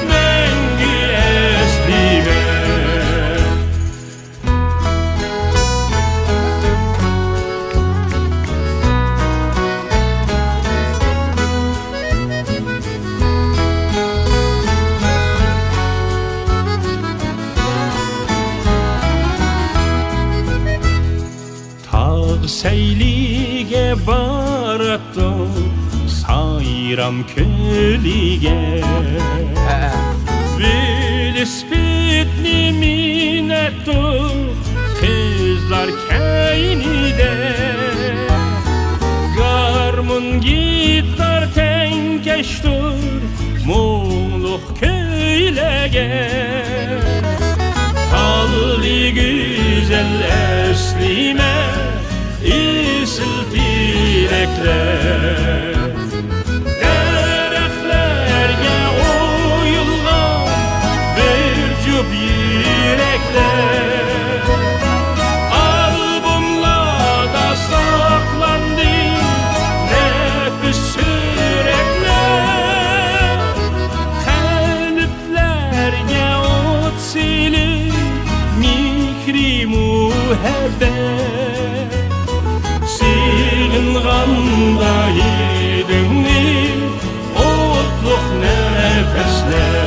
مەڭگۈ ئەسلىمە. تاغ سەيلىگە باراتتۇق، سايرام كۆلىگە. ۋېلىسىپىتنى مىنەتتۇق قىزلار كەينىدە. گارمون، گىتار تەڭكەشتۇر مۇڭلۇق كۈيلەرگە. تاللى گۈزەل ئەسلىمە، ئېسىل تىلەكلەر. دەرەخلەرگە ئويۇلغان بىر جۈپ يۈرەكلەر. ئالبوملاردا ساقلاندى نەپىس سۈرەتلەر. قەلب لەرگە ئوت سېلىپ، مېھرى مۇھەببەت. سېغىنغاندا ھىدىڭنى ئوتلۇق نەپەسلەر.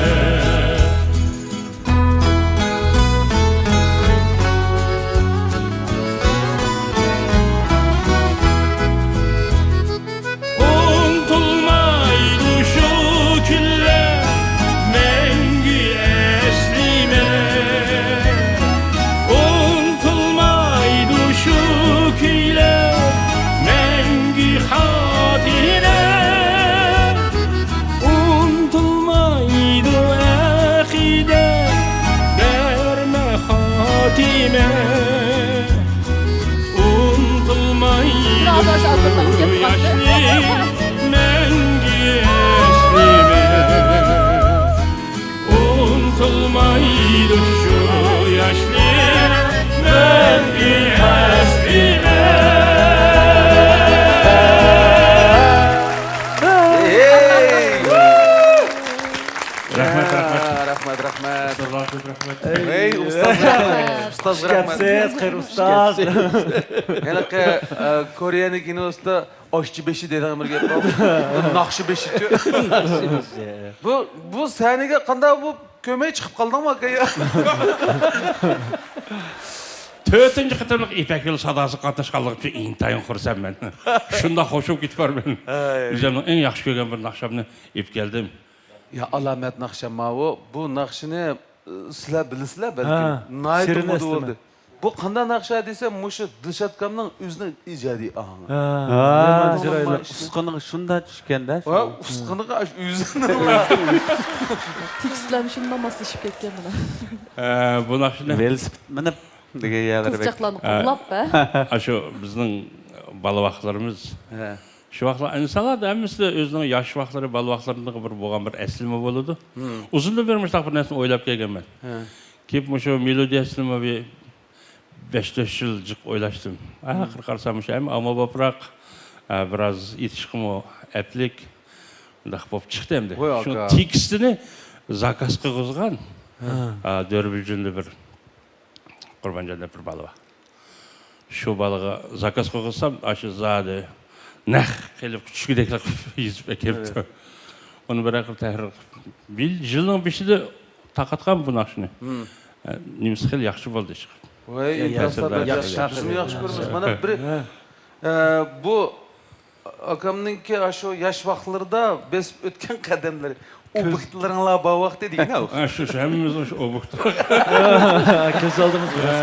ئۇنتۇلمايدۇ شۇ كۈنلەر مەڭگۈ ئەسلىمە. ئۇنتۇلمايدۇ شۇ كۈيلەر مەڭگۈ خاتىرە. ئۇنتۇلمايدۇ ئەقىدە، بەرمە خاتىمە. ئۇنتۇلمايدۇ شۇ ياشنى مەڭگۈ ئەسلىمە. ئۇنتۇلمايدۇ شۇ ياشنى مەڭگۈ ئەسلىمە. رەھمەت، رەھمەت. رەھمەت، رەھمەت. ئۇستازلارغا كۆپ رەھمەت. ھەي، ئۇستازلار. ئۇستازغا رەھمەت. كەپسىز، قېرى ئۇستاز. ھېلىقى، ئە، كورېيەنىڭ كىنوسىدا ئاشچى بېشى دەيدىغان بىر گەپ بار. ناخشا بېشىچۇ. بۇ، بۇ سەھنىگە قانداق بۇ كۆرمەي چىقىپ قالدىڭمۇ، ئاكا، يا؟ تۆتىنچى قېتىملىق يىپەك يولى ساداسىغا قاتناشقانلىقىم ئۈچۈن ئىنتايىن خۇرسەنمەن. شۇنداق خوش بولۇپ كېتىپارمەن. ھەي. ئۆزۈمنىڭ ئەڭ ياخشى كۆرگەن بىر ناخشامنى ئېلىپ كەلدىم. يا ئالامەت ناخشا ماۋۇ. بۇ ناخشىنى، ئى، سىلەر بىلىسىلەر بەلكىم. ھە، ناھايىتى سىرىنى مودا ئەسلىمە. بولدى. بۇ قانداق ناخشا دېسەم، مۇشۇ دىلشات ئاكامنىڭ ئۆزىنىڭ ئىجادىي ئاھاڭى. ھە، ھە، چىرايلىق. ئۇسقىنىغا شۇنداق چۈشكەندە. ۋە ئۇسقىنىغا ئاشۇ ئۆزىنىڭ. تېكىستلەرمۇ شۇنداق ماسلىشىپ كەتكەن بۇنىڭ. ھە، بۇ ناخشىنى ۋېلىسىپىت مىنىپ دېگەن يەرلەر بەك. قىزچاقلارنى ھە. قوغلاپ، ھە. ئاشۇ بىزنىڭ بالا ۋاقىتلىرىمىز. ھە. شۇ ۋاقىتلار ئىنسانلاردا ھەممىسىدە ئۆزىنىڭ ياش ۋاقىتلىرى، بالا ۋاقىتلىرىدىغا بىر بولغان بىر ئەسلىمە بولىدۇ. مم. ئۇزۇندىن بېرى مۇشۇنداق بىر نەرسىنى ئويلاپ كەلگەنمەن. ھە. كېيىن مۇشۇ مېلودىيەسىنىمۇ بىر بەش تۆت يىل جىق ئويلاشتىم. مم. ئاخىرى قارىسام، مۇشۇ ھەم ئامما بوپراق، ئە، بىراز ئېيتىشقىمۇ ئەپلىك، مۇنداق بولۇپ چىقتى ئەمدى. ۋاي شۇ ئاكا. تېكىستىنى زاكاز قىلغۇزغان، ھە. ئە، دۆربىجىندە بىر قۇربانجان دەپ بىر بالا بار. شۇ بالىغا زاكاز قىلغۇزسام، ئاشۇ زادى نەق قىلىپ چۈشكۈدەكلا قىلىپ يېزىپ ئەكەپتۇ. ئۇنى بىرەر خىل تەھرىر قىلىپ، بىل-، يىلنىڭ بېشىدا تارقاتقان بۇ ناخشىنى. ئە، نېمىسى خېلى ياخشى بولدى، ئىشقىلىپ. ۋاي، يا، يا، ئىنتايىن يا، بىزمۇ ياخشى كۆرىمىز. مانا بىر، ئە، بۇ ئاكامنىڭكى ئاشۇ ياش ۋاقىتلىرىدا بېسىپ ئۆتكەن قەدەملىرى. ئوبيېكتلىرىڭلار بار ۋاقتى دېگىن ئاۋۇ. ھە، شۇ، شۇ، ھەممىمىزنىڭ شۇ ئوبيېكتى. كۆز ئالدىمىزغا ھە،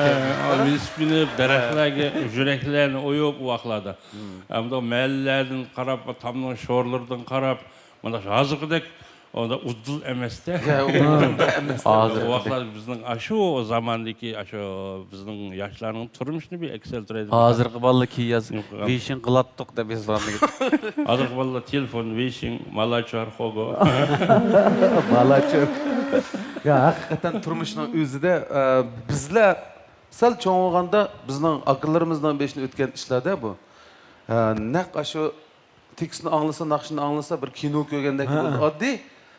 ئاۋۇ ۋېلىسىپىتنى دەرەخلەرگە، يۈرەكلەرنى ئويۇپ ئۇ ۋاقىتلاردا. ھە، بۇنداق مەھەللىلەردىن قاراپ، تامنىڭ شورلىرىدىن قاراپ، مانا شۇ ھازىرقىدەك ئۇنداق ئۇدۇل ئەمەستە. يا، ئۇدۇل ئەمەس. ھازىر. ئۇ ۋاقىتلار بىزنىڭ ئاشۇ زاماندىكى، ئاشۇ بىزنىڭ ياشلارنىڭ تۇرمۇشىنى بىر ئەكس ئەلتۈرەيدۇ. ھازىرقى بالىلار كېيىن ياز، يوق، ۋېيشىڭ قىلاتتۇق دەپ يازغان. ھازىرقى بالىلار تېلېفون، ۋېيشىڭ، مالاچۇر، خوگو. مالاچۇر. يا، ھەقىقەتەن تۇرمۇشنىڭ ئۆزىدە، ئە، بىزلەر سەل چوڭ بولغاندا بىزنىڭ ئاكىلىرىمىزنىڭ بېشىدىن ئۆتكەن ئىشلار-دە بۇ. ئە، نەق ئاشۇ تېكىستنى ئاڭلىسا، ناخشىنى ئاڭلىسا، بىر كىنو كۆرگەندەك ھە. بولىدۇ. ئاددىي،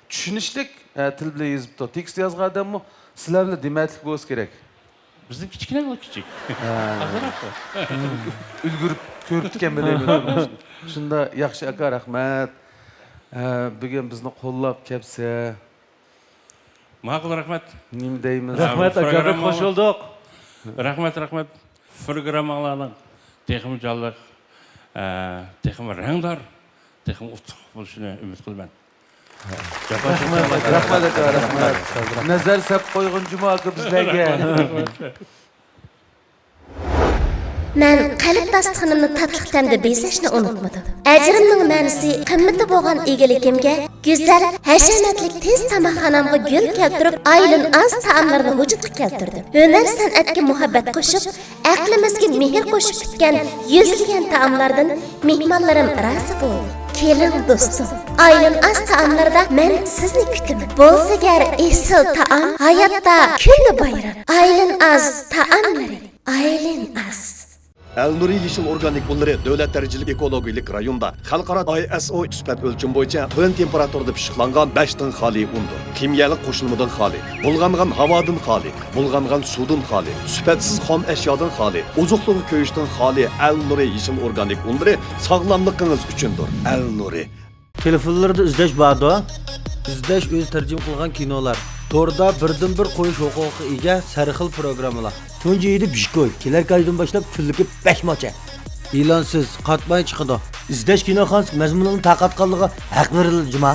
چۈشىنىشلىك، ئە، تىل بىلەن يېزىپتۇ. تېكىست يازغان ئادەممۇ سىلەر بىلەن دېمەتلىك بولسا كېرەك. بىزنىڭ كىچىككىنە كىچىك. ھە. ئازراق. ئۈلگۈرۈپ كۆرۈپتىكەن بىلەيمەن. شۇنداق ياخشى ئاكا، رەھمەت. ھە، بۈگۈن بىزنى قوللاپ كەپسە. ماقۇل، رەھمەت. نېمە دەيمىز؟ رەھمەت، ئاكا، بەك پروگرامما-، خوش بولدۇق. رەھمەت، رەھمەت. پروگرامماڭلارنىڭ تېخىمۇ جانلىق، ئە، تېخىمۇ رەڭدار، تېخىمۇ ئۇتۇقلۇق بولۇشىنى ئۈمىد قىلىمەن. رەھمەت، رەھمەت، ئاكا، رەھمەت. نەزەر سەپ قويغىن جۇما ئاكا بىزلەرگە. مەن قەلب داستىخىنىمنى تاتلىق تەمدە بېزەشنى ئۇنتۇمىدىم. ئەجرىمنىڭ مەنىسى قىممىتى بولغان ئىگىلىكىمگە گۈزەل، ھەشەمەتلىك تېز تاماقخانامغا گۈل كەلتۈرۈپ، ئايلىن ئاز تائاملىرىنى ۋۇجۇدقا كەلتۈردۈم. ھۈنەر سەنئەتكە مۇھەببەت قوشۇپ، ئەقلىمىزگە مېھىر قوشۇپ پۈتكەن يۈزلىگەن تائاملاردىن مېھمانلىرىم رازى بولدى. كېلىڭ دوستۇم، ئايلىن ئاز تائاملىرىدا مەن سىزنى كۈتىمەن. بولسا گەر ئېسىل تائام، ھاياتتا كۈندە بايرام. ئايلىن ئاز تائاملىرى. ئايلىن ئاز. ئەلنۇرى يېشىل ئورگانىك ئۇنلىرى دۆلەت دەرىجىلىك ئېكولوگىيەلىك رايوندا خەلقئارا ئاي ئېس ئو سۈپەت ئۆلچىمى بويىچە تۆۋەن تېمپېراتۇرىدا پىششىقلانغان بەش تىن خالىي ئۇندۇر. كىميەلىك قوشۇلمىدىن خالىي، بۇلغانغان ھاۋادىن خالىي، بۇلغانغان سۇدىن خالىي، سۈپەتسىز خام ئەشيادىن خالىي، ئوزۇقلۇققا كۆيۈشتىن خالىي ئەلنۇرى يېشىل ئورگانىك ئۇنلىرى ساغلاملىقىڭىز ئۈچۈندۇر. ئەلنۇرى. تېلېفونلىرىدا ئىزدەش باردۇ. ئىزدەش ئۆزى تەرجىمە قىلغان كىنولار. توردا بىردىنبىر قويۇش ھوقۇقىغا ئىگە سەرخىل پروگراممىلار. تۇنجى ئىدى بىشكوي. كېلەركى ئايدىن باشلاپ كۈنلۈكى بەش ماچە. ئېلانسىز، قاتماي چىقىدۇ. ئىزدەش كىنوخانىسى مەزمۇنىنىڭ تارقاتقانلىقىغا ھەق بېرىلدى جۇما.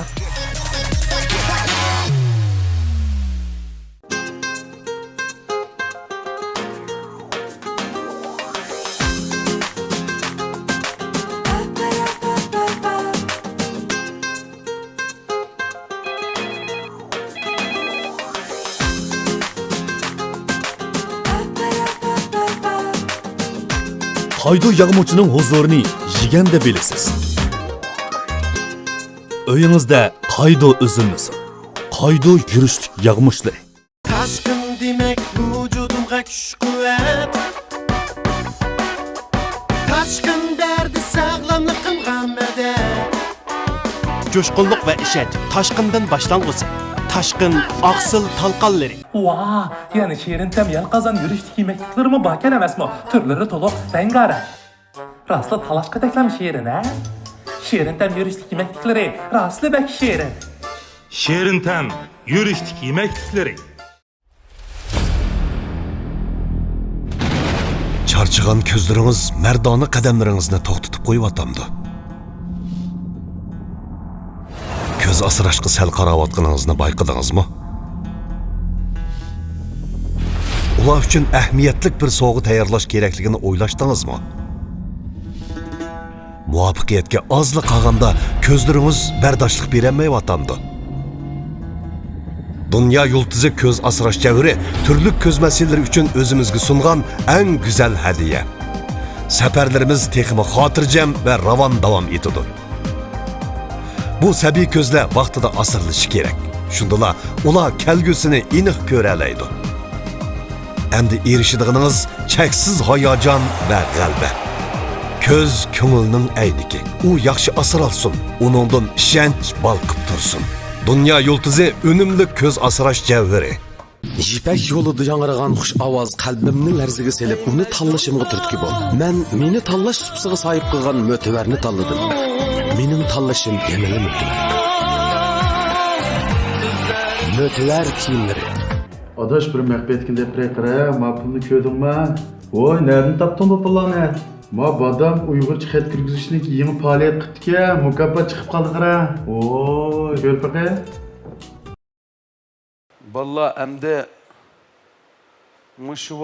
قايدو ياغمۇچىنىڭ ھۇزۇرىنى يېگەندە بىلىسىز. ئۆيىڭىزدە قايدو ئۈزۈلمىسۇن. قايدو يۈرۈشلۈك ياغمۇچلىرى. تاشقىن دېمەك ۋۇجۇدۇمغا كۈچ-قۇۋۋەت. تاشقىن دەردى ساغلاملىقىمغا مەدەت. جۇشقۇنلۇق ۋە ئىشەنچ تاشقىندىن باشلانغۇسى. تاشقىن ئاقسىل تالقانلىرى. ۋاھ، يەنە شېرىن تەم يەل قازان يۈرۈشلۈك يېمەكلىكلىرىمۇ باركەن ئەمەسمۇ؟ تۈرلىرى تولۇق، رەڭگارەڭ. راستلا تالاشقۇدەكلا شېرىن، ھە؟ شېرىن تەم يۈرۈشلۈك يېمەكلىكلىرى راستلا بەك شېرىن. شېرىن تەم يۈرۈشلۈك يېمەكلىكلىرى. چارچىغان كۆزلىرىڭىز مەردانە قەدەملىرىڭىزنى توختىتىپ قويۇۋاتامدۇ؟ كۆز ئاسراشقا سەل قاراۋاتقىنىڭىزنى بايقىدىڭىزمۇ؟ ئۇلار ئۈچۈن ئەھمىيەتلىك بىر سوۋغا تەييارلاش كېرەكلىكىنى ئويلاشتىڭىزمۇ؟ مۇۋەپپەقىيەتكە ئازلا قالغاندا كۆزلىرىڭىز بەرداشلىق بېرەلمەيۋاتامدۇ؟ دۇنيا يۇلتۇزى كۆز ئاسراش جەۋھىرى تۈرلۈك كۆز مەسىلىلىرى ئۈچۈن ئۆزىمىزگە سۇنغان ئەڭ گۈزەل ھەدىيە. سەپەرلىرىمىز تېخىمۇ خاتىرجەم ۋە راۋان داۋام ئېتىدۇ. بۇ سەبىي كۆزلەر ۋاقتىدا ئاسرىلىشى كېرەك. شۇندىلا ئۇلار كەلگۈسىنى ئېنىق كۆرەلەيدۇ. ئەمدى ئېرىشىدىغىنىڭىز چەكسىز ھاياجان ۋە غەلىبە. كۆز كۆڭۈلنىڭ ئەينىكى. ئۇ ياخشى ئاسرالسۇن، ئۇنىڭدىن ئىشەنچ بالقىپ تۇرسۇن. دۇنيا يۇلتۇزى ئۈنۈملۈك كۆز ئاسراش جەۋھىرى. يىپەك يولىدا ياڭرىغان خۇش ئاۋاز قەلبىمنى لەرزىگە سېلىپ، ئۇنى تاللىشىمغا تۈرتكە بولدى. مەن مېنى تاللاش سۇپىسىغا ساھىب قىلغان مۆتىۋەرنى تاللىدىم. مېنىڭ تاللىشىم يەنىلا مۆتىۋەر. مۆتىۋەر كىيىملىرى. ئاداش، بىر مەخپىيەتكىنى دەپ بېرەي، قارا، ما پۇلنى كۆردۈڭما؟ ۋوي، نەدىن تاپتىڭ بۇ پۇللارنى؟ ما بادام ئۇيغۇرچە خەت كىرگۈزۈشنىڭ يېڭى پائالىيەت قىپتىكەن، مۇكاپات چىقىپ قالدى، قارا. ۋوي، كۆر بېقەي. بالىلار، ئەمدى مۇشۇ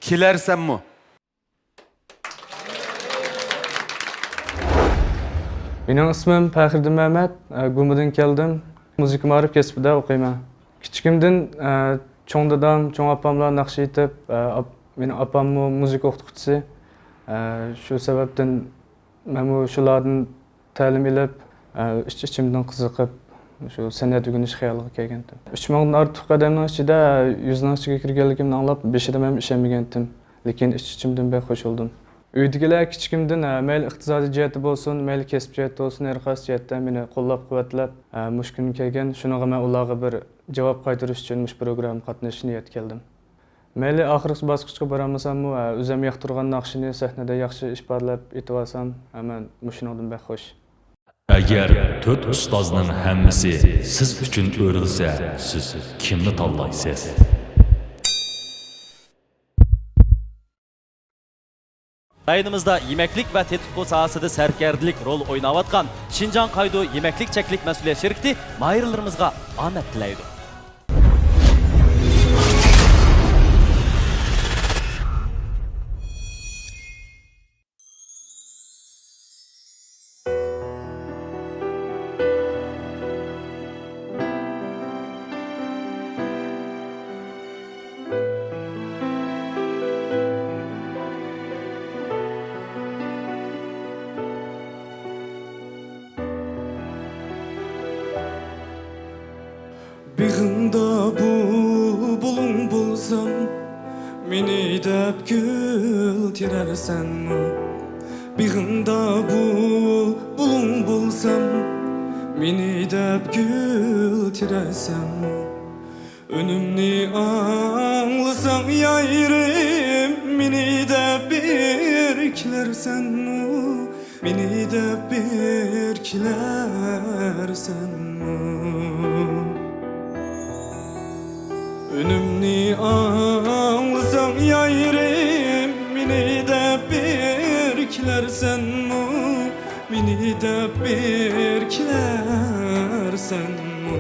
كېلەرسەنمۇ؟ مېنىڭ ئىسمىم پەخرىدىن مەمەت، گۇمىدىن كەلدىم. مۇزىكا مائارىپ كەسپىدە ئوقۇيمەن. كىچىكىمدىن، ئە، چوڭ دادام، چوڭ ئاپاملار ناخشا ئېيتىپ، ئە، ئاپ-، مېنىڭ ئاپاممۇ مۇزىكا ئوقۇتقۇچىسى. ئە، شۇ سەۋەبتىن مەنمۇ شۇلاردىن تەلىم ئېلىپ، ئە، ئىچ-ئىچىمدىن قىزىقىپ، شۇ سەنئەت ئۆگىنىش خىيالىغا كەلگەنتىم. ئۈچ مىڭدىن ئارتۇق ئادەمنىڭ ئىچىدە يۈزنىڭ ئىچىگە كىرگەنلىكىمنى ئاڭلاپ، بېشىدا مەنمۇ ئىشەنمىگەنتىم. لېكىن ئىچ-ئىچىمدىن بەك خۇش بولدۇم. ئۆيدىكىلەر كىچىكىمدىن، ھە، مەيلى ئىقتىسادىي جەھەتتە بولسۇن، مەيلى كەسىپ جەھەتتە بولسۇن، ھەر قايسى جەھەتتە مېنى قوللاپ-قۇۋۋەتلەپ، ھە، مۇشۇ كۈنگە كەلگەن. شۇنىڭغا مەن ئۇلارغا بىر جاۋاب قايتۇرۇش ئۈچۈن مۇشۇ پروگراممىغا قاتنىشىش نىيەتكە كەلدىم. مەيلى ئاخىرقى باسقۇچقا بارالمىساممۇ، ھە، ئۆزۈم ياقتۇرغان ناخشىنى سەھنىدە ياخشى ئىپادىلەپ ئېيتىۋالسام، ھە، مەن مۇشۇنىڭدىن بەك خۇش. ئەگەر تۆت ئۇستازنىڭ ھەممىسى سىز ئۈچۈن ئۆرۈلسە، سىز كىمنى تاللايسىز؟ رايونىمىزدا يېمەكلىك ۋە تېتىتقۇ ساھەسىدە سەركەردىلىك رول ئويناۋاتقان شىنجاڭ قايدۇ يېمەكلىك چەكلىك مەسئۇلىيەت شىركىتى ماھىرلىرىمىزغا ئامەت تىلەيدۇ. بېغىڭدا بۇلبۇلۇڭ بولسام، مېنى دەپ گۈل تېرەرسەنمۇ؟ بېغىڭدا بۇلبۇلۇڭ بولسام، مېنى دەپ گۈل تېرەرسەنمۇ؟ ئۈنۈمنى ئاڭلىساڭ يايرىم، مېنى دەپ ئىركىلەرسەنمۇ؟ مېنى دەپ ئىركىلەرسەنمۇ؟ ئۈنۈمنى ئاڭلىساڭ يايرىم، مېنى دەپ ئىركىلەرسەنمۇ؟ مېنى دەپ ئىركىلەرسەنمۇ؟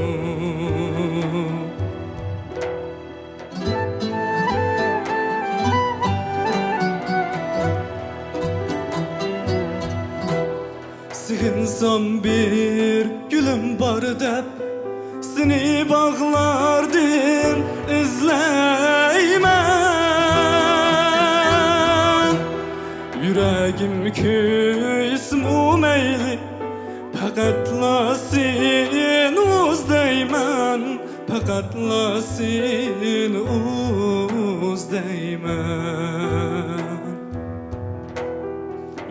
سېغىنسام بىر گۈلۈم بار دەپ، سېنى باغلاردىن ئىزلەيمەن. يۈرەگىم كۆيسىمۇ مەيلى، پەقەتلا سېنى ئىزدەيمەن. پەقەتلا سېنى ئىزدەيمەن.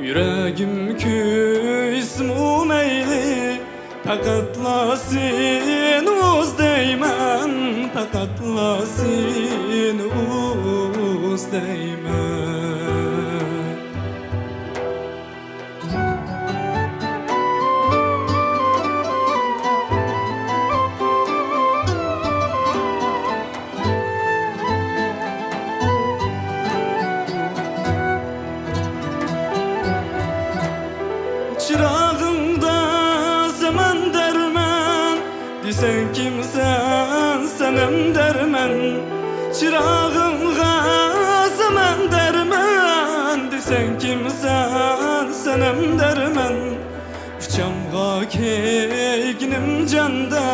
يۈرەگىم كۆيسىمۇ مەيلى، پەقەتلا سېنى ئىزدەيمەن. پەقەتلا سېنى ئىزدەيمەن. چىراغىڭدا سەمەن دەرمان، دېسەڭ كىمسەن سەنەم دەرمان؟ چىراغىڭغا سەمەن دەرمان، دېسەڭ كىمسەن سەنەم دەرمان؟ ئۇچامغا كەيگىنىم جاندا،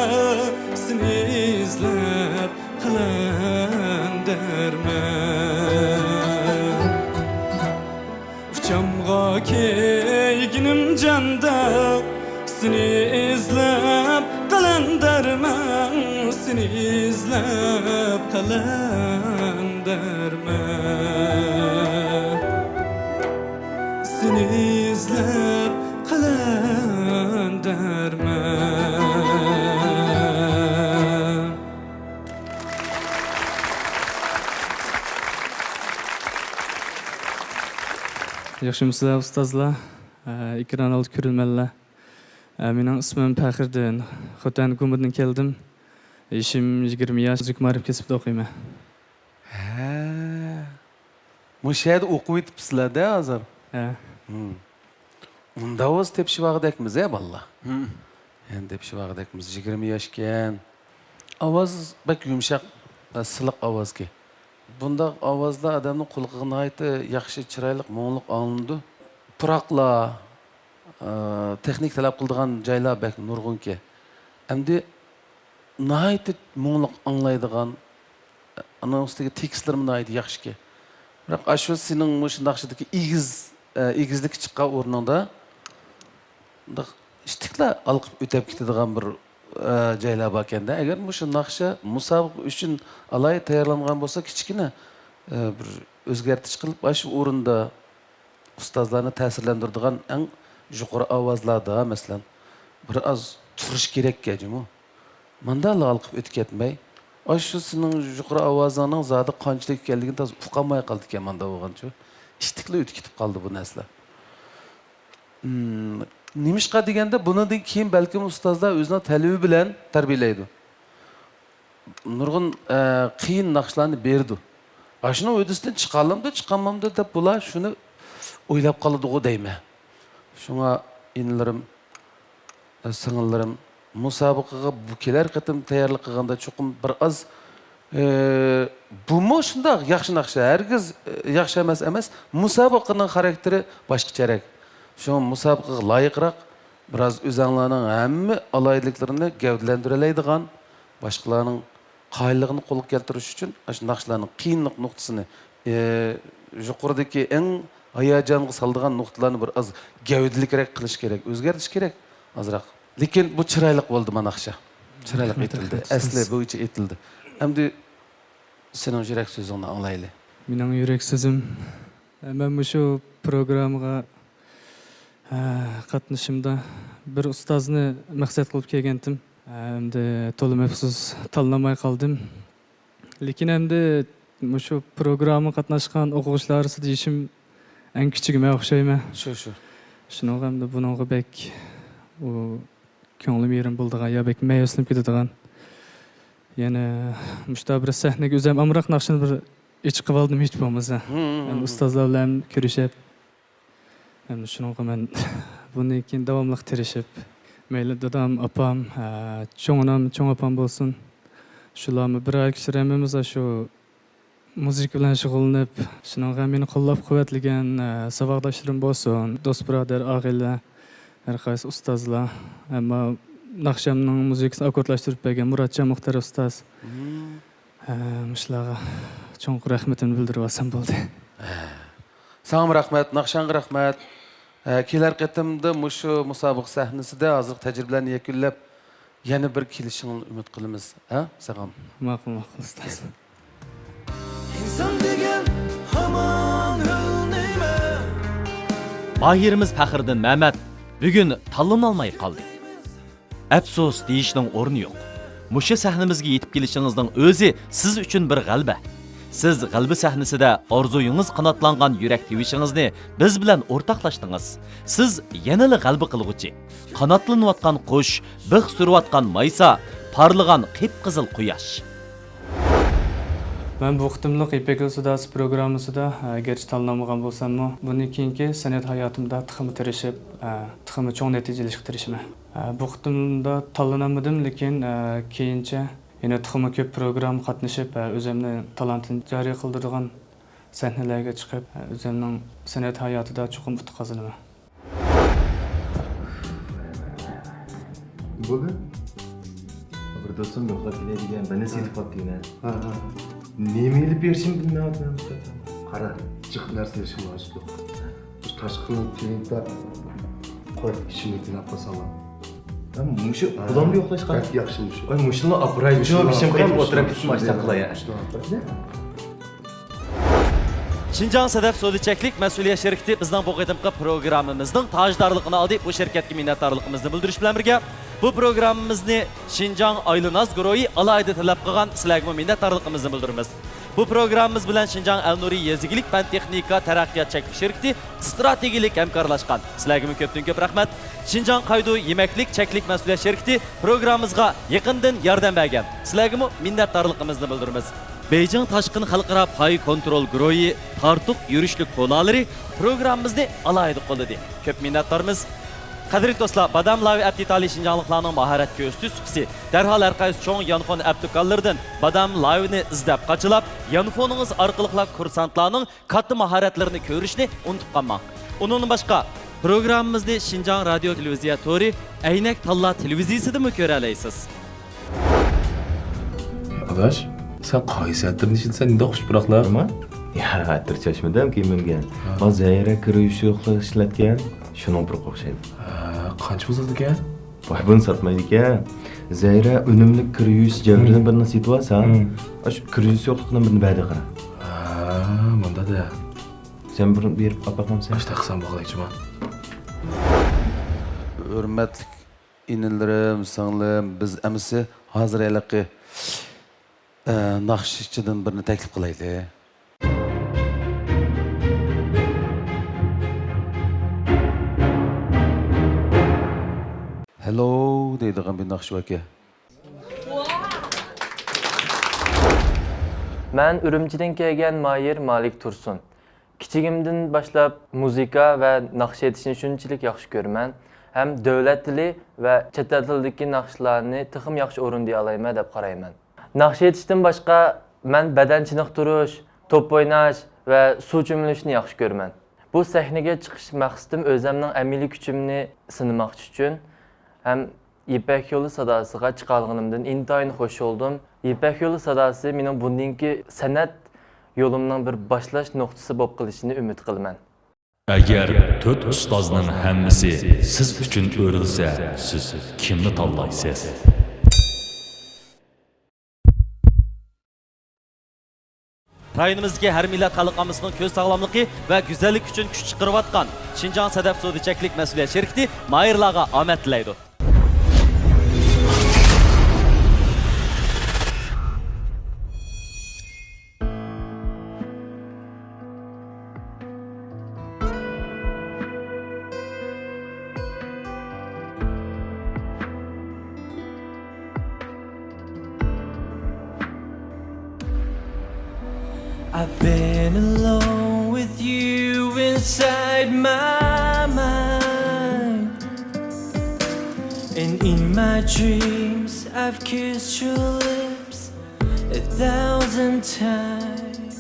سېنى ئىزلەپ قەلەندەرمەن. ئۇچامغا كەيگىنىم جاندا، سېنى ئىزلەپ قەلەندەرمەن، سېنى ئىزلەپ قەلەندەرمەن. سېنى ياخشىمۇسىلەر ئۇستازلار؟ ئە، ئېكران ئالدى كۆرۈرمەنلەر. ئە، مېنىڭ ئىسمىم پەخرىدىن، خوتەن گۇمىدىن كەلدىم. يېشىم يىگىرمە ياش، مۇزىكا مائارىپ كەسپىدە ئوقۇيمەن. ھە. مۇشۇ يەردە ئوقۇۋېتىپسىلەر-دە ھازىر. ھە. ھىم. ئۇنداق بولسا تېپىشىۋالغۇدەكمىز-ھە، بالىلار. ھىم. يەنە تېپىشىۋالغۇدەكمىز. يىگىرمە ياشكەن. ئاۋاز بەك يۇمشاق، سىلىق ئاۋازكەن. بۇنداق ئاۋازلار ئادەمنىڭ قۇلىقىغا ناھايىتى ياخشى، چىرايلىق، مۇڭلۇق ئاڭلىنىدۇ. پۇراقلار، ئە، تېخنىكا تەلەپ قىلىدىغان جايلار بەك نۇرغۇنكەن. ئەمدى ناھايىتى مۇڭلۇق ئاڭلايدىغان، ئانىڭ ئۈستىگە تېكىستلىرىمۇ ناھايىتى ياخشىكەن. بىراق، ئاشۇ سېنىڭ مۇشۇ ناخشىدىكى ئېگىز، ئە، ئېگىزلىككە چىققان ئورنۇڭدا، مۇنداق ئىتتىكلا ھالقىپ ئۆتەپ كېتىدىغان بىر، ئە، جايلار باركەن-دە. ئەگەر مۇشۇ ناخشا مۇسابىقە ئۈچۈن ئالاھىدە تەييارلانغان بولسا، كىچىككىنە، ئە، بىر ئۆزگەرتىش قىلىپ، ئاشۇ ئورۇندا ئۇستازلارنى تەسىرلەندۈرىدىغان ئەڭ يۇقىرى ئاۋازلاردا، مەسىلەن، بىر ئاز تۇرۇش كېرەككەن جۇمۇ. مانداقلا ھالقىپ ئۆتۈپ كەتمەي، ئاشۇ سېنىڭ يۇقىرى ئاۋازىڭنىڭ زادى قانچىلىك ئىكەنلىكىنى تازا ئۇقالماي قالىدىكەن مانداق بولغانچۇ. ئىتتىكلا ئۆتۈپ كېتىپ قالدى بۇ نەرسىلەر. ئىم، نېمىشقا دېگەندە، بۇنىڭدىن كېيىن بەلكىم ئۇستازلار ئۆزىنىڭ تەلىپى بىلەن تەربىيەلەيدۇ. نۇرغۇن، ئە، قىيىن ناخشىلارنى بېرىدۇ. ئاشۇنىڭ ھۆددىسىدىن چىقالامدۇ، چىقالمامدۇ دەپ بۇلار شۇنى ئويلاپ قالىدىغۇ دەيمەن. شۇڭا ئىنىلىرىم، ئە، سىڭىللىرىم، مۇسابىقىگە بۇ كېلەر قېتىم تەييارلىق قىلغاندا چوقۇم بىر ئاز، ئە، بۇمۇ شۇنداق ياخشى ناخشا، ھەرگىز، ئە، ياخشى ئەمەس ئەمەس، مۇسابىقىنىڭ خاراكتېرى باشقىچەرەك. شۇڭا مۇسابىقىگە لايىقراق بىر ئاز ئۆزەڭلارنىڭ ھەممە ئالاھىدىلىكلىرىنى گەۋدىلەندۈرەلەيدىغان، باشقىلارنىڭ قايىللىقىنى قولغا كەلتۈرۈش ئۈچۈن ئاشۇ ناخشىلارنىڭ قىيىنلىق نۇقتىسىنى، ئى، يۇقىرىدىكى ئەڭ ھاياجانغا سالىدىغان نۇقتىلارنى بىر ئاز گەۋدىلىكرەك قىلىش كېرەك، ئۆزگەرتىش كېرەك ئازراق. لېكىن بۇ چىرايلىق بولدى، مانا ناخشا. چىرايلىق رەھمەت، ئېيتىلدى، رەھمەت، ئەسلى ئۇستاز. بويىچە ئېيتىلدى. ئەمدى سېنىڭ يۈرەك سۆزۈڭنى ئاڭلايلى. مېنىڭ يۈرەك سۆزۈم، مەن مۇشۇ پروگراممىغا ھە، قاتنىشىمدا بىر ئۇستازنى مەقسەت قىلىپ كەلگەنتىم. ھە، ئەمدى تولىمۇ ئەپسۇس، تاللىنالماي قالدىم. لېكىن ئەمدى مۇشۇ پروگراممىغا قاتناشقان ئوقۇغۇچىلار ئارىسىدا يېشىم ئەڭ كىچىكى مەن ئوخشايمەن. شۇ، شۇ. شۇنىڭغا ئەمدى بۇنىڭغا بەك ئۇ كۆڭلۈم يېرىم بولىدىغان يا بەك مەيۈسلىنىپ كېتىدىغان. يەنە مۇشۇنداق بىر سەھنىگە ئۆزۈم ئامراق ناخشىنى بىر ئېچىقىۋالدىم ھېچ بولمىسا. ھىم، ھىم، ھىم. ئۇستازلار بىلەن كۆرۈشۈپ، ھەم شۇنىڭغا مەن بۇندىن كېيىن داۋاملىق تىرىشىپ، مەيلى دادام، ئاپام، ئە، چوڭ ئانام، چوڭ ئاپام بولسۇن، شۇلارمۇ بىرەر كىشىلەر ھەممىمىز شۇ مۇزىكا بىلەن شۇغۇللىنىپ، شۇنىڭغا مېنى قوللاپ-قۇۋۋەتلىگەن، ئە، ساۋاقداشلىرىم بولسۇن، دوست-بۇرادەر، ئاغىنىلەر، ھەر قايسى ئۇستازلار، ئەمما ناخشامنىڭ مۇزىكىسىنى ئاككوردلاشتۇرۇپ بەرگەن مۇراتجان مۇختەر ئۇستاز. مم. ئە، مۇشۇلارغا چوڭقۇر رەھمىتىمنى بىلدۈرۈۋالسام بولدى. ھە. ساڭىمۇ رەھمەت، ناخشاڭغا رەھمەت. ئە، كېلەر قېتىمدا مۇشۇ مۇسابىقە سەھنىسىدە ھازىرقى تەجرىبىلەرنى يەكۈنلەپ، يەنە بىر كېلىشىڭنى ئۈمىد قىلىمىز، ھە، ساغام؟ ماقۇل، ماقۇل، ئۇستاز. ئىنسان دېگەن ھامان ھۆل نېمە؟ ماھىرىمىز پەخرىدىن مەمەت بۈگۈن تاللىنالماي قالدى. ئەپسۇس دېيىشنىڭ ئورنى يوق. مۇشۇ سەھنىمىزگە يېتىپ كېلىشىڭىزنىڭ ئۆزى سىز ئۈچۈن بىر غەلىبە. سىز غەلىبە سەھنىسىدە ئارزۇيىڭىز قاناتلانغان يۈرەك تىۋىشىڭىزنى بىز بىلەن ئورتاقلاشتىڭىز. سىز يەنىلا غەلىبە قىلغۇچى، قاناتلىنىۋاتقان قۇش، بىخ سۈرۈۋاتقان مايسا، پارلىغان قىپقىزىل قۇياش. مەن بۇ قېتىملىق يىپەك يولى ساداسى پروگراممىسىدا، ئە، گەرچە تاللىنالمىغان بولساممۇ، بۇندىن كېيىنكى سەنئەت ھاياتىمدا تېخىمۇ تىرىشىپ، ئە، تېخىمۇ چوڭ نەتىجە ئېلىشقا تىرىشىمەن. ئە، بۇ قېتىمدا تاللىنالمىدىم، لېكىن، ئە، كېيىنچە يەنە تېخىمۇ كۆپ پروگرامما قاتنىشىپ، ئە، ئۆزۈمنى تالانتنى جارى قىلدۇرىدىغان سەھنىلەرگە چىقىپ، ئە، ئۆزۈمنىڭ سەنئەت ھاياتىدا چوقۇم ئۇتۇق قازىنىمەن. بولدى. بىر دوستۇم يوقلاپ كېلەي دېگەن، بىرنى سېتىپ قاپتۇ يەنە. ھە، ھە. نېمە ئېلىپ بېرىشىمنى بىلمەيۋاتىمەن. قارا، جىق نەرسە ئېلىشىمغا ھاجەت يوق. شۇ تاشقىنى تېنىپ قويۇپ ئىشىمنى تىناپ قويساڭلار. ھە، مۇشۇ ھە. بۇلارنى يوقلاشقا. بەك ياخشى مۇشۇ. ئاي، مۇشۇنى ئاپىراي، مۇشۇ مۇشۇنى بېشىم ئاپىراي، قېتىپ ئولتۇرۇپ مۇشۇنى كېتىپ ماشىنا قىلاي. مۇشۇنى ئاپىراي. شىنجاڭ سەدەف سودا چەكلىك مەسئۇلىيەت شىركىتى بىزنىڭ بۇ قېتىمقى پروگراممىمىزنىڭ تاجدارلىقىنى ئالدى. بۇ شىركەتكە مىننەتدارلىقىمىزنى بىلدۈرۈش بىلەن بىرگە، بۇ پروگراممىمىزنى شىنجاڭ ئائىلە ناز گۇرۇھى ئالاھىدە تەلەپ قىلغان سىلەرگىمۇ مىننەتدارلىقىمىزنى بىلدۈرىمىز. بۇ پروگراممىمىز بىلەن شىنجاڭ ئەلنۇرى يېزا ئىگىلىك پەن-تېخنىكا تەرەققىيات چەكلىك شىركىتى ئىستراتېگىيەلىك ھەمكارلاشقان. سىلەرگىمۇ كۆپتىن كۆپ رەھمەت. شىنجاڭ قايدۇ يېمەكلىك چەكلىك مەسئۇلىيەت شىركىتى پروگراممىمىزغا يېقىندىن ياردەم بەرگەن. سىلەرگىمۇ مىننەتدارلىقىمىزنى بىلدۈرىمىز. بېيجىڭ تاشقىن خەلقئارا پاي كونترول گۇرۇھى تارتۇق يۈرۈشلۈك كونالىرى پروگراممىمىزنى ئالاھىدە قوللىدى. كۆپ مىننەتدارمىز. قەدىرلىك دوستلار، بادام لاۋى ئەپ دېتالى شىنجاڭلىقلارنىڭ ماھارەتكە ئۆستۈش سۇپىسى. دەرھال ھەر قايسى چوڭ يانفون ئەپ دۇكانلىرىدىن بادام لاۋىنى ئىزدەپ قاچىلاپ، يانفونىڭىز ئارقىلىقلا كۇرسانتلارنىڭ كاتتا ماھارەتلىرىنى كۆرۈشنى ئۇنتۇپ قالماڭ. ئۇنىڭدىن باشقا، پروگراممىمىزنى شىنجاڭ رادىيو تېلېۋىزىيە تورى، ئەينەك تاللا تېلېۋىزىيىسىدىمۇ كۆرەلەيسىز. ئاداش، سەن قايسى ئەتىرنى ئىشلىتىسەن؟ نېداق خۇش پۇراقلار؟ نېمە؟ يا، ئەتىر چاچمىدىم كىيىمىمگە. ھا. ما زەھىرە كىر يۇيۇش سۇيۇقلۇق ئىشلەتكەن. شۇنىڭ پۇرىقى ئوخشايدۇ. ھا، قانچە پۇل ساتىدىكەن؟ ۋاي، بۇنى ساتمايدىكەن. زەھىرە ئۈنۈملۈك كىر يۇيۇش جەۋھىرىدىن بىرنى سېتىۋالساڭ، ھىم. ئاشۇ كىر يۇيۇش سۇيۇقلۇقنىڭ بىرنى بەردى قارا. ھا، مۇنداق دە. سەن بىر بېرىپ ئاپاقمامسەن؟ ئاشتاق قىلسام بولغىلى، جۇما. ھۆرمەتلىك ئىنىلىرىم، سىڭلىم، بىز ئەمىسە ھازىر ھېلىقى، ئە، ناخشىچىدىن بىرنى تەكلىپ قىلايلى. ھەلو دەيدىغان بىر ناخشا باركەن. مەن ئۈرۈمچىدىن كەلگەن ماھىر مالىك تۇرسۇن. كىچىكىمدىن باشلاپ مۇزىكا ۋە ناخشا ئېيتىشنى شۇنچىلىك ياخشى كۆرىمەن ھەم دۆلەت تىلى ۋە چەت ئەل تىلىدىكى ناخشىلارنى تېخىمۇ ياخشى ئورۇندىيالايمەن دەپ قارايمەن. ناخشا ئېيتىشتىن باشقا، مەن بەدەن چېنىقتۇرۇش، توپ ئويناش ۋە سۇ چۆمۈلۈشنى ياخشى كۆرىمەن. بۇ سەھنىگە چىقىش مەقسىتىم ئۆزەمنىڭ ئەمەلىي كۈچۈمنى سىنىماقچى ئۈچۈن ھەم يىپەك يولى ساداسىغا چىقالىغىنىمدىن ئىنتايىن خوش بولدۇم. يىپەك يولى ساداسى مېنىڭ بۇندىنكى سەنئەت يولۇمنىڭ بىر باشلاش نۇقتىسى بولۇپ قېلىشىنى ئۈمىد قىلىمەن. ئەگەر تۆت ئۇستازنىڭ ھەممىسى سىز ئۈچۈن ئۆرۈلسە، سىز كىمنى تاللايسىز؟ رايونىمىزدىكى ھەر مىللەت خەلق ئاممىسىنىڭ كۆز ساغلاملىقى ۋە گۈزەللىكى ئۈچۈن كۈچ چىقىرىۋاتقان شىنجاڭ سەدەپ سودا چەكلىك مەسئۇلىيەت شىركىتى ماھىرلارغا ئامەت تىلەيدۇ. I've been alone with you inside my mind. And in my dreams, I've kissed your lips a thousand times.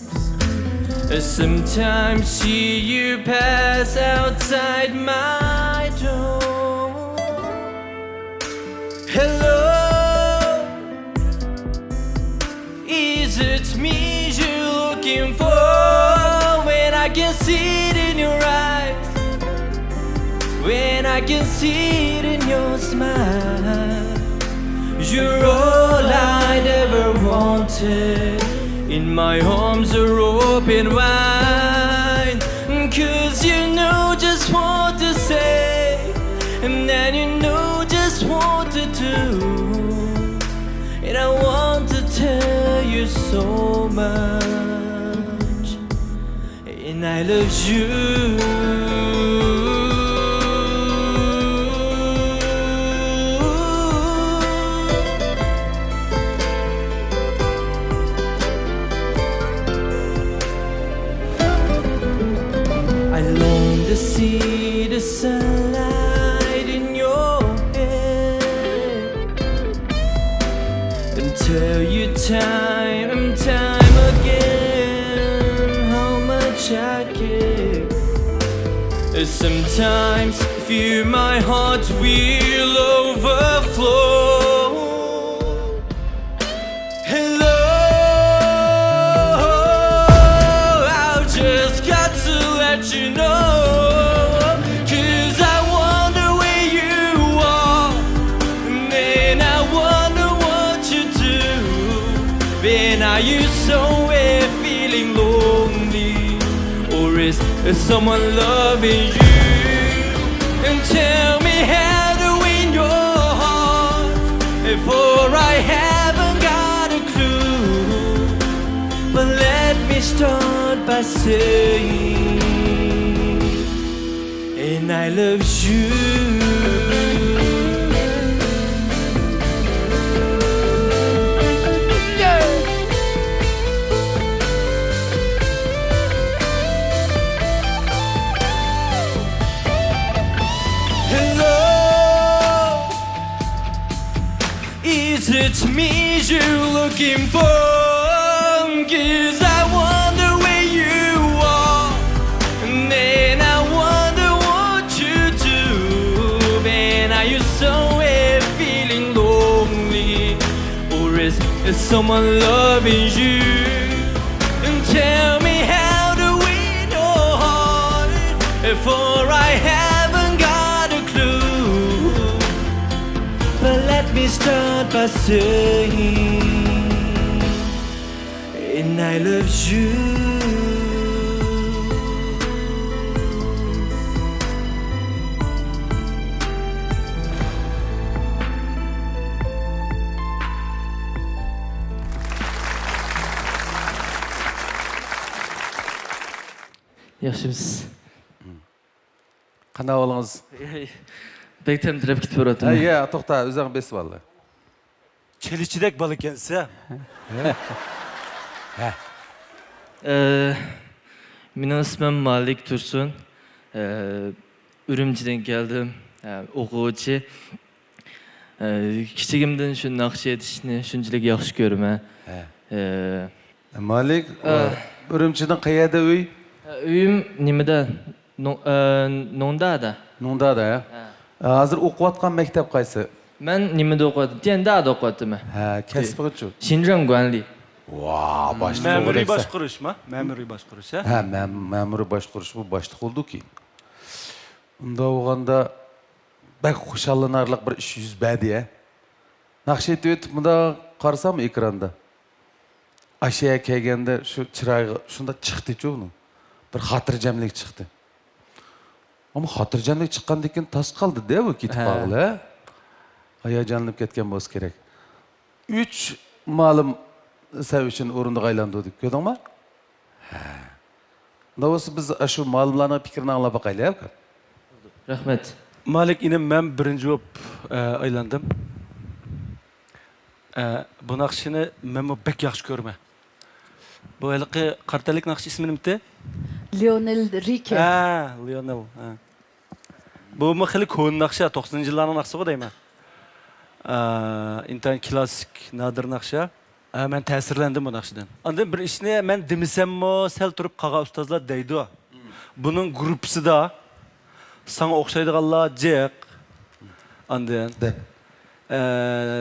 I sometimes see you pass outside my door. Hello, is it me you're looking for? When I can see it in your eyes, when I can see it in your smile, you're all I'd ever wanted. In my arms are open wide, 'cause you know just what to say, and then you know just what to do. And I want to tell you so much, and I love you. I long to see the sunlight in your hair and tell you time and time again how much I care. Sometimes fear my heart will overflow. Hello, I've just got to let you know, 'cause I wonder where you are, and I wonder what you do. Then are you somewhere feeling lonely, or is someone loving you? And tell me how to win your heart, for I haven't got a clue. But let Say, and I love you. Yeah. Hello. Is it me you're looking for? 'Cause I wonder where you are, and I wonder what you do. And are you somewhere feeling lonely, or is, is someone loving you? And tell me, how do we know? For I haven't got a clue. But let me start by saying, and I love you. ياخشىمىسىز؟ قانداق ئەھۋالىڭىز؟ بەك تەمتىرەپ كېتىپ ھە، بېرىۋاتىمەن. يا، توختا، ئۆزۈڭ بېسىۋال. چىلىچىدەك بالا ئىكەنسىز. ئە، مېنىڭ ئىسمىم مالىك تۇرسۇن. ئە، ئۈرۈمچىدىن كەلدىم. ئە، ئوقۇغۇچى. ئە، كىچىكىمدىن شۇ ناخشا ئېيتىشنى شۇنچىلىك ياخشى كۆرىمەن. ھە. ئە، مالىك، ئە، ئۈرۈمچىدىن قەيەردە ئۆي؟ ئە، ئۆيۈم نېمىدە؟ نوڭ-، ئە، نوڭدادا. نوڭدادا، ھە؟ ھە. ھازىر ئوقۇۋاتقان مەكتەپ قايسى؟ مەن نېمىدە ئوقۇۋاتىمەن؟ تيەندادا ئوقۇۋاتىمەن. ھە، كەسپىڭىزچۇ؟ شىنجاڭ گۇەنلى. ۋا، باشلىق مەمۇرىي بولۇپسەن. باشقۇرۇشما؟ مەمۇرىي باشقۇرۇش، ھە؟ ھە، مەم-، مەمۇرىي باشقۇرۇش، بۇ باشلىق بولدۇكى. ئۇنداق بولغاندا بەك خۇشاللىنارلىق بىر ئىش يۈز بەردى، ھە؟ ناخشا ئېيتىۋېتىپ مۇنداق قارىسام ئېكراندا. ئاشۇ يەرگە كەلگەندە شۇ چىرايغا شۇنداق چىقتىچۇ ئۇنىڭ. بىر خاتىرجەملىك چىقتى. ئەمما خاتىرجەملىك چىققاندىن كېيىن تاس قالدى-دە، ئۇ كېتىپ ھە. قالغىلى، ھە؟ ھاياجانلىنىپ كەتكەن بولسا كېرەك. ئۈچ مالىم سەن ئۈچۈن ئورۇندۇق ئايلاندۇردى، كۆردۈڭمۇ؟ ھە. ئۇنداق بولسا بىز ئاشۇ مالىملارنىڭ پىكرىنى ئاڭلاپ باقايلى، ھە، ئۇكا؟ رەھمەت. مالىك ئىنىم، مەن بىرىنچى بولۇپ، ئە، ئايلاندىم. ئە، بۇ ناخشىنى مەنمۇ بەك ياخشى كۆرىمەن. بۇ ھېلىقى قارا تەنلىك ناخشا ئىسمى نېمىتى؟ لىئونېل رىكې. ھە، لىئونېل، ھە. بۇمۇ خېلى كونا ناخشا، توقسىنىنچى يىللارنىڭ ناخشىسىغۇ دەيمەن. ئە، ئىنتايىن كلاسسىك، نادىر ناخشا. ئە، مەن تەسىرلەندىم بۇ ناخشىدىن. ئاندىن بىر ئىشنى مەن دېمىسەممۇ، سەل تۇرۇپ قالغان ئۇستازلار دەيدۇ. بۇنىڭ گۇرۇپپىسىدا ساڭا ئوخشايدىغانلار جىق. ئاندىن دەپ. ئە،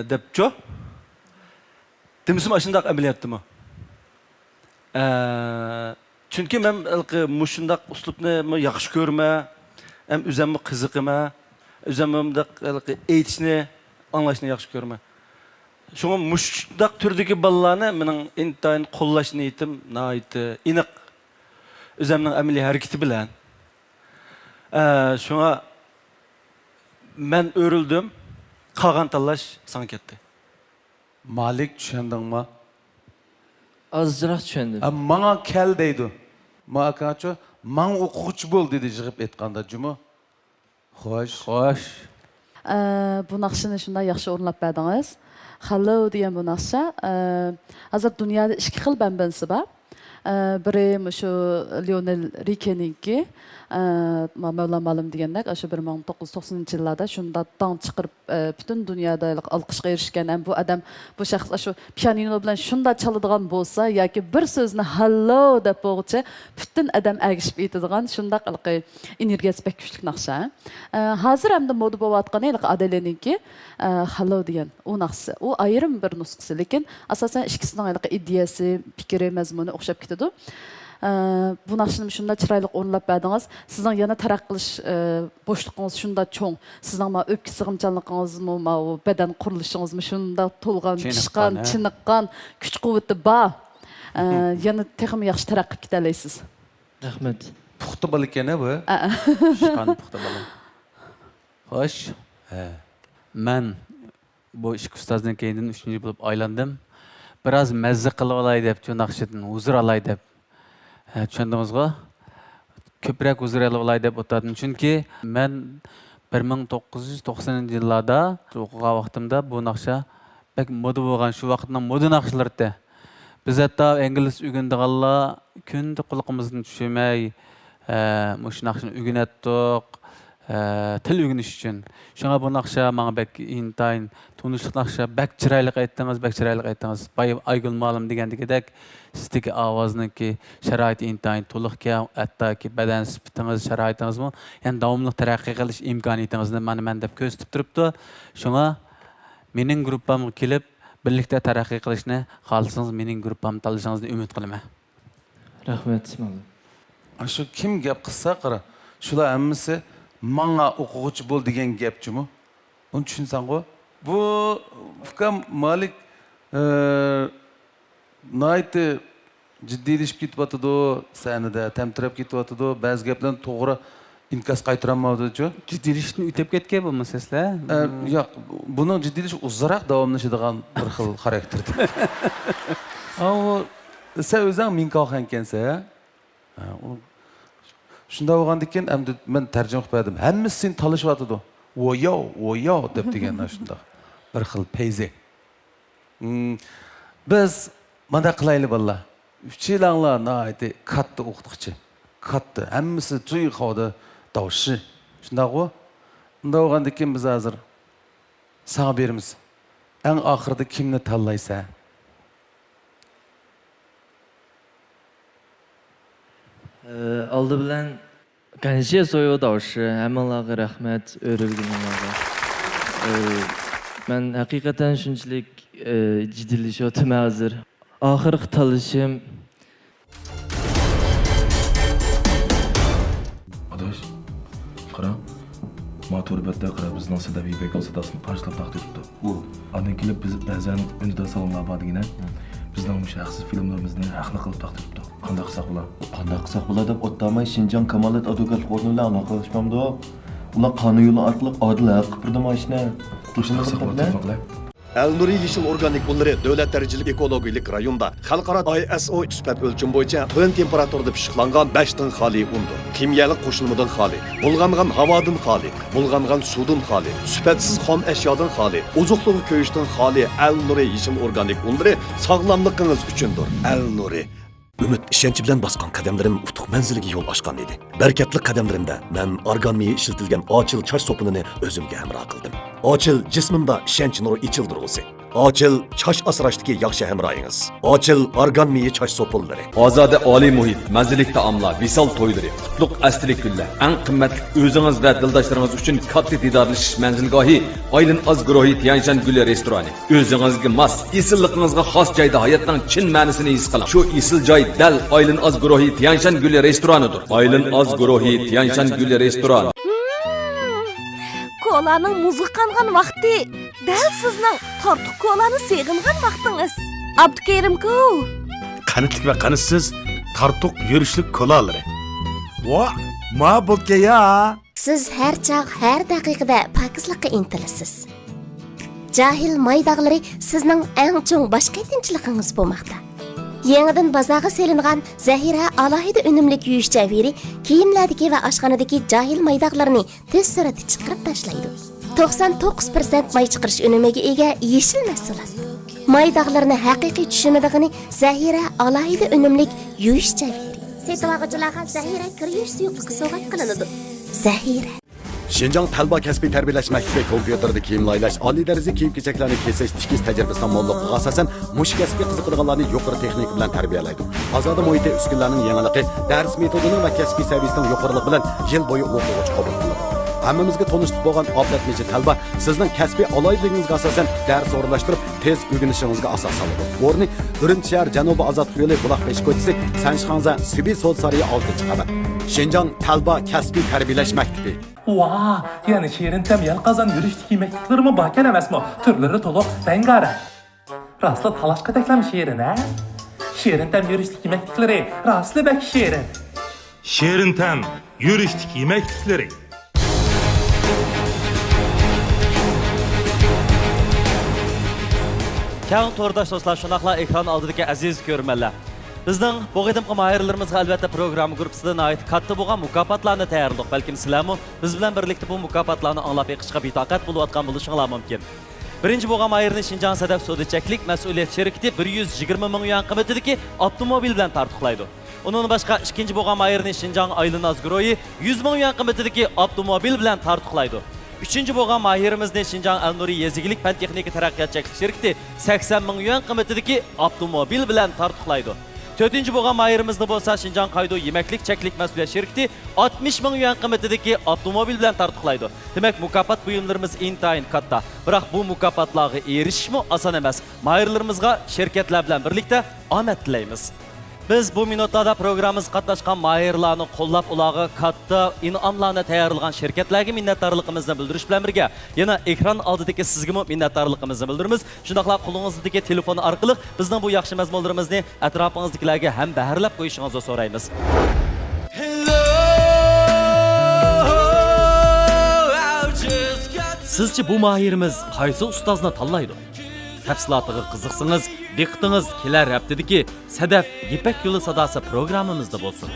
دەپچۇ؟ دېمىسىمۇ ئاشۇنداق ئەمەلىيەتتىمۇ. ئە، چۈنكى مەن ھېلىقى مۇشۇنداق ئۇسلۇبنى ياخشى كۆرىمەن، ھەم ئۆزەممۇ قىزىقىمەن، ئۆزەممۇ مۇنداق ھېلىقى ئېيتىشنى، ئاڭلاشنى ياخشى كۆرىمەن. شۇڭا مۇشۇنداق تۈردىكى بالىلارنى مېنىڭ ئىنتايىن قوللاش نىيىتىم ناھايىتى ئېنىق. ئۆزەمنىڭ ئەمەلىي ھەرىكىتى بىلەن. ئە، شۇڭا مەن ئۆرۈلدۈم، قالغان تاللاش ساڭا كەتتى. مالىك، چۈشەندىڭمۇ؟ ئازراق چۈشەندىم. ئە، ماڭا كەل دەيدۇ. ما ئاكاچۇ، ماڭا ئوقۇغۇچى بول دېدى يىغىپ ئېيتقاندا، جۇمۇ. خوش. خوش. ئە، بۇ ناخشىنى شۇنداق ياخشى ئورۇنلاپ بەردىڭىز. خالو دېگەن بۇ ناخشا، ئە، ھازىر دۇنيادا ئىككى خىل بەنبەنسى بار. ئە، بىرى مۇشۇ لىئونېل رىكېنىڭكى، ئە، ما-، مەۋلان مالىم دېگەندەك، ئاشۇ بىر مىڭ توققۇز يۈز توقسىنىنچى يىللاردا شۇنداق داڭ چىقىرىپ، ئە، پۈتۈن دۇنيادا ئالقىشقا ئېرىشكەن. ھەم بۇ ئادەم، بۇ شەخس ئاشۇ پىيانىنو بىلەن شۇنداق چالىدىغان بولسا ياكى بىر سۆزنى «ھاللو» دەپ بولغۇچە پۈتۈن ئادەم ئەگىشىپ ئېيتىدىغان شۇنداق ھېلىقى ئېنېرگىيەسى بەك كۈچلۈك ناخشا. ئە، ھازىر ئەمدى مودا بولۇۋاتقىنى ھېلىقى ئادېلېنىڭكى، ئە، «خالو» دېگەن ئۇ ناخشىسى. ئۇ ئايرىم بىر نۇسخىسى، لېكىن ئاساسەن ئىككىسىنىڭ ھېلىقى ئىدىيەسى، پىكرى، مەزمۇنى ئوخشاپ كېتىدۇ. ئە، بۇ ناخشىنى شۇنداق چىرايلىق ئورۇنلاپ بەردىڭىز. سىزنىڭ يەنە تەرەققىي قىلىش، ئە، بوشلۇقىڭىز شۇنداق چوڭ. سىزنىڭ ما ئۆپكە سىغىمچانلىقىڭىزمۇ، ماۋۇ بەدەن قۇرۇلۇشىڭىزمۇ شۇنداق تولغان، چىنىققان، پىشقان، ھە؟ چىنىققان، كۈچ-قۇۋۋىتى بار. ئە، يەنە تېخىمۇ ياخشى تەرەققىي ئېلىپ كېتەلەيسىز. رەھمەت. پۇختا بالا ئىكەن-ھە بۇ. ئە. پىشقان پۇختا بالا. خوش. ھە. مەن بۇ ئىككى ئۇستازدىن كەينىدىن ئۈچىنچى بولۇپ ئايلاندىم. بىراز مەززە قىلىۋالاي دەپ، شۇ ناخشىدىن ھۇزۇر ئالاي دەپ، ئە، چۈشەندىڭىزغۇ؟ كۆپرەك ھۇزۇر ئېلىۋالاي دەپ ئولتۇردۇم. چۈنكى مەن بىر مىڭ توققۇز يۈز توقسىنىنچى يىللاردا ئوقۇغان ۋاقتىمدا بۇ ناخشا بەك مودا بولغان، شۇ ۋاقىتنىڭ مودا ناخشىلىرى. بىز ھەتتا ئىنگلىز ئۆگىنىدىغانلار كۈندە قۇلىقىمىزدىن چۈشۈرمەي، ئە، مۇشۇ ناخشىنى ئۆگىنەتتۇق. ئە، تىل ئۆگىنىش ئۈچۈن. شۇڭا بۇ ناخشا ماڭا بەك ئىنتايىن تونۇشلۇق ناخشا. بەك چىرايلىق ئېيتتىڭىز، بەك چىرايلىق ئېيتتىڭىز. باي-، ئايگۈل مۇئەللىم دېگەندىكىدەك سىزدىكى ئاۋازنىڭكى شارائىتى ئىنتايىن تولۇقكەن، ھەتتاكى بەدەن سۈپىتىڭىز، شارائىتىڭىزمۇ يەنە داۋاملىق تەرەققىي قىلىش ئىمكانىيىتىڭىزنى مانا مەن دەپ كۆرسىتىپ تۇرۇپتۇ. شۇڭا مېنىڭ گۇرۇپپامغا كېلىپ، بىرلىكتە تەرەققىي قىلىشنى خالىسىڭىز، مېنىڭ گۇرۇپپامنى تاللىشىڭىزنى ئۈمىد قىلىمەن. رەھمەت، ئىسمائىل. ئاشۇ كىم گەپ قىلسا قارا، شۇلار ھەممىسى ماڭا ئوقۇغۇچى بول دېگەن گەپ جۇمۇ. ئۇنى چۈشىنىسەنغۇ؟ بۇ ئۇكام مالىك، ئە، ناھايىتى جىددىيلىشىپ كېتىۋاتىدۇ، سەھنىدە تەمتىرەپ كېتىۋاتىدۇ، بەزى گەپلەرنى توغرا ئىنكاس قايتۇرالمايۋاتىدۇچۇ. جىددىيلىشىشتىن ئۆتۈپ كەتكەن بولمىسىلا. ئە، ياق، بۇنىڭ جىددىيلىشىشى ئۇزۇنراق داۋاملىشىدىغان بىر خىل خاراكتېردا. ئاۋۇ، سەن ئۆزۈڭ مىڭكاۋخەنكەنسەن، ھە؟ ھە، ئۇ شۇنداق بولغاندىكىن، ئەمدى مەن تەرجىمە قىلىپ بەردىم. ھەممىسى سېنى تالىشىۋاتىدۇ. ۋوياۋ، ۋوياۋ دەپ دېگەن شۇنداق بىر خىل پەيزى. ھىم، بىز مانداق قىلايلى، بالىلار. ئۈچىلەڭلار ناھايىتى كاتتا ئوقۇتقۇچى. كاتتا. ھەممىسى جۇي خاۋدا داۋشى. شۇنداقغۇ؟ ئۇنداق بولغاندىكىن بىز ھازىر ساڭا بېرىمىز. ئەڭ ئاخىرىدا كىمنى تاللايسەن؟ ئالدى بىلەن، كانشيە سويۇ داۋشى، ھەممىڭلارغا رەھمەت، ئۆرۈلگىنىڭلارغا. مەن ھەقىقەتەن شۇنچىلىك جىددىيلىشىۋاتىمەن ھازىر. ئاخىرقى تاللىشىم. ئاداش، قارا، ما تور بەتتە قارا، بىزنىڭ سەدەپ يىپەكنىڭ ساداسىنى پارچىلاپ تاقتۇرۇپتۇ. ئۇ. ئاندىن كېلىپ بىز بەزەن ئۈندىدار سالونلار بار دېگىنە، بىزنىڭ مۇشۇ ھەقسىز فىلىملىرىمىزنى ھەقنى قىلىپ تاقتۇرۇپتۇ. قانداق قىلساق بولا؟ قانداق قىلساق بولا دەپ ئوتتاماي شىنجاڭ كامالەت ئادۋوكاتلىق ئورنى بىلەن ئالاقىلەشمەمدۇ؟ ئۇلار قانۇن يولى ئارقىلىق ئادىل ھەق قىلىپ بېرىدۇ مانا ئىشنى. قىلساق بولا، تېلېفون قىلاي. ئەلنۇرى يېشىل ئورگانىك ئۇنلىرى دۆلەت دەرىجىلىك ئېكولوگىيەلىك رايوندا خەلقئارا ئاي ئېس ئو سۈپەت ئۆلچىمى بويىچە تۆۋەن تېمپېراتۇرىدا پىششىقلانغان بەش تىن خالىي ئۇندۇر. خىمىيەلىك قوشۇلمىدىن خالىي، بۇلغانغان ھاۋادىن خالىي، بۇلغانغان سۇدىن خالىي، سۈپەتسىز خام ئەشيادىن خالىي، ئوزۇقلۇقى كۆيۈشتىن خالىي ئەلنۇرى يېشىل ئورگانىك ئۇنلىرى ساغلاملىقىڭىز ئۈچۈندۇر. ئەلنۇرى. ئۈمىد، ئىشەنچ بىلەن باسقان قەدەملىرىم ئۇتۇق مەنزىلىگە يول ئاچقان ئىدى. بەرىكەتلىك قەدەملىرىمدە مەن ئارگان مېيى ئىشلىتىلگەن ئاچىل چاچ سوپۇنىنى ئۆزۈمگە ھەمراھ قىلدىم. ئاچىل جىسمىمدا ئىشەنچ نۇرى ئېچىلدۇرغۇسى. ئاچىل چاچ ئاسراشتىكى ياخشى ھەمراھىڭىز. ئاچىل ئارگان مېيى چاچ سوپۇنلىرى. ئازادە ئالىي مۇھىت، مەززىلىك تائاملار، ۋىسال تويلىرى، قۇتلۇق ئەستىلىك كۈنلەر، ئەڭ قىممەتلىك ئۆزىڭىز ۋە دىلداشلىرىڭىز ئۈچۈن كاتتا دىدارلىشىش مەنزىلگاھى ئايلىن ئاز گۇرۇھى تيەنشەن گۈلى رېستورانى. ئۆزىڭىزگە ماس، ئېسىللىقىڭىزغا خاس جايدا ھاياتنىڭ چىن مەنىسىنى ھېس قىلىڭ. شۇ ئېسىل جاي دەل ئايلىن ئاز گۇرۇھى تيەنشەن گۈلى رېستورانىدۇر. ئايلىن ئاز گۇرۇھى تيەنشەن گۈلى رېستوران. مم، كولانىڭ مۇزغا قانغان ۋاقتى. دەل سىزنىڭ تارتۇق كولانى سېغىنغان ۋاقتىڭىز. ئابدۇكېرىمكۇ؟ قاناتلىق ۋە قاناتسىز تارتۇق يۈرۈشلۈك كولالىرى. ۋا، ما بوكەيا! سىز ھەر چاغ، ھەر دەقىقىدە پاكىزلىققا ئىنتىلىسىز. جاھىل ماي داغلىرى سىزنىڭ ئەڭ چوڭ باش قېتىمچىلىقىڭىز بولماقتا. يېڭىدىن بازارغا سېلىنغان زەھىرە ئالاھىدە ئۈنۈملۈك يۇيۇش جەۋھىرى كىيىملەردىكى ۋە ئاشخانىدىكى جاھىل ماي داغلىرىنى تېز سۈرئەتتە چىقىرىپ تاشلايدۇ. توقسان توققۇز پىرسەنت ماي چىقىرىش ئۈنۈمىگە ئىگە يېشىل مەھسۇلات. ماي داغلىرىنى ھەقىقىي چۈشۈمىدىغىنى زەھىرە ئالاھىدە ئۈنۈملۈك يۇيۇش جەۋھىرى. سېتىۋالغۇچىلارغا زەھىرە كىر يۇيۇش سۇيۇقلۇقى سوۋغات قىلىنىدۇ. زەھىرە. شىنجاڭ تەلبا كەسپىي تەربىيەلەش مەكتىپى كومپيۇتېردا كىيىم لايىھەلەش، ئالىي دەرىجىلىك كىيىم-كېچەكلەرنى كېسىش، تىكىش تەجرىبىسىنىڭ موللۇقلۇقىغا ئاساسەن، مۇشۇ كەسىپكە قىزىقىدىغانلارنى يۇقىرى تېخنىكا بىلەن تەربىيەلەيدۇ. ئازادە مۇھىتى، ئۈسكۈنىلەرنىڭ يېڭىلىقى، دەرس مېتودىنىڭ ۋە كەسپىي سەۋىيەسىنىڭ يۇقىرىلىقى بىلەن يىل بويى ئوقۇغۇچى قوبۇل قىلىنىدۇ. ھەممىمىزگە تونۇشلۇق بولغان ئابلەت مېچى تەلبا سىزنىڭ كەسپىي ئالاھىدىلىكىڭىزگە ئاساسەن دەرس ئورۇنلاشتۇرۇپ، تېز ئۆگىنىشىڭىزگە ئاساس سالىدۇ. ئورنى ئۈرۈمچى شەھەر جەنۇبىي ئازادلىق يولى بۇلاق بېشى كوچىسى، سەنشىخاڭزە سۈبى سودا سارىيى ئالتىنچى قەۋەت. شىنجاڭ تەلبا كەسپىي تەربىيەلەش مەكتىپى. ۋاھ، يەنە شېرىن تەم يەلقازان يۈرۈشلۈك يېمەكلىكلىرىمۇ باركەن ئەمەسمۇ؟ تۈرلىرى تولۇق، رەڭگارەڭ. راستلا تالاشقا تەكلەم شېرىن، ھە؟ شېرىن تەم يۈرۈشلۈك يېمەكلىكلىرى راستلا بەك شېرىن. شېرىن تەم يۈرۈشلۈك يېمەكلىكلىرى. كەڭ تورداش دوستلار، شۇنداقلا ئېكران ئالدىدىكى ئەزىز كۆرۈرمەنلەر. بىزنىڭ بۇ قېتىمقى ماھىرلىرىمىزغا ئەلۋەتتە پروگرامما گۇرۇپپىسىدا ناھايىتى كاتتا بولغان مۇكاپاتلارنى تەييارلىدۇق. بەلكىم سىلەرمۇ بىز بىلەن بىرلىكتە بۇ مۇكاپاتلارنى ئاڭلاپ بېقىشقا بىتاقەت بولۇۋاتقان بولۇشۇڭلار مۇمكىن. بىرىنچى بولغان ماھىرنى شىنجاڭ سەدەف سودا چەكلىك مەسئۇلىيەت شىركىتى بىر يۈز يىگىرمە مىڭ يۈەن قىممىتىدىكى ئاپتوموبىل بىلەن تارتۇقلايدۇ. ئۇنىڭدىن باشقا، ئىككىنچى بولغان ماھىرنى شىنجاڭ ئايلىناز گۇرۇھى يۈز مىڭ يۈەن قىممىتىدىكى ئاپتوموبىل بىلەن تارتۇقلايدۇ. ئۈچىنچى بولغان ماھىرىمىزنى شىنجاڭ ئەلنۇرى يېزا ئىگىلىك پەن تېخنىكا تەرەققىيات چەكلىك شىركىتى سەكسەن مىڭ يۈەن قىممىتىدىكى ئاپتوموبىل بىلەن تارتۇقلايدۇ. تۆتىنچى بولغان ماھىرىمىزنى بولسا شىنجاڭ قايدۇ يېمەكلىك چەكلىك مەسئۇلىيەت شىركىتى ئاتمىش مىڭ يۈەن قىممىتىدىكى ئاپتوموبىل بىلەن تارتۇقلايدۇ. دېمەك، مۇكاپات بۇيۇملىرىمىز ئىنتايىن كاتتا. بىراق بۇ مۇكاپاتلارغا ئېرىشىشمۇ ئاسان ئەمەس. ماھىرلىرىمىزغا شىركەتلەر بىلەن بىرلىكتە ئامەت تىلەيمىز. بىز بۇ مىنۇتلاردا پروگراممىمىزغا قاتناشقان ماھىرلارنى قوللاپ، ئۇلارغا كاتتا ئىنئاملارنى تەييارلىغان شىركەتلەرگە مىننەتدارلىقىمىزنى بىلدۈرۈش بىلەن بىرگە، يەنە ئېكران ئالدىدىكى سىزگىمۇ مىننەتدارلىقىمىزنى بىلدۈرىمىز. شۇنداقلا قولىڭىزدىكى تېلېفون ئارقىلىق بىزنىڭ بۇ ياخشى مەزمۇنلىرىمىزنى ئەتراپىڭىزدىكىلەرگە ھەم بەھرىلەپ قويۇشىڭىزنى سورايمىز. سىزچە بۇ ماھىرىمىز قايسى ئۇستازنى تاللايدۇ؟ تەپسىلاتىغا قىزىقسىڭىز، دىققىتىڭىز كېلەر ھەپتىدىكى سەدەف يىپەك يولى ساداسى پروگراممىمىزدا بولسۇن.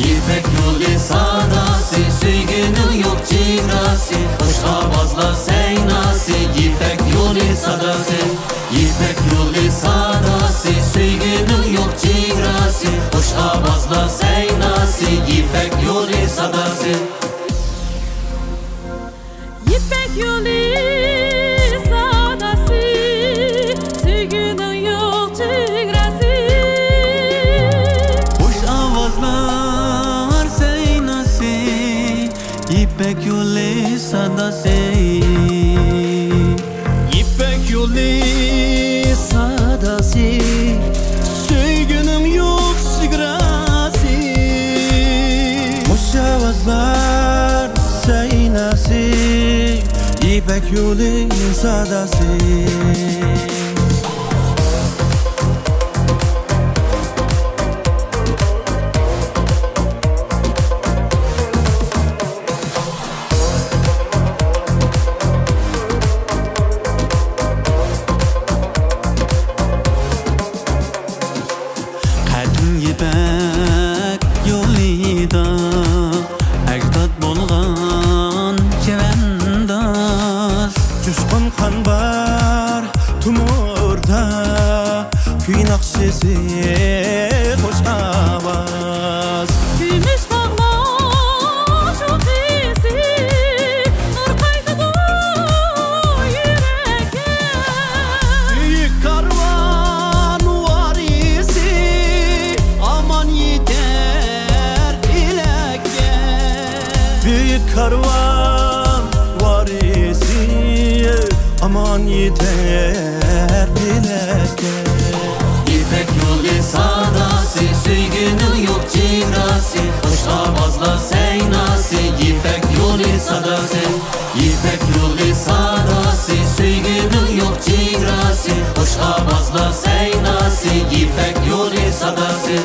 يىپەك يولى ساداسى، سۆيگۈنىڭ يوق چېگراسى، خۇش ئاۋازلار سەيناسى، يىپەك يولى ساداسى. يىپەك يولى ساداسى، سۆيگۈنىڭ يوق چېگراسى، خۇش ئاۋازلار سەيناسى، يىپەك يولى ساداسى. يىپەك يولى ساداسى، سۆيگۈنىڭ يوق چېگراسى. خۇش ئاۋازلار سەيناسى، يىپەك يولى ساداسى. يىپەك يولى ساداسى، سۆيگۈنىڭ يوق چېگراسى. خۇش ئاۋازلار سەيناسى، يىپەك يولى ساداسى. قەدىم يىپەك يولىدا ئەجداد بولغان چەۋەنداز. جۇشقۇن قان بار تومۇردا، كۈي ناخشىسى، خۇش ئاۋاز. كۈمۈش تاغلار چوققىسى، نۇر قايتىدۇ يۈرەككە. بۈيۈك كارۋان ۋارىسى، ئامان يېتەر ئىلەككە. بۈيۈك كارۋان ۋارىسى، ئامان يېتەر ئىلەككە. يىپەك يولى ساداسى، سۆيگۈنىڭ يوق چېگراسى، خۇش ئاۋازلار سەيناسى، يىپەك يولى ساداسى. يىپەك يولى ساداسى، سۆيگۈنىڭ يوق چېگراسى، خۇش ئاۋازلار سەيناسى، يىپەك يولى ساداسى.